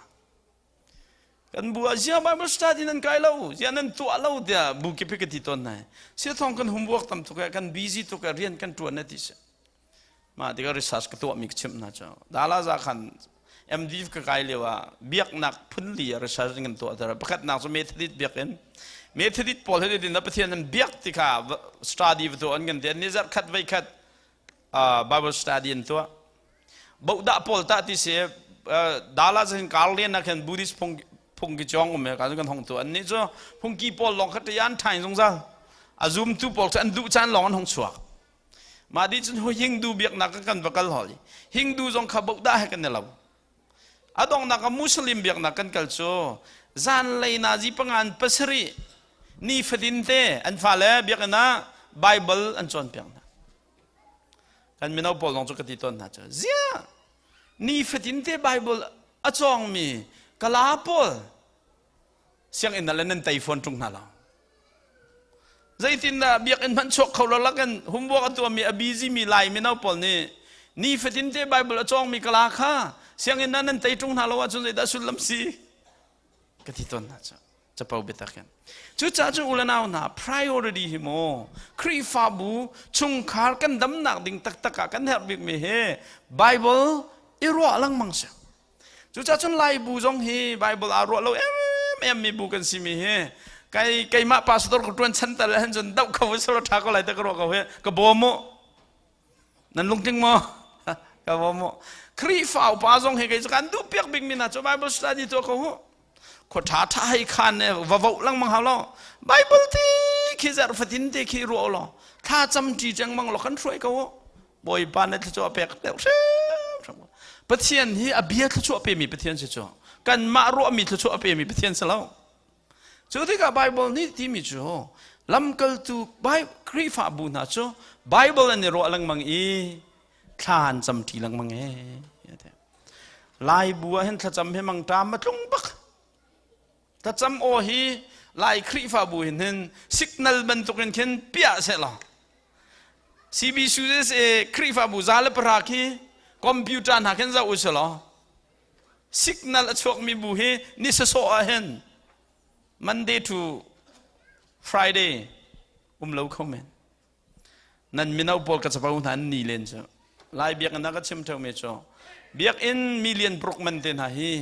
Kan bu ah zia Bible study nan kai lo, zia nan tuah lo tiah bu kip hi ka ti tawn hna. Sia thong kan homework tam tuk kan busy tuk rian kan tuan na ti si. Mah tikah research ka tuah mi ka chimh hna cu. Dala za khan MD ka kai lio ah biaknak phun li research kan tuah ter. Pakhatnak cu Methodist biakinn. Methodist pawl he din Pathian an biak ti kha study va tuah an kan ti. Ni zarh khat voi khat Bible study an tuah. Bohdah pawl tah ti si dala hin karlian ah khan Buddhist phung phungki chong um ka kan hong tu an nih cu phungki pawl lawng kha ṭian ṭhain zungzal a zumtu pawl cu an duh caan lawng an hong chuak mah di cun Hindu biaknak kan va kal hol Hindu zong kha bohdah he kan i lo a donghnak ah Muslim biaknak kan kal cu zanlei nazi pangan pasarih ni fatin te an fale biakinn ah Bible an cawnpiak hna Kan mino pawl zong cu ka ti tawn hna cu ziah nifatin te Bible a cawngmi kala pawl sianginn ah le nan tei fawn ṭung hna lo. Zeitindah biakinn hmanh chuak kho lo lakin homework a tuahmi a busy mi Lai mino pawl nih nifatin te Bible a cawngmi kala kha sianginn ah nan tei ṭung hna lo ahcun zeidah sullam si? Ka ti tawn hna cu. Capo biatak in. Cucaah cun u le nau hna priority hi maw Khrihfabu chungkhar kan damnak ding taktak ah kan herh bikmi hi Bible i ruah lengmang si. Cucaah cun Laibu zong hi Bible aa ruah lo em em mi bu kan si mi hi kai keimah pastor ka tuan chan tal han cun doh kho salo tha ko lai te ka ruah ko hi ka bawm mu nan lungtling maw ka bawm mu Khrihfa upa zong hi kei cu kan duh piak bik mi hna cu Bible study tuah ko hu khua ṭha ṭha hei khan ne va voh lengmang hau lo Bible ti khi zarh fatin te khi ruah law thla cam ṭi lengmang law kan hruai ko u Bawipa nih thluachuah pek deuh hrimhrim Pathian hi a bia thluachuah pemi Pathian si cu kanmah ruahmi thluachuah pemi Pathian si lo cu tikah Bible nih timi cu lamkaltu Khrihfabu hna cu Bible an i ruah lengmang i thla an cam ṭi lengmang e Lai bu ah hin thlacam hi mangṭam a tlung bak. Thlacam aw hi Lai Khrihfabu hin hin signal bantukin khin piah seh law CBCUSA Khrihfabu za le pahra khi computer hna khin zoh u sih law signal a chuakmi bu hi ni sawsawh ah hin Monday to Friday um lo kho men. Nan mino pawl ka capo hna an ni len cu. Lai biakinn ah ka chim ṭheumi cu biakinn million paruk man te hna hi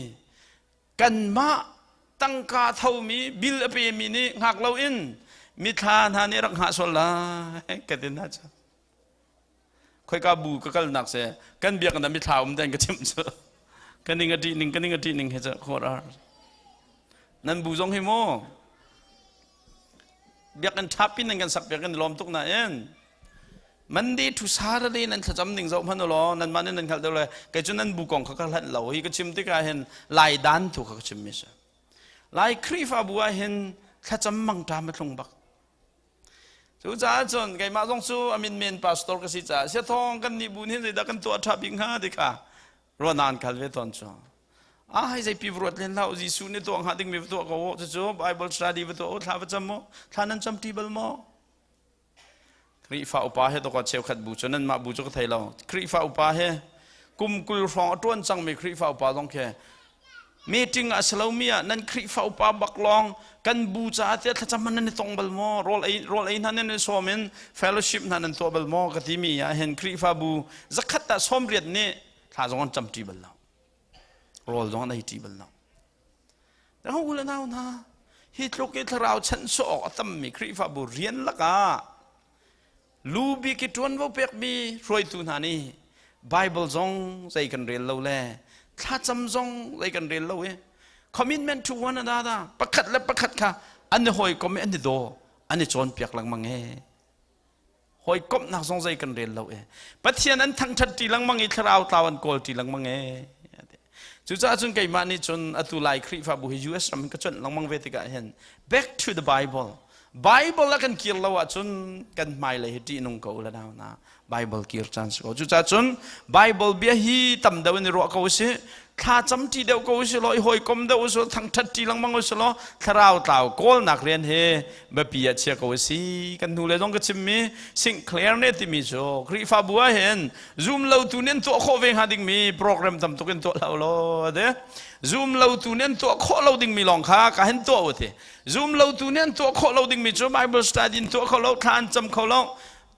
kanmah tangka thomi bill a pemi nih hngak loin mithla hna nih rak hngah sual lai ka ti hna cu. Khoika bu ka kalnak se kan biakinn ah mithla um den ka chimh cu. Ka ning a ṭih ning ka ning a ṭih ning he cu khor ar. Nan bu zong hi mu biakinn ṭhapi nan kan sak piak kan i lawm tuk nain Monday to Saturday nan thlacam ning zoh hmanh ulaw nanmah nih nan hngalh deuh le kei cu nan bu kong kha ka hlanh lo. Hi ka chim tikah hin Lai dan tu kha ka chim mi si. Lai Khrihfabu ah hin thlacam mangṭam a tlung bak. Cucaah cun keimah zong cu a min men pastor ka si caah siathawng kan nih bu nih zeidah kan tuah ṭha bik hnga ti kha ruahnak an kal ve tawn cu. Ah hei zeipi va ruat len hlah u. Jesuh nih tuah hnga dingmi va tuah ko u. Cucu Bible study va tuah u, thla va cam u. Thla nan cam ṭi bal maw? Khrihfa upa he tawka cheukhat bu cu nanmah bu cu ka thei lo. Khrihfa upa he kum 20 hrawng a ṭuan cangmi Khrihfa upa zong khi meeting a si lomi ah nan Khrihfa upa bak lawng kan bu caah tiah thlacam nan i tong bal maw? Rawl ei hna nan i sawm in fellowship hna nan tuah bal maw? Ka timi ah hin Khrihfabu zakhat ah 80 nih thla zong an cam ṭi bal lo. Rawl zong an ei ṭi bal lo. Na u le nau hna, hi tluk i thlarau chanh sawh awk a tammi Khrihfabu rian lakah lu bik i ṭuanvo pekmi hruaitu hna nih Bible zong zei kan rel lo le thlacam zong zei kan rel lo i commitment to one another, pakhat le pakhat kha an i hawikom i an i daw, an i cawnpiak lengmang e. Hawikomhnak zong zei kan rel lo e. Pathian an thangṭhat ṭi lengmang i thlarau tlau an kawl ṭi lengmang e. Cucaah cun keimah nih cun atu Lai Khrihfabu hi US ram in ka cuanh lengmang ve tikah hin back to the Bible. Bible a kan kir lo ahcun kan hmailei hi ṭihnung ko la nau na. Bible kir caan si ko. Cucaah cun Bible bia hi tam deuh in i ruah ko usih. Thla cam ṭi deuh ko usih law, i hawikom deuh usih law, thangṭhat ṭi lengmang usih law, thlarau tlau kawlnak rian hi biapi ah chia ko usih. Kan hnu le zong ka chimmi Sinclair nih timi cu Khrihfabu ah hin zum lotu nih an tuah khawh ve hnga dingmi program tam tuk in tuah hlah law de. Zum lotu nih an tuah khawh lo dingmi lawng kha ka hin tuah u ti. Zum lotu nih an tuah khawh lo dingmi cu Bible study in tuah kho lo, thla an cam kho lo,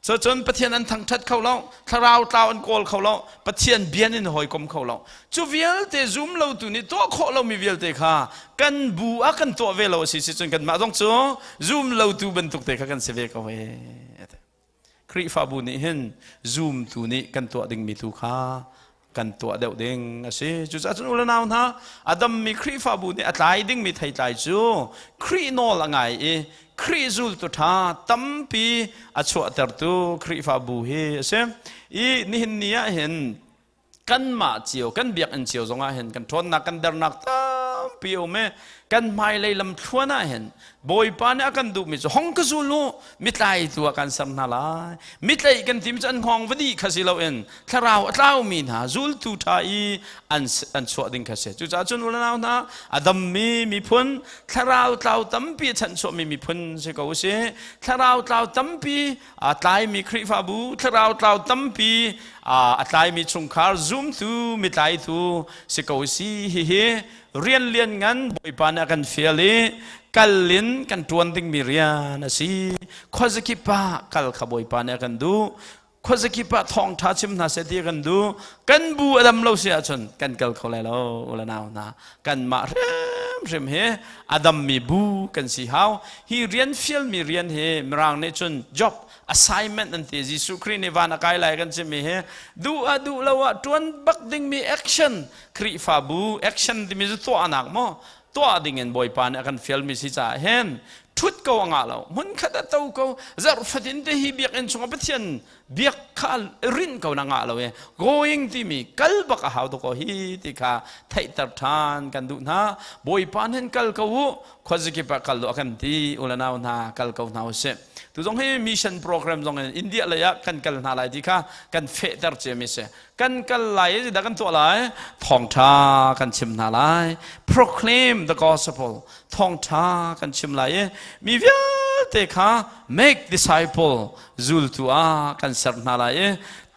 Cucun Pathian an thangṭhat kho lo, thlarau tlau an kawl kho lo, Pathian bian in hawikom kho lo. Cu vialte zum lotu nih tuah khawh lomi vialte kha kan bu ah kan tuah ve lo a si si cun kanmah zong cu zum lotu bantuk te kha kan si ve ko ee. Khrihfabu nih hin zumtu nih kan tuah dingmi tu kha kan tuah deuh ding a si. Cucaah cun u le nau hna, a dammi Khrihfabu nih a tlai dingmi theitlai cu Khrih nawl a ngai i Khrih zultu ṭha tampi a chuahtertu Khrihfabu hi a si. I nihin ni ah hin kanmah cio, kan biakinn cio zongah hin kan ṭhawnnak, kan dernak tampi a um i kan hmailei lamthluan ah hin Bawipa nih a kan duhmi cu hong ka zul u, mitlaitu ah kan ser hna lai. Mitlaih kan tim cu an hngawng va dih kha si loin thlarau a tlaumi hna zultu ṭha i an chuah ding kha si. Cucaah cun u le nau hna, a dammi miphun, thlarau tlau tampi a chanhchuahmi miphun si ko usih. Thlarau tlau tampi a tlaimi Khrihfabu, thlarau tlau tampi a tlaimi chungkhar, zumtu, mitlaitu si ko usih. Hihi rian lian ngan Bawipa nih a kan fial i kal in kan ṭuan dingmi rian a si. Khuazakip ah kal kha Bawipa nih a kan duh. Khuazakip ah thawngṭha chim hna seh ti a kan duh. Kan bu a dam lo si ahcun kan kal kho lai lo, u le nau hna. Kanmah hrimhrim hi a dammi bu kan si hau. Hi rian fialmi rian hi Mirang nih cun job assignment an ti. Jesuh Khrih nih van a kai lai kan chimmi hi duh ah duh lo ah ṭuan bak dingmi action, Khrihfabu action timi cu tuahnak maw tuah ding in Bawipa nih a kan fialmi si caah hin ṭhut ko a ngah lo, hmun khat a to ko. Zarh fatin te hi biakinn chungah Pathian biak kha rinh ko na ngah lo i going timi kal bak a hau ko hi ti kha theihter ṭhan kan duh hna. Bawipa nih kal ko u, khuazakip ah kal u a kan ti. U le nau hna, kal ko hna usih. Tu zong hi mission program zong in India lei ah kan kal hna lai ti kha kan fehter ciami si. Kan kal lai i zeidah kan tuah lai? Thawngṭha kan chim hna lai, proclaim the gospel. Thawngṭha kan chim lai i mi vialte kha make disciple, zultu ah kan ser hna lai i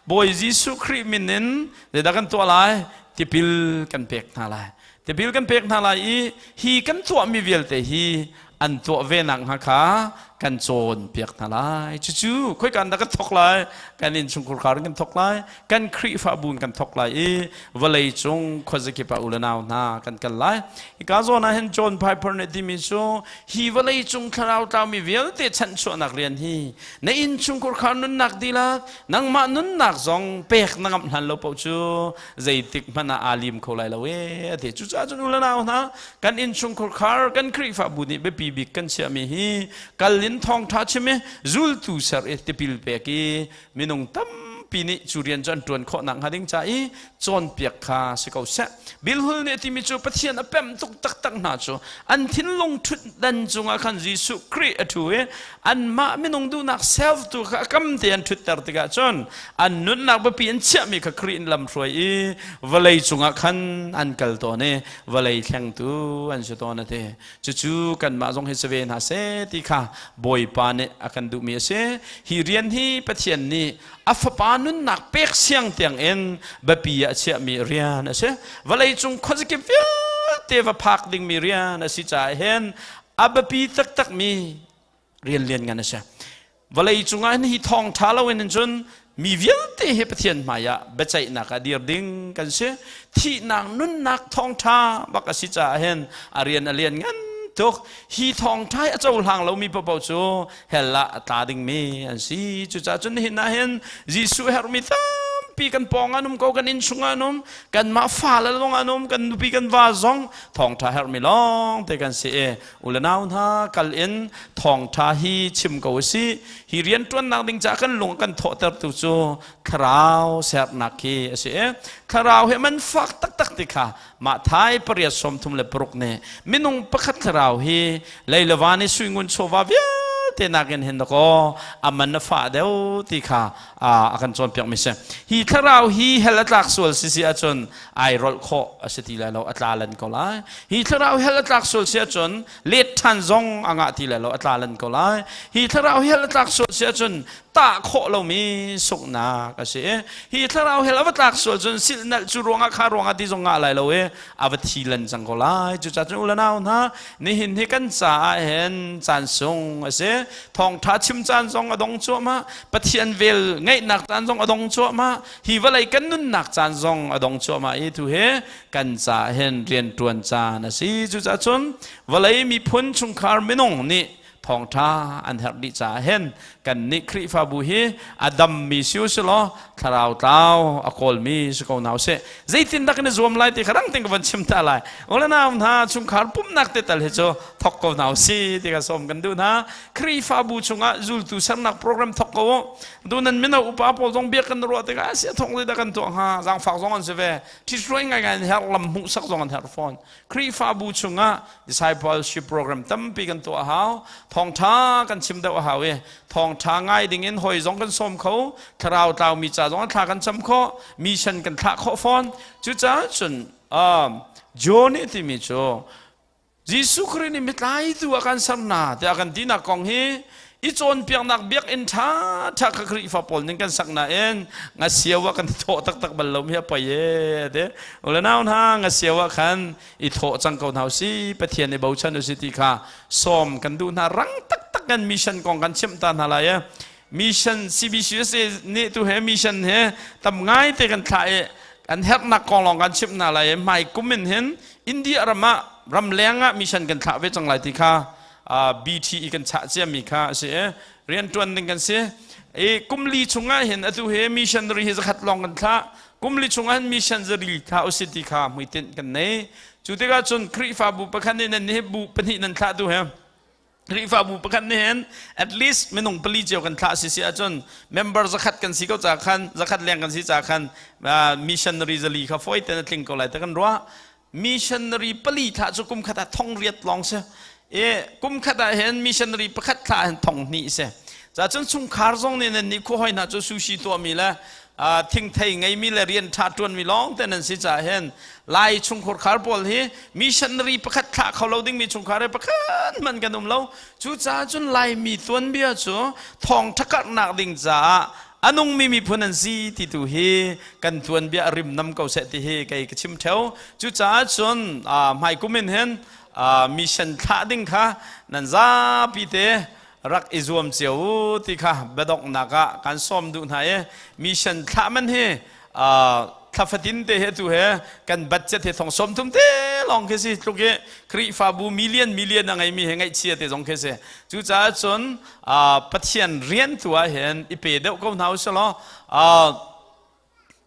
Bawi Jesuh Khrih min in zeidah kan tuah lai? Tipil kan pek hna lai. Tipil kan pek hna lai i hi kan tuahmi vialte hi an tuah ve nak hnga kha kan cawn piak hna lai. Cucu khoika in dah kan thawk lai? Kan innchungkhar khar in kan thawk lai, kan Khrihfabu in kan thawk lai i vawlei cung khuazakip ah u le nau hna kan kal lai. Hika zawn ah hin John Piper nih timi cu hi vawlei cung thlarau tlaumi vialte chanhchuahnak rian hi na innchungkhar khar nunnak dihlak nangmah nunnak zong pek na ngamh hlan lo paoh cu zeitik hmanh ah aa lim kho lai lo ee a ti. Cucaah cun u le nau hna, kan innchungkhar khar kan Khrihfabu nih biapi bik kan chiahmi hi kal in thawngṭha chim i zultu ser i tipil pek i minung tampi nih cu rian cu an ṭuan khawh nakhnga ding ca i cawnpiak kha si ko seh. Bilhul nih a timi cu Pathian a pemh tuk taktak hna cu an thinlung ṭhutdan cungah khan Jesuh Khrih a ṭhu i anmah minung duhnak self tu kha a kam te an ṭhutter tikah cun an nunnak biapi an chiahmi kha Khrih in lamhruai i vawlei cungah khan an kal tawn i vawlei thlengtu an si tawn a ti. Cucu kanmah zong hi si ve hna seh ti kha Bawipa nih a kan duhmi a si. Hi rian hi Pathian nih a fapa nunnak pek siang tiangin biapi ah a chiahmi rian a si. Vawleicung khuazakip vialte va phak dingmi rian a si caah hin a biapi taktakmi rian lian ngan a si. Vawlei cungah hin hi thawngṭha loin cun mi vialte hi Pathian hmaiah biaceihnak ah dir ding kan si. Thihnak nunnak thawngṭha bak a si caah hin a rian a lian ngan tuk. Hi thawngṭha hi a cohlang lomi paohpaoh cu hell ah a tla dingmi an si. Cucaah cun nihin ah hin Jesuh herhmi tampi kan pawng ah an um ko, kan inn chungah an um, kanmah fale zong an um, kan nupi kan va zong thawngṭha herhmi lawng te kan si i u le nau hna kal in thawngṭha hi chim ko u sih. Hi rianṭuannak ding caah kan lung kan thawhtertu cu thlarau sernak hi a si i thlarau hi man fak taktak ti kha mah thai 836 nih minung pakhat thlarau hi leilava nih suingun chawva vialte nakin hin dakaw a man a fah deuh ti kha a kan cawnpiak mi si. Hi thlarau hi hell a tlak sual si si ahcun ai rolh khawh a si ti lai lo, a tla lan ko lai. Hi thlarau hell a tlak sual si ahcun let ṭhan zong a ngah ti lai lo, a tla lan ko lai. Hi thlarau hell a tlak sual si ahcun tah khawh lomi sunghnak a si. Hi thlarau hell a va tlak sual cun silhnalh cu ruangah kha ruangah ti zong ngah lai lo i a va thi lan cang ko lai. Cucaah cun u le nau hna, nihin hi kan caah hin caan sung a si. Thawngṭha chim caan zong a dong cuahmah, Pathian vel ngeihnak caan zong a dong cuahmah, hi vawlei kan nunnak caan zong a dong cuahmah i tu hi kan caah hin rianṭuan caan a si. Cucaah cun vawlei miphun chungkhar minung nih thawngṭha an herh dih caah hin kannih Khrihfabu hi a dammi si u silaw thlarau tlau a kawlmi si ko hna usih. Zeitindah kan i zuam lai ti kha rang tein ka van chim ta lai. U le nau hna, chungkhar pumhnak te tal hi cu thok ko hna usih ti kha sawm kan duh hna. Khrihfabu chungah zultu sernak program thok ko u. Dunan mino upa pawl zong bia kan ruah tikah sia thong zeidah kan tuah hnga, zaangfak zong an si ve. Ṭhithruai ngaingai an herh, lam hmuhsak zong an herh fawn. Khrihfabu chungah discipleship program tampi kan tuah a hau. Thawngṭha kan chim deuh a hau i thawngṭha ngai dingin hawi zong kan sawm kho, thlarau tlaumi ca zong thla kan cam khawh, mission kan thlah khawh fawn. Cucaah cun John nih timi cu Jesuh Khrih nih mitlaitu a kan ser hna tiah kan tinak kong hi i cawnpiaknak biakinn ṭha ṭha kha Khrihfa pawl ning kan sak nain ngasiao ah kan i thawh taktak bal lo mi a poi e te. U le nau hna, ngasiao ah khan i thawh cang ko hna usih, Pathian i bochan usih ti kha sawm kan duh hna. Rang taktak kan mission kong kan chimh ta hna lai e. Mission CBCUSA nih tu he mission he tam ngai te kan thlah i kan herhnak kong lawng kan chimh hna lai i hmai kum in hin India ram ah ramleng ah mission kan thlah ve cang lai ti kha BTE kan chah ciami kha a si i rianṭuan ding kan si. I kum li chungah hin atu hi missionary hi zakhat lawng kan thlah. Kum li chungah hin mission zari thlah usih ti kha hmuitinh kan nei. Cu tikah cun Khrihfabu pakhat nih nan hi bu pahnih nan thlah tu he Khrihfabu pakhat nih hin at least minung pali cio kan thlah si si ahcun member zakhat kan si ko ca khan zakhat leng kan si ca khan missionary zali kha fawi ten a tling ko lai te kan ruah. Missionary pali thlah cu kum khat ah thong riat lawng si i kum khat ah hin missionary pakhat thlah hin thong hnih si. Ca cun chungkhar zong nih nan nih khua hoi hna cu sushi tuahmi le thingthei ngeimi le rian ṭha ṭuanmi lawng te nan si caah hin Lai chungkhar khar pawl hi missionary pakhat thlah kho lo dingmi chungkhar he pakhat hmanh kan um lo. Cucaah cun Laimi tuanbia cu thawngṭha karhnak ding caah a nungmi miphun an si ti tu hi kan tuanbia a rim nam ko seh ti hi kei ka chim ṭheo. Cucaah cun hmai kum in hin Mission thlah ding kha nan zapi te rak i zuam cio u ti kha biadonghnak ah kan sawm duh hna i mission thlah man hi thlafatin te he tu he kan budget he thong som thum te lawng khi si tluk i Khrihfabu million million a ngeimi he ngaihchia te zong khi si. Cucaah cun Pathian rian tu ah hin i pe deuh ko hna usih law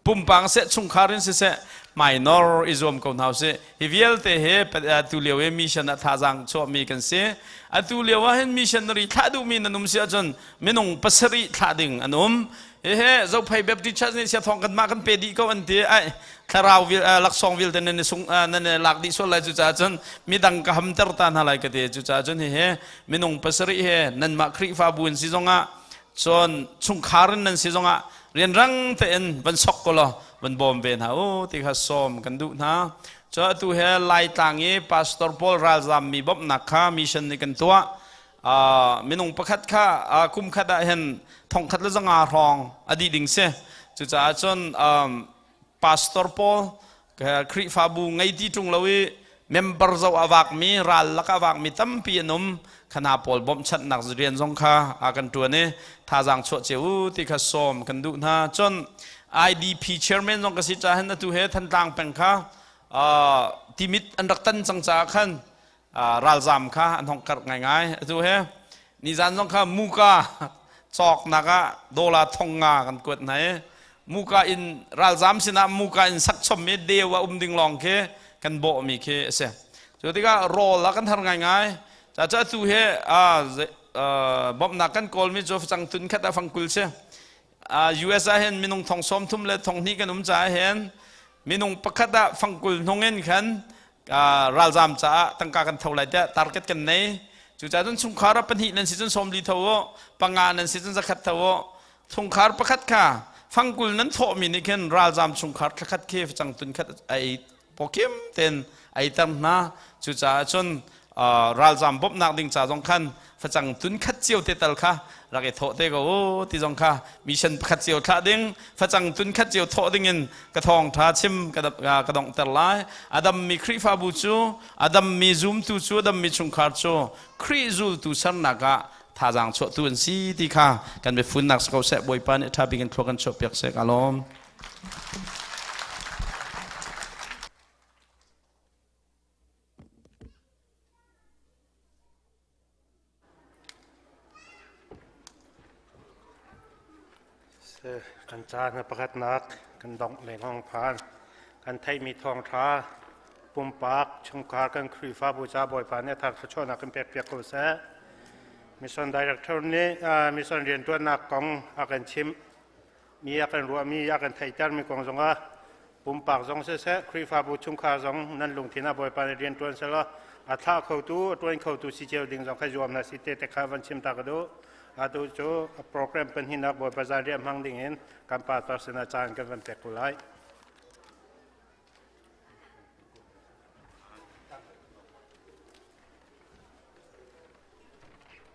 pumpang seh, chungkhar in siseh, minor i zuam ko hna usih. Hi vialte hi atu lio i mission ah thazaang chuahmi kan si. Atu lio ah hin missionary thlah duhmi nan um si ahcun minung pasarih thlah ding an um. Hihi Zophei Baptist Church nih sia thawng kan mah kan pe dih ko an ti. Ai, thlarau laksawng vialte nan i sung nan i lak dih sual lai. Cucaah cun midang ka hamter ta hna lai ka ti. Cucaah cun hihi minung pasarih he nanmah Khrihfabu in si zongah, cun chungkhar in nan si zongah rianrang tein van sok ko law van bawm ve hna u ti kha sawm kan duh hna. Cu atu he Laitlang i pastor pawl ralzam mi bawmhnak kha mission nih kan tuah. Minung pakhat kha kum khat ah hin thongkhat le zanga hrawng a dih ding si. Cucaah cun pastor pawl, Khrihfabu ngei ti ṭung lo i member zoh a vakmi, ral lak a vakmi tampi an um. Khana pawl bawmhchanhnak rian zong kha a kan ṭuan i thazaang chuah cio u ti kha sawm kan duh hna. Cun IDP chairman zong ka si caah hin atu he Thantlang peng kha timit an rak tan cang caah khan ralzam kha an hong karh ngaingai. Atu he nizan zong kha muka cawknak ah dollar thong nga kan kuat hna i muka in ralzam sinah muka in sak chom i deu a um ding lawng khi kan bawhmi khi a si. Cu tikah rawl a kan har ngaingai. Ca cu atu he bawmhnak kan kawlmi cu facang tun khat ah fangkul si. US ah hin minung thong sawm thum le thong hnih kan um caah hin minung pakhat ah fangkul hnung in khan ralzam caah tangka kan tho lai tiah target kan nei. Cucaah cun chungkhar ah pahnih nan si cun sawmli tho u, panga nan si cun zakhat tho u. Chungkhar pakhat kha fangkul nan thawhmi nih khin ralzam chungkhar thlakhat khi facang tun khat ei pawkim ten ei ter hna. Cucaah cun ralzam bawmhnak ding ca zong khan facang tun khat cio te tal kha rak i thawh te ko u ti zong kha mission pakhat cio thlah ding facang tun khat cio thawh ding in ka thawng tha chim ka donghter lai. Adam mi Khrihfabu cu, adam mi zumtu cu, adam mi chungkhar cu Khrih zultu sernak ah thazaang chuahtu an si ti kha kan biafunnak si ko seh. Bawipa nih ṭha bik in thlua kan chuahpiak seh. Ka lawm. Kan caan a pakhatnak kan dongh lengmang phan. Kan theihmi thawngṭha pumpak, chungkhar, kan Khrihfabu ca Bawipa nih a thar thluachuahnak kan pekpiak ko seh. Mission Director nih mission rianṭuannak kong a kan chimh mi, a kan ruahmi, a kan theihtermi kong zongah pumpak zong siseh, Khrihfabu chungkhar zong nan lungthin ah Bawipa nih rian ṭuan selaw a thlah khotu, a ṭuan khotu si cio ding zong kha zuam hna si te te kha van chim ta ka duh. Atu cu program pahnihnak Bawipa zanriah hmang ding in kan pastor sinah caan kan van pek ko lai.